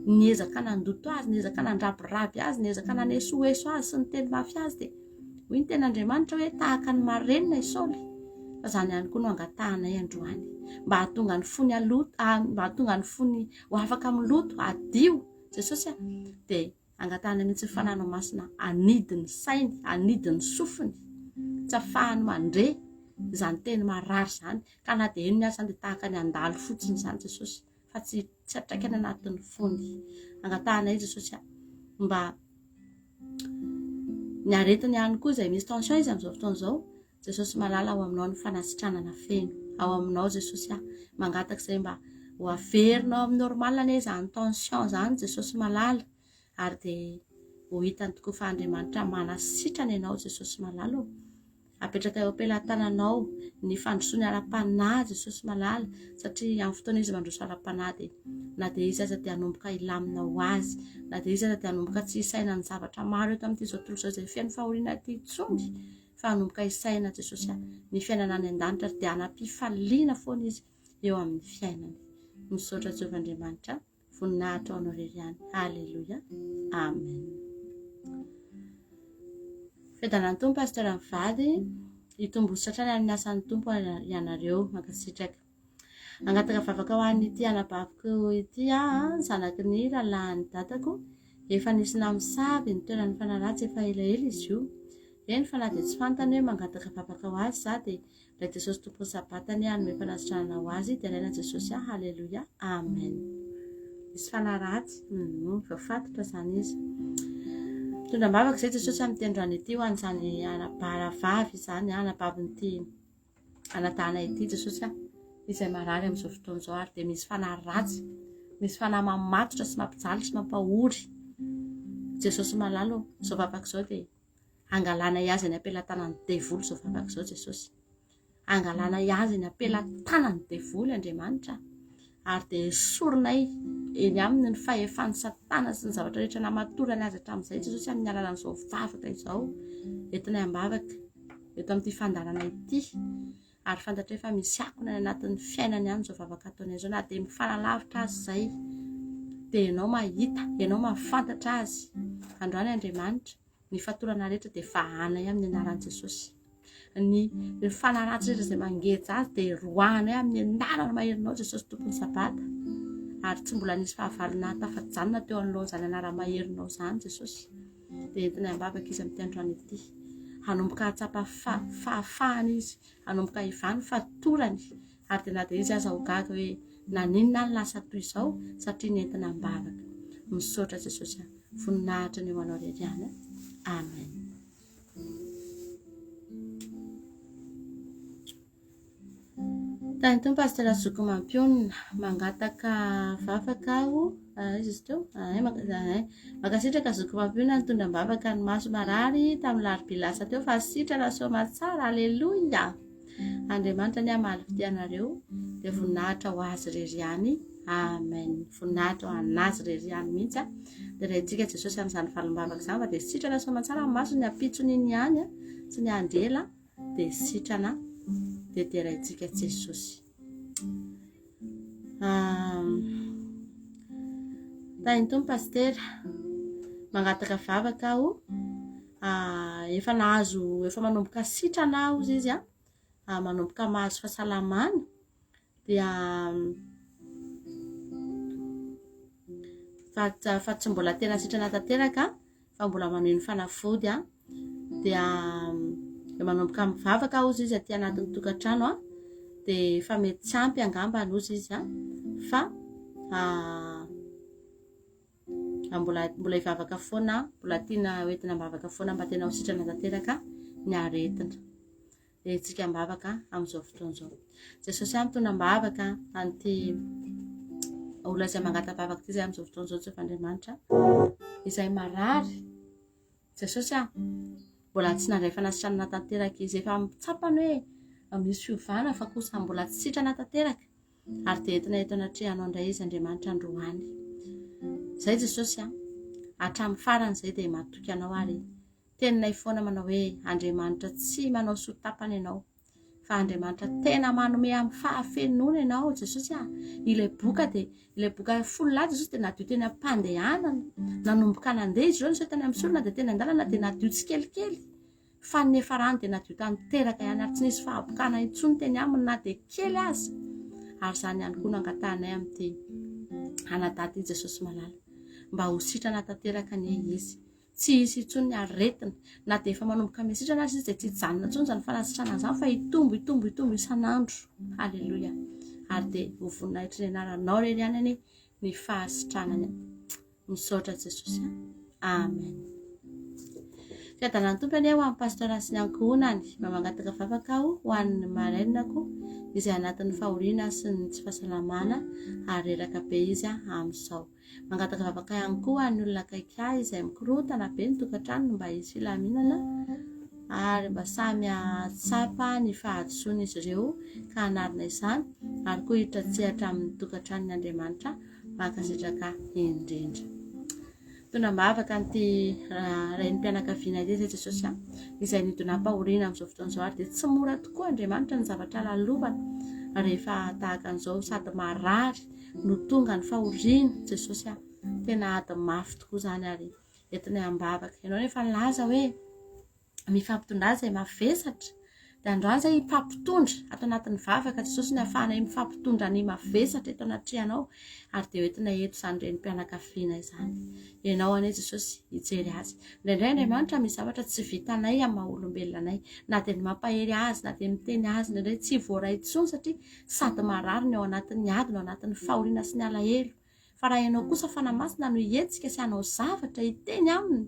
niezaka nandoto azy, niezaka nandrabiraby azy, niezaka nanesoeso azy sy niteny mafy azy dia hoy ny tenin'Andriamanitra hoe tahaka ny marenina i Saoly. Fa izany ihany koa no angatahanay androany, mba hahatonga ny fony haloto, mba hahatonga ny fony ho afaka amin'ny loto, hadio. Jesosy a, dia angatahana mihitsy ny Fananao Masina hanidy ny sainy, hanidy ny sofiny, tsy afahany mandre izany teny marary izany, ka na dia henony aza izany dia tahaka ny handalo fotsiny izany Jesosy, fa tsy tsy hatraikany anatin'ny fony. Angatahanay Jesosy a, mba ny aretiny ihany koa izay misy tension izy amin'izao fotoana izao, Jesosy malala ao aminao ny fanasitranana feno ao aminao Jesosy ah mangataka izay mba ho averinao amin'ny normal anie izany tension izany Jesosy malala ary dia ho hitany tokoa fa Andriamanitra manasitrana ianao Jesosy malala o apetraka eo am-pelatananao ny fandrosoany ara-panahy Jesosy malala satria amin'ny fotoana izy mandroso ara-panahy dia na dia izy aza dia hanomboka hilamina ho azy na dia izy aza dia hanomboka tsy hisaina ny zavatra maro eto amin'ity izao tontolo izao izay feno fahoriana ity intsony fa hanomboka hisaina Jesosy a ny fiainana any an-danitra ary dia hanam-pifaliana foana izy eo amin'ny fiainany. Misaotra Jehovah Andriamanitra, voninahitra ho anao irery ihany. Haleloia. Amen. Fiadanan'ny Tompo Pasteur mivady, hitombo hatrany amin'ny asan'ny Tompo ianareo. Mankasitraka. Hangataka vavaka ho an'ity anabaviko ity aho, zanaky ny rahalahin'ny dadako. Efa nisy namosavy ny toeran'ny fanahy ratsy efa elaela izy io. Eny fa na dia tsy fantany hoe mangataka vavaka ho azy za dia ilay Jesosy Tompon'ny Sabata anie hanome fanasitranana ho azy, deraina Jesosy ah, Haleloia, Amen. Misy fanahy ratsy, hum, voafatotra izany izy. Mitondra am-bavaka izay Jesosy amin'ity androany ity ho an'izany anabaravavy izany, anabavin'ity anadahana ity Jesosy a, izay marary amin'izao fotoana izao ary dia misy fanahy ratsy, misy fanahy mamatotra sy mampijaly sy mampahory. Jesosy malala ô, izao vavaka izao dia angalanay azy any am-pelatanan'ny devoly izao vavaka izao Jesosy. Angalanay azy any am-pelatanan'ny devoly Andriamanitra ary dia esorinay eny aminy ny fahefan'i Satana sy ny zavatra rehetra namatorany azy hatramin'izay Jesosy amin'ny alalan'izao vavaka izao entinay am-bavaka. eto amin'ity fandaharana ity ary fantatray fa misy akony any anatin'ny fiainany any izao vavaka ataonay izao na dia mifanalavitra azy izay dia ianao mahita ianao mahafantatra azy androany Andriamanitra ny fatorana rehetra dia fahanay amin'ny anaran'i Jesosy ny ny fanaratsy rehetra izay mangeja azy dia roahanay amin'ny anarana maherinao Jesosy tompon'ny sabata ary tsy mbola nisy fahavalo nahatafajanona teo anoloan'izany anara-maherinao izany Jesosy dia entinay am-bavaka izy amin'ity androany ity. Hanomboka hahatsapa fahafahana izy, hanomboka hivaha ny fatorany, ary dia na dia izy aza ho gaga hoe naninona aho no lasa toy izao, satria nentina am-bavaka. Misaotra Jesosy a. Voninahitra ny ho anao irery ihany. Amen. Tahin'ny Tompo Pasitera Zoky Mampionona. Mangataka vavaka aho. Ah, iza izy teo? Ah, eh, eh. Mankasitraka Zoky Mampionona nitondra am-bavaka ny maso marary tamin'ny larobia lasa teo fa sitrana soamatsara. Aleloia! Andriamanitra anie hamaly fitia anareo dia voninahitra ho azy irery ihany. Amen. Voninahitra ho an'azy irery ihany mihitsy. A. Dia raintsika Jesosy amin'izany valim-bavaka izany fa dia sitrana soamatsara ny masony ny ampitson'iny ihany tsy niandry ela dia sitrana dia deraintsika Jesosy. Tahin'ny Tompo Pasitera, mangataka vavaka aho. Ah, efa nahazo, efa manomboka sitrana aho izy izy ah, manomboka mahazo fahasalamana. Dia fa fa tsy mbola tena sitrana tanteraka fa mbola manohy ny fanafody a dia dia manomboka mivavaka hozy izy aty anatin'ny tokantrano a dia efa mety tsy ampy angamba hozy izy a fa mbola mbola hivavaka foana mbola tiana hoentina am-bavaka foana mba tena ho sitrana tanteraka ny aretina Entintsika am-bavaka amin'izao fotoana izao. Jesosy aho mitondra am-bavaka an'ity olona izay mangata-bavaka ity izay amin'izao fotoana izao Jehovah Andriamanitra izay marary. Jesosy aho mbola tsy nandray fanasitranana tanteraka izy efa tsapany hoe misy fiovana fa kosa mbola tsy sitrana tanteraka ary dia entina eto anatrehanao indray izy Andriamanitra androany. Izay Jesosy aho hatramin'ny farany izay dia matoky anao ary Teninay foana manao hoe Andriamanitra tsy manao soa tapany ianao fa Andriamanitra tena manome amin'ny fahafenoana ianao Jesosy a. Ilay boka dia ilay boka folo lahy Jesosy dia nadio teny am-pandehanana. Nanomboka nandeha izy ireo niseho tany amin'ny sorona dia teny an-dalana dia nadio tsikelikely. Fa ny niafarany dia nadio tanteraka ihany ary tsy nisy fahabokana intsony teny aminy na dia kely aza. Ary izany ihany koa no angatahanay amin'ity anadahy ity Jesosy malala. Mba ho sitrana tanteraka anie izy. Tsy hisy intsony ny aretina. Na dia efa manomboka misitrana aza izy dia tsy hijanona intsony izany fanasitranana izany fa hitombo, hitombo, hitombo isan'andro. Haleloia. Ary dia ho voninahitry ny anaranao irery ihany anie ny fahasitranany. Misaotra Jesosy. Amen. Fiadanan'ny Tompo anie ho an'ny pasteur sy ny ankohonany. Mba mangataka vavaka aho ho an'ny marraine-ko izay anatin'ny fahoriana sy ny tsy fahasalamana ary reraka be izy amin'izao. Mangataka vavaka ihany koa ho an'ny olona akaiky ahy izay mikorontana be ny tokantranony mba hisy filaminana ary mba samy hahatsapa ny fahadisoany izy ireo ka hanarina izany ary koa hiditra an-tsehatra amin'ny tokantranony Andriamanitra mankasitraka indrindra. Mitondra am-bavaka an'ity renim-pianakaviana ity izay Jesosy a, izay nidonam-pahoriana amin'izao fotoana izao ary dia tsy mora tokoa Andriamanitra ny zavatra lalovana rehefa tahaka an'izao sady marary no tonga ny fahoriana Jesosy a, tena ady mafy tokoa izany ary entinay am-bavaka. Ianao nefa nilaza hoe mifampitondra izay mavesatra dia androany izay hifampitondra ato anatin'ny vavaka Jesosy ny ahafahanay mifampitondra ny mavesatra eto anatrehanao ary dia hoentina eto izany renim-pianakaviana izany ianao anie Jesosy hijery azy indraindray Andriamanitra misy zavatra tsy vitanay amin'ny maha olombelona anay na dia ny mampahery azy na dia miteny azy indraindray tsy voaray intsony satria sady marary ny ao anatin'ny ady no anatin'ny fahoriana sy ny alahelo Fa raha ianao kosa Fanahy Masina no hihetsika sy hanao zavatra, hiteny aminy,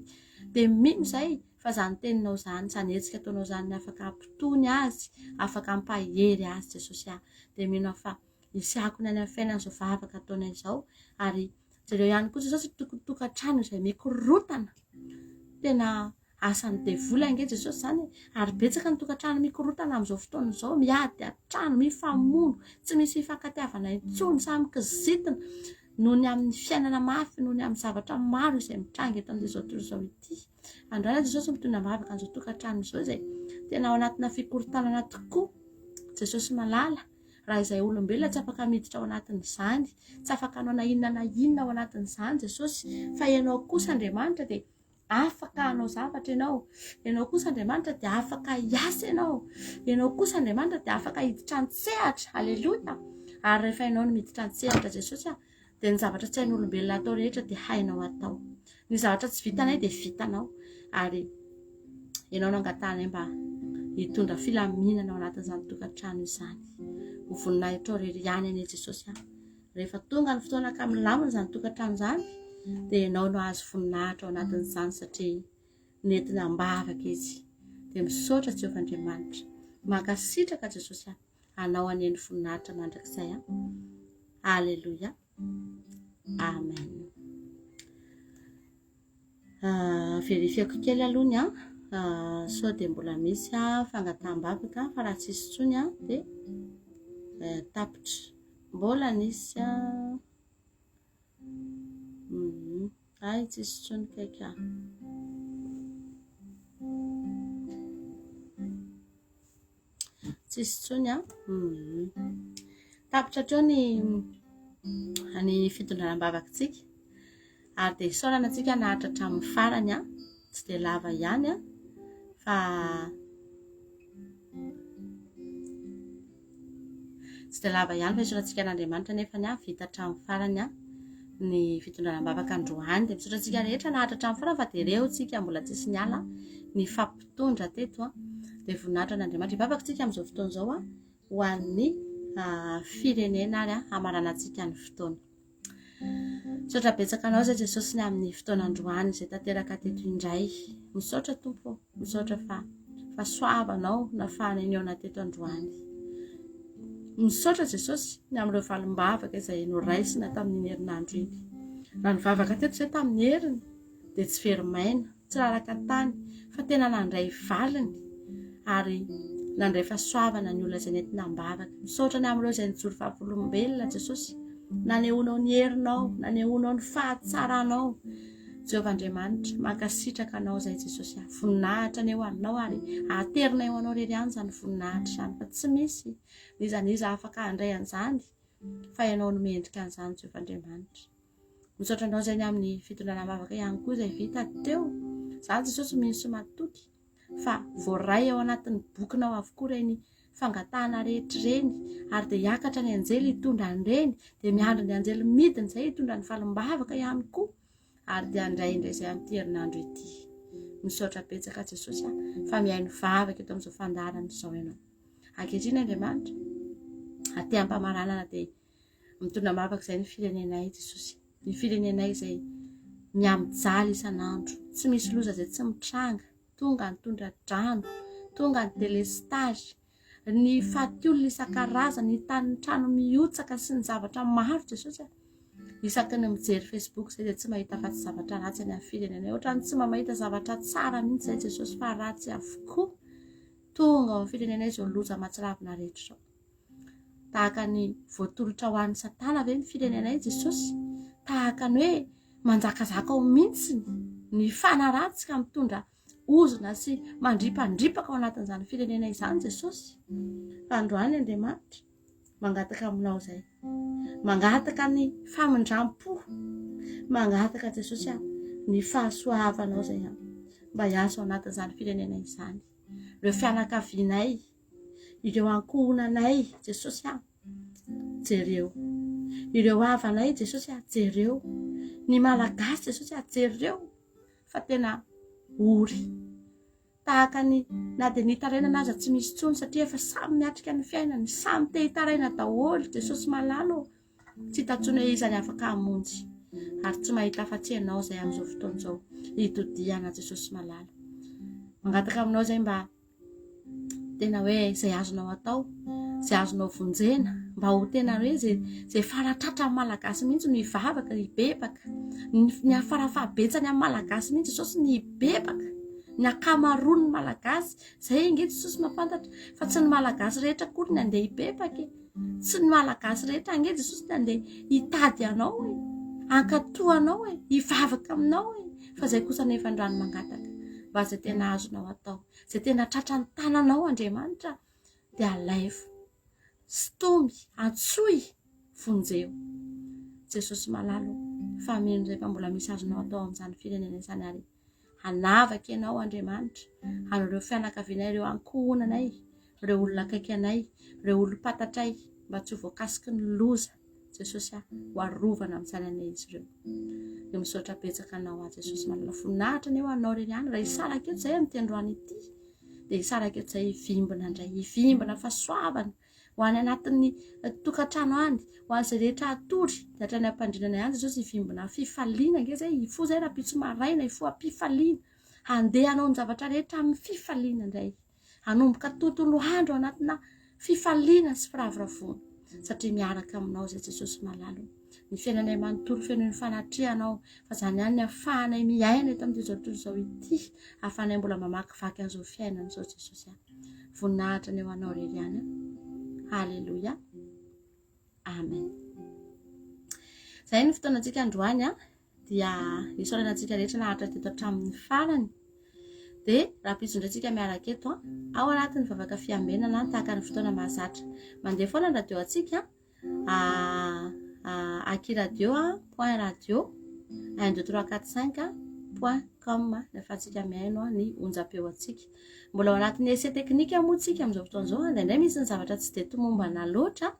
dia mino izay fa izany teninao izany, izany hetsika ataonao izany ny afaka hampitony azy, afaka hampahery azy Jesosy ah. Dia mino aho fa hisy akony any amin'ny fiainany izao vavaka ataonay izao. Ary jereo ihany koa Jesosy tokony tokantrano izay mikorotana. Tena Asan'ny devoly ange Jesosy izany e! Ary betsaka ny tokantrano mikorontana amin'izao fotoana izao, miady an-trano, mifamono, tsy misy fifankatiavana intsony, samy kizitina noho ny amin'ny fiainana mafy, noho ny amin'ny zavatra maro izay mitranga eto amin'izao tontolo izao ity. Androany Jesosy mitondra am-bavaka an'izao tokantrano izao izay tena ao anatina fikorontanana tokoa. Jesosy malala, raha izay olombelona tsy afaka miditra ao anatin'izany, tsy afaka hanao na inona na inona ao anatin'izany Jesosy, fa ianao kosa Andriamanitra dia Afaka hanao zavatra ianao. Ianao kosa Andriamanitra dia afaka hiasa ianao. Ianao kosa Andriamanitra dia afaka hiditra an-tsehatra. Aleloia. Ary rehefa ianao no miditra an-tsehatra Jesosy a, dia ny zavatra tsy hain'olombelona atao rehetra dia hainao atao. Ny zavatra tsy vitanay dia vitanao. Ary ianao no angatahanay mba hitondra filaminana ao anatin'izany tokantrano izany. Ho voninahitrao irery ihany anie Jesosy a. Rehefa tonga ny fotoana ka milamina izany tokantrano izany dia ianao no azo voninahitra ao anatin'izany satria nentina am-bavaka izy. Dia misaotra Jehovah Andriamanitra. Mankasitraka Jesosy a. Anao anie ny voninahitra mandrakizay an. Aleloia. Amen. Ah, verifiako kely aloha ny an. Ah, sao dia mbola misy ah, fangataham-bavaka fa raha tsisy intsony an dia eh, tapitra. Mbola nisy ah. Mhm. Hay tsisy intsony kaiky ah. Tsisy intsony an. Mhm. Tapitra hatreo ny ny fitondrana am-bavakitsika. Ary dia isaorana antsika naharitra hatramin'ny farany an. Tsy dia lava ihany an. Fa tsy dia lava ihany fa isaorantsika an'Andriamanitra nefa ny vita hatramin'ny farany an. Ny fitondrana am-bavaka androany dia misaotra antsika rehetra naharitra hatramin'ny farany fa dia reo tsika mbola tsisy niala ny fampitondra teto an. Dia voninahitra an'Andriamanitra. Hivavaka tsika amin'izao fotoana izao an ho an'ny firenena ary hamaranantsika ny fotoana. Misaotra betsaka anao izay Jesosy ny amin'ny fotoana androany izay tanteraka teto indray. Misaotra Tompo, misaotra fa fahasoavanao nafahana nihaona teto androany. Misaotra Jesosy ny amin'ireo valim-bavaka izay noraisina tamin'iny herinandro iny. Raha nivavaka teto izay tamin'ny heriny dia tsy very maina. tsy raraka tany fa tena nandray valiny ary nandray fahasoavana ny olona izay nentina am-bavaka. Misaotra ny amin'ireo izay nijoro vavolombelona Jesosy. Nanehoanao ny herinao, nanehoanao ny fahatsaranao. Jehovah Andriamanitra, mankasitraka anao izay Jesosy. Voninahitra anie ho anao ary aterinay ho anao irery ihany izany voninahitra izany fa tsy misy n'iza n'iza afaka handray an'izany fa ianao no mendrika an'izany Jehovah Andriamanitra. Misaotra anao izay ny amin'ny fitondrana am-bavaka ihany koa izay vita teo. Za Jesosy mino sy matoky fa voaray ao anatin'ny bokinao avokoa ireny fangatahana rehetra ireny ary dia hiakatra ny anjely hitondra an'ireny dia miandry ny anjely midina izay hitondra ny valim-bavaka ihany koa ary dia handray indray izay amin'ity herinandro ity. Misaotra betsaka Jesosy a fa mihaino vavaka eto amin'izao fandaharana izao ianao. Ankehitriny Andriamanitra aty am-pamaranana dia Mitondra am-bavaka izay ny firenenay Jesosy. Ny firenenay izay mihamijaly isan'andro. Tsy misy loza izay tsy mitranga. Tonga ny tondra-drano, tonga ny delestazy, ny faty olona isan-karazany, ny tanin'ny trano mihotsaka sy ny zavatra maro Jesosy a. Isaky ny mijery Facebook izay dia tsy mahita afa-tsy zavatra ratsy any amin'ny firenenay. Ohatran'ny tsy mba mahita zavatra tsara mihitsy izay Jesosy fa ratsy avokoa. Tonga ao amin'ny firenenay izao loza mahatsiravina rehetra izao. Tahaka ny voatolotra ho an'i Satana ve ny firenenay Jesosy? Tahaka ny hoe manjakazaka ao mihitsy ny fanahy ratsy ka mitondra ozona sy mandripandripaka ao anatin'izany firenena izany Jesosy. Fa androany Andriamanitra mangataka aminao izay. Mangataka ny famindram-po. Mangataka Jesosy aho ny fahasoavanao izay aho mba hiasa ao anatin'izany firenena izany. Ireo fianakavianay Ireo ankohonanay, Jesosy ah, jereo. Ireo havanay, Jesosy ah, jereo. Ny Malagasy, Jesosy ah, jereo. Fa tena ory. Tahaka ny na dia nitarainana aza tsy misy intsony satria efa samy miatrika ny fiainany, samy te hitaraina daholo, Jesosy malala ô. Tsy hita intsony hoe iza ny afaka hamonjy ary tsy mahita afa-tsy ianao izay amin'izao fotoana izao hitodihana Jesosy malala. Mangataka aminao izay mba tena hoe izay azonao atao, izay azonao vonjena, mba ho tena hoe izay izay faratratra amin'ny Malagasy mihitsy no hivavaka, hibebaka. Ny ny farafahabetsany amin'ny Malagasy mihitsy Jesosy ny hibebaka. Ny ankamaroan'ny Malagasy, izay ange Jesosy mahafantatra fa tsy ny Malagasy rehetra akory ny andeha hibebaka e. Tsy ny Malagasy rehetra ange Jesosy ny andeha hitady anao e, hankatò anao e, hivavaka aminao e. Fa izay kosa nefa androany mangataka mba izay tena azonao atao. Izay tena tratran'ny tananao Andriamanitra dia alaivo, sintomy, antsoy, vonjeo. Jesosy malala ô, fa mino izay fa mbola misy azonao atao amin'izany firenena izany ary hanavaka ianao Andriamanitra an'ireo fianakavianay, ireo ankohonanay, ireo olona akaiky anay, ireo olom-pantatray mba tsy ho voakasiky ny loza. Jesosy ah, ho arovana amin'izany anie izy ireo. Dia misaotra betsaka anao aho Jesosy manana voninahitra anie ho anao irery ihany. Raha hisaraka eto izay amin'ity androany ity, dia hisaraka eto izay hivimbina indray, hivimbina fahasoavana ho any anatin'ny eh, tokantrano any, ho an'izay rehetra hatory, dia hatrany am-pandrinana ihany Jesosy hivimbina fifaliana ange izay, hifoha izay rahampitso maraina, hifoha am-pifaliana, handeha hanao ny zavatra rehetra amin'ny fifaliana indray. Hanomboka tontolo andro anatina Fifaliana sy firavoravoana satria miaraka aminao izay Jesosy malala o. Ny fiainanay manontolo fenoy ny fanatrehanao fa izany ihany ny ahafahanay miaina eto amin'ity izao tontolo izao ity, ahafahanay mbola mamakivaky an'izao fiainana izao Jesosy a. Voninahitra ny ho anao irery ihany a. Haleloia. Amen. Izay ny fotoanantsika androany a. Dia isaorana antsika rehetra naharitra teto hatramin'ny farany. Dia rahampitso indray tsika miaraka eto a. Ao anatin'ny vavaka fiambenana tahaka ny fotoana mahazatra. Mandeha foana ny radio antsika Aki radio point radio 1 2 3 4 5 point com ahafahantsika mihaino ny onjam-peo antsika. Mbola ao anatin'ny essai technique moa tsika amin'izao fotoana izao. Indraindray misy ny zavatra tsy dia tomombana loatra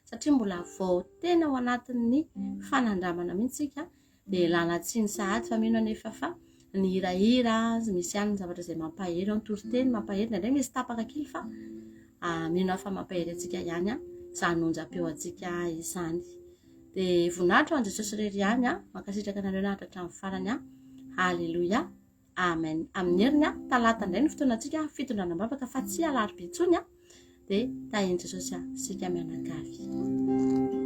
satria mbola vao tena ao anatin'ny fanandramana mihitsy isika dia ilana tsiny sahady fa mino anefa fa ny hirahira misy ihany ny zavatra izay mampahery ao ny toriteny mampahery indraindray misy tapaka kely fa ah, mino aho fa mampahery antsika ihany a izany onjam-peo antsika izany dia voninahitra ho an'i Jesosy irery ihany a mankasitraka anareo naharitra hatramin'ny farany a haleloia Amen. Amin'ny heriny a, talata indray ny fotoanantsika fitondrana am-bavaka fa tsy alarobia intsony a. Dia tahin'i Jesosy a, isika mianakavy.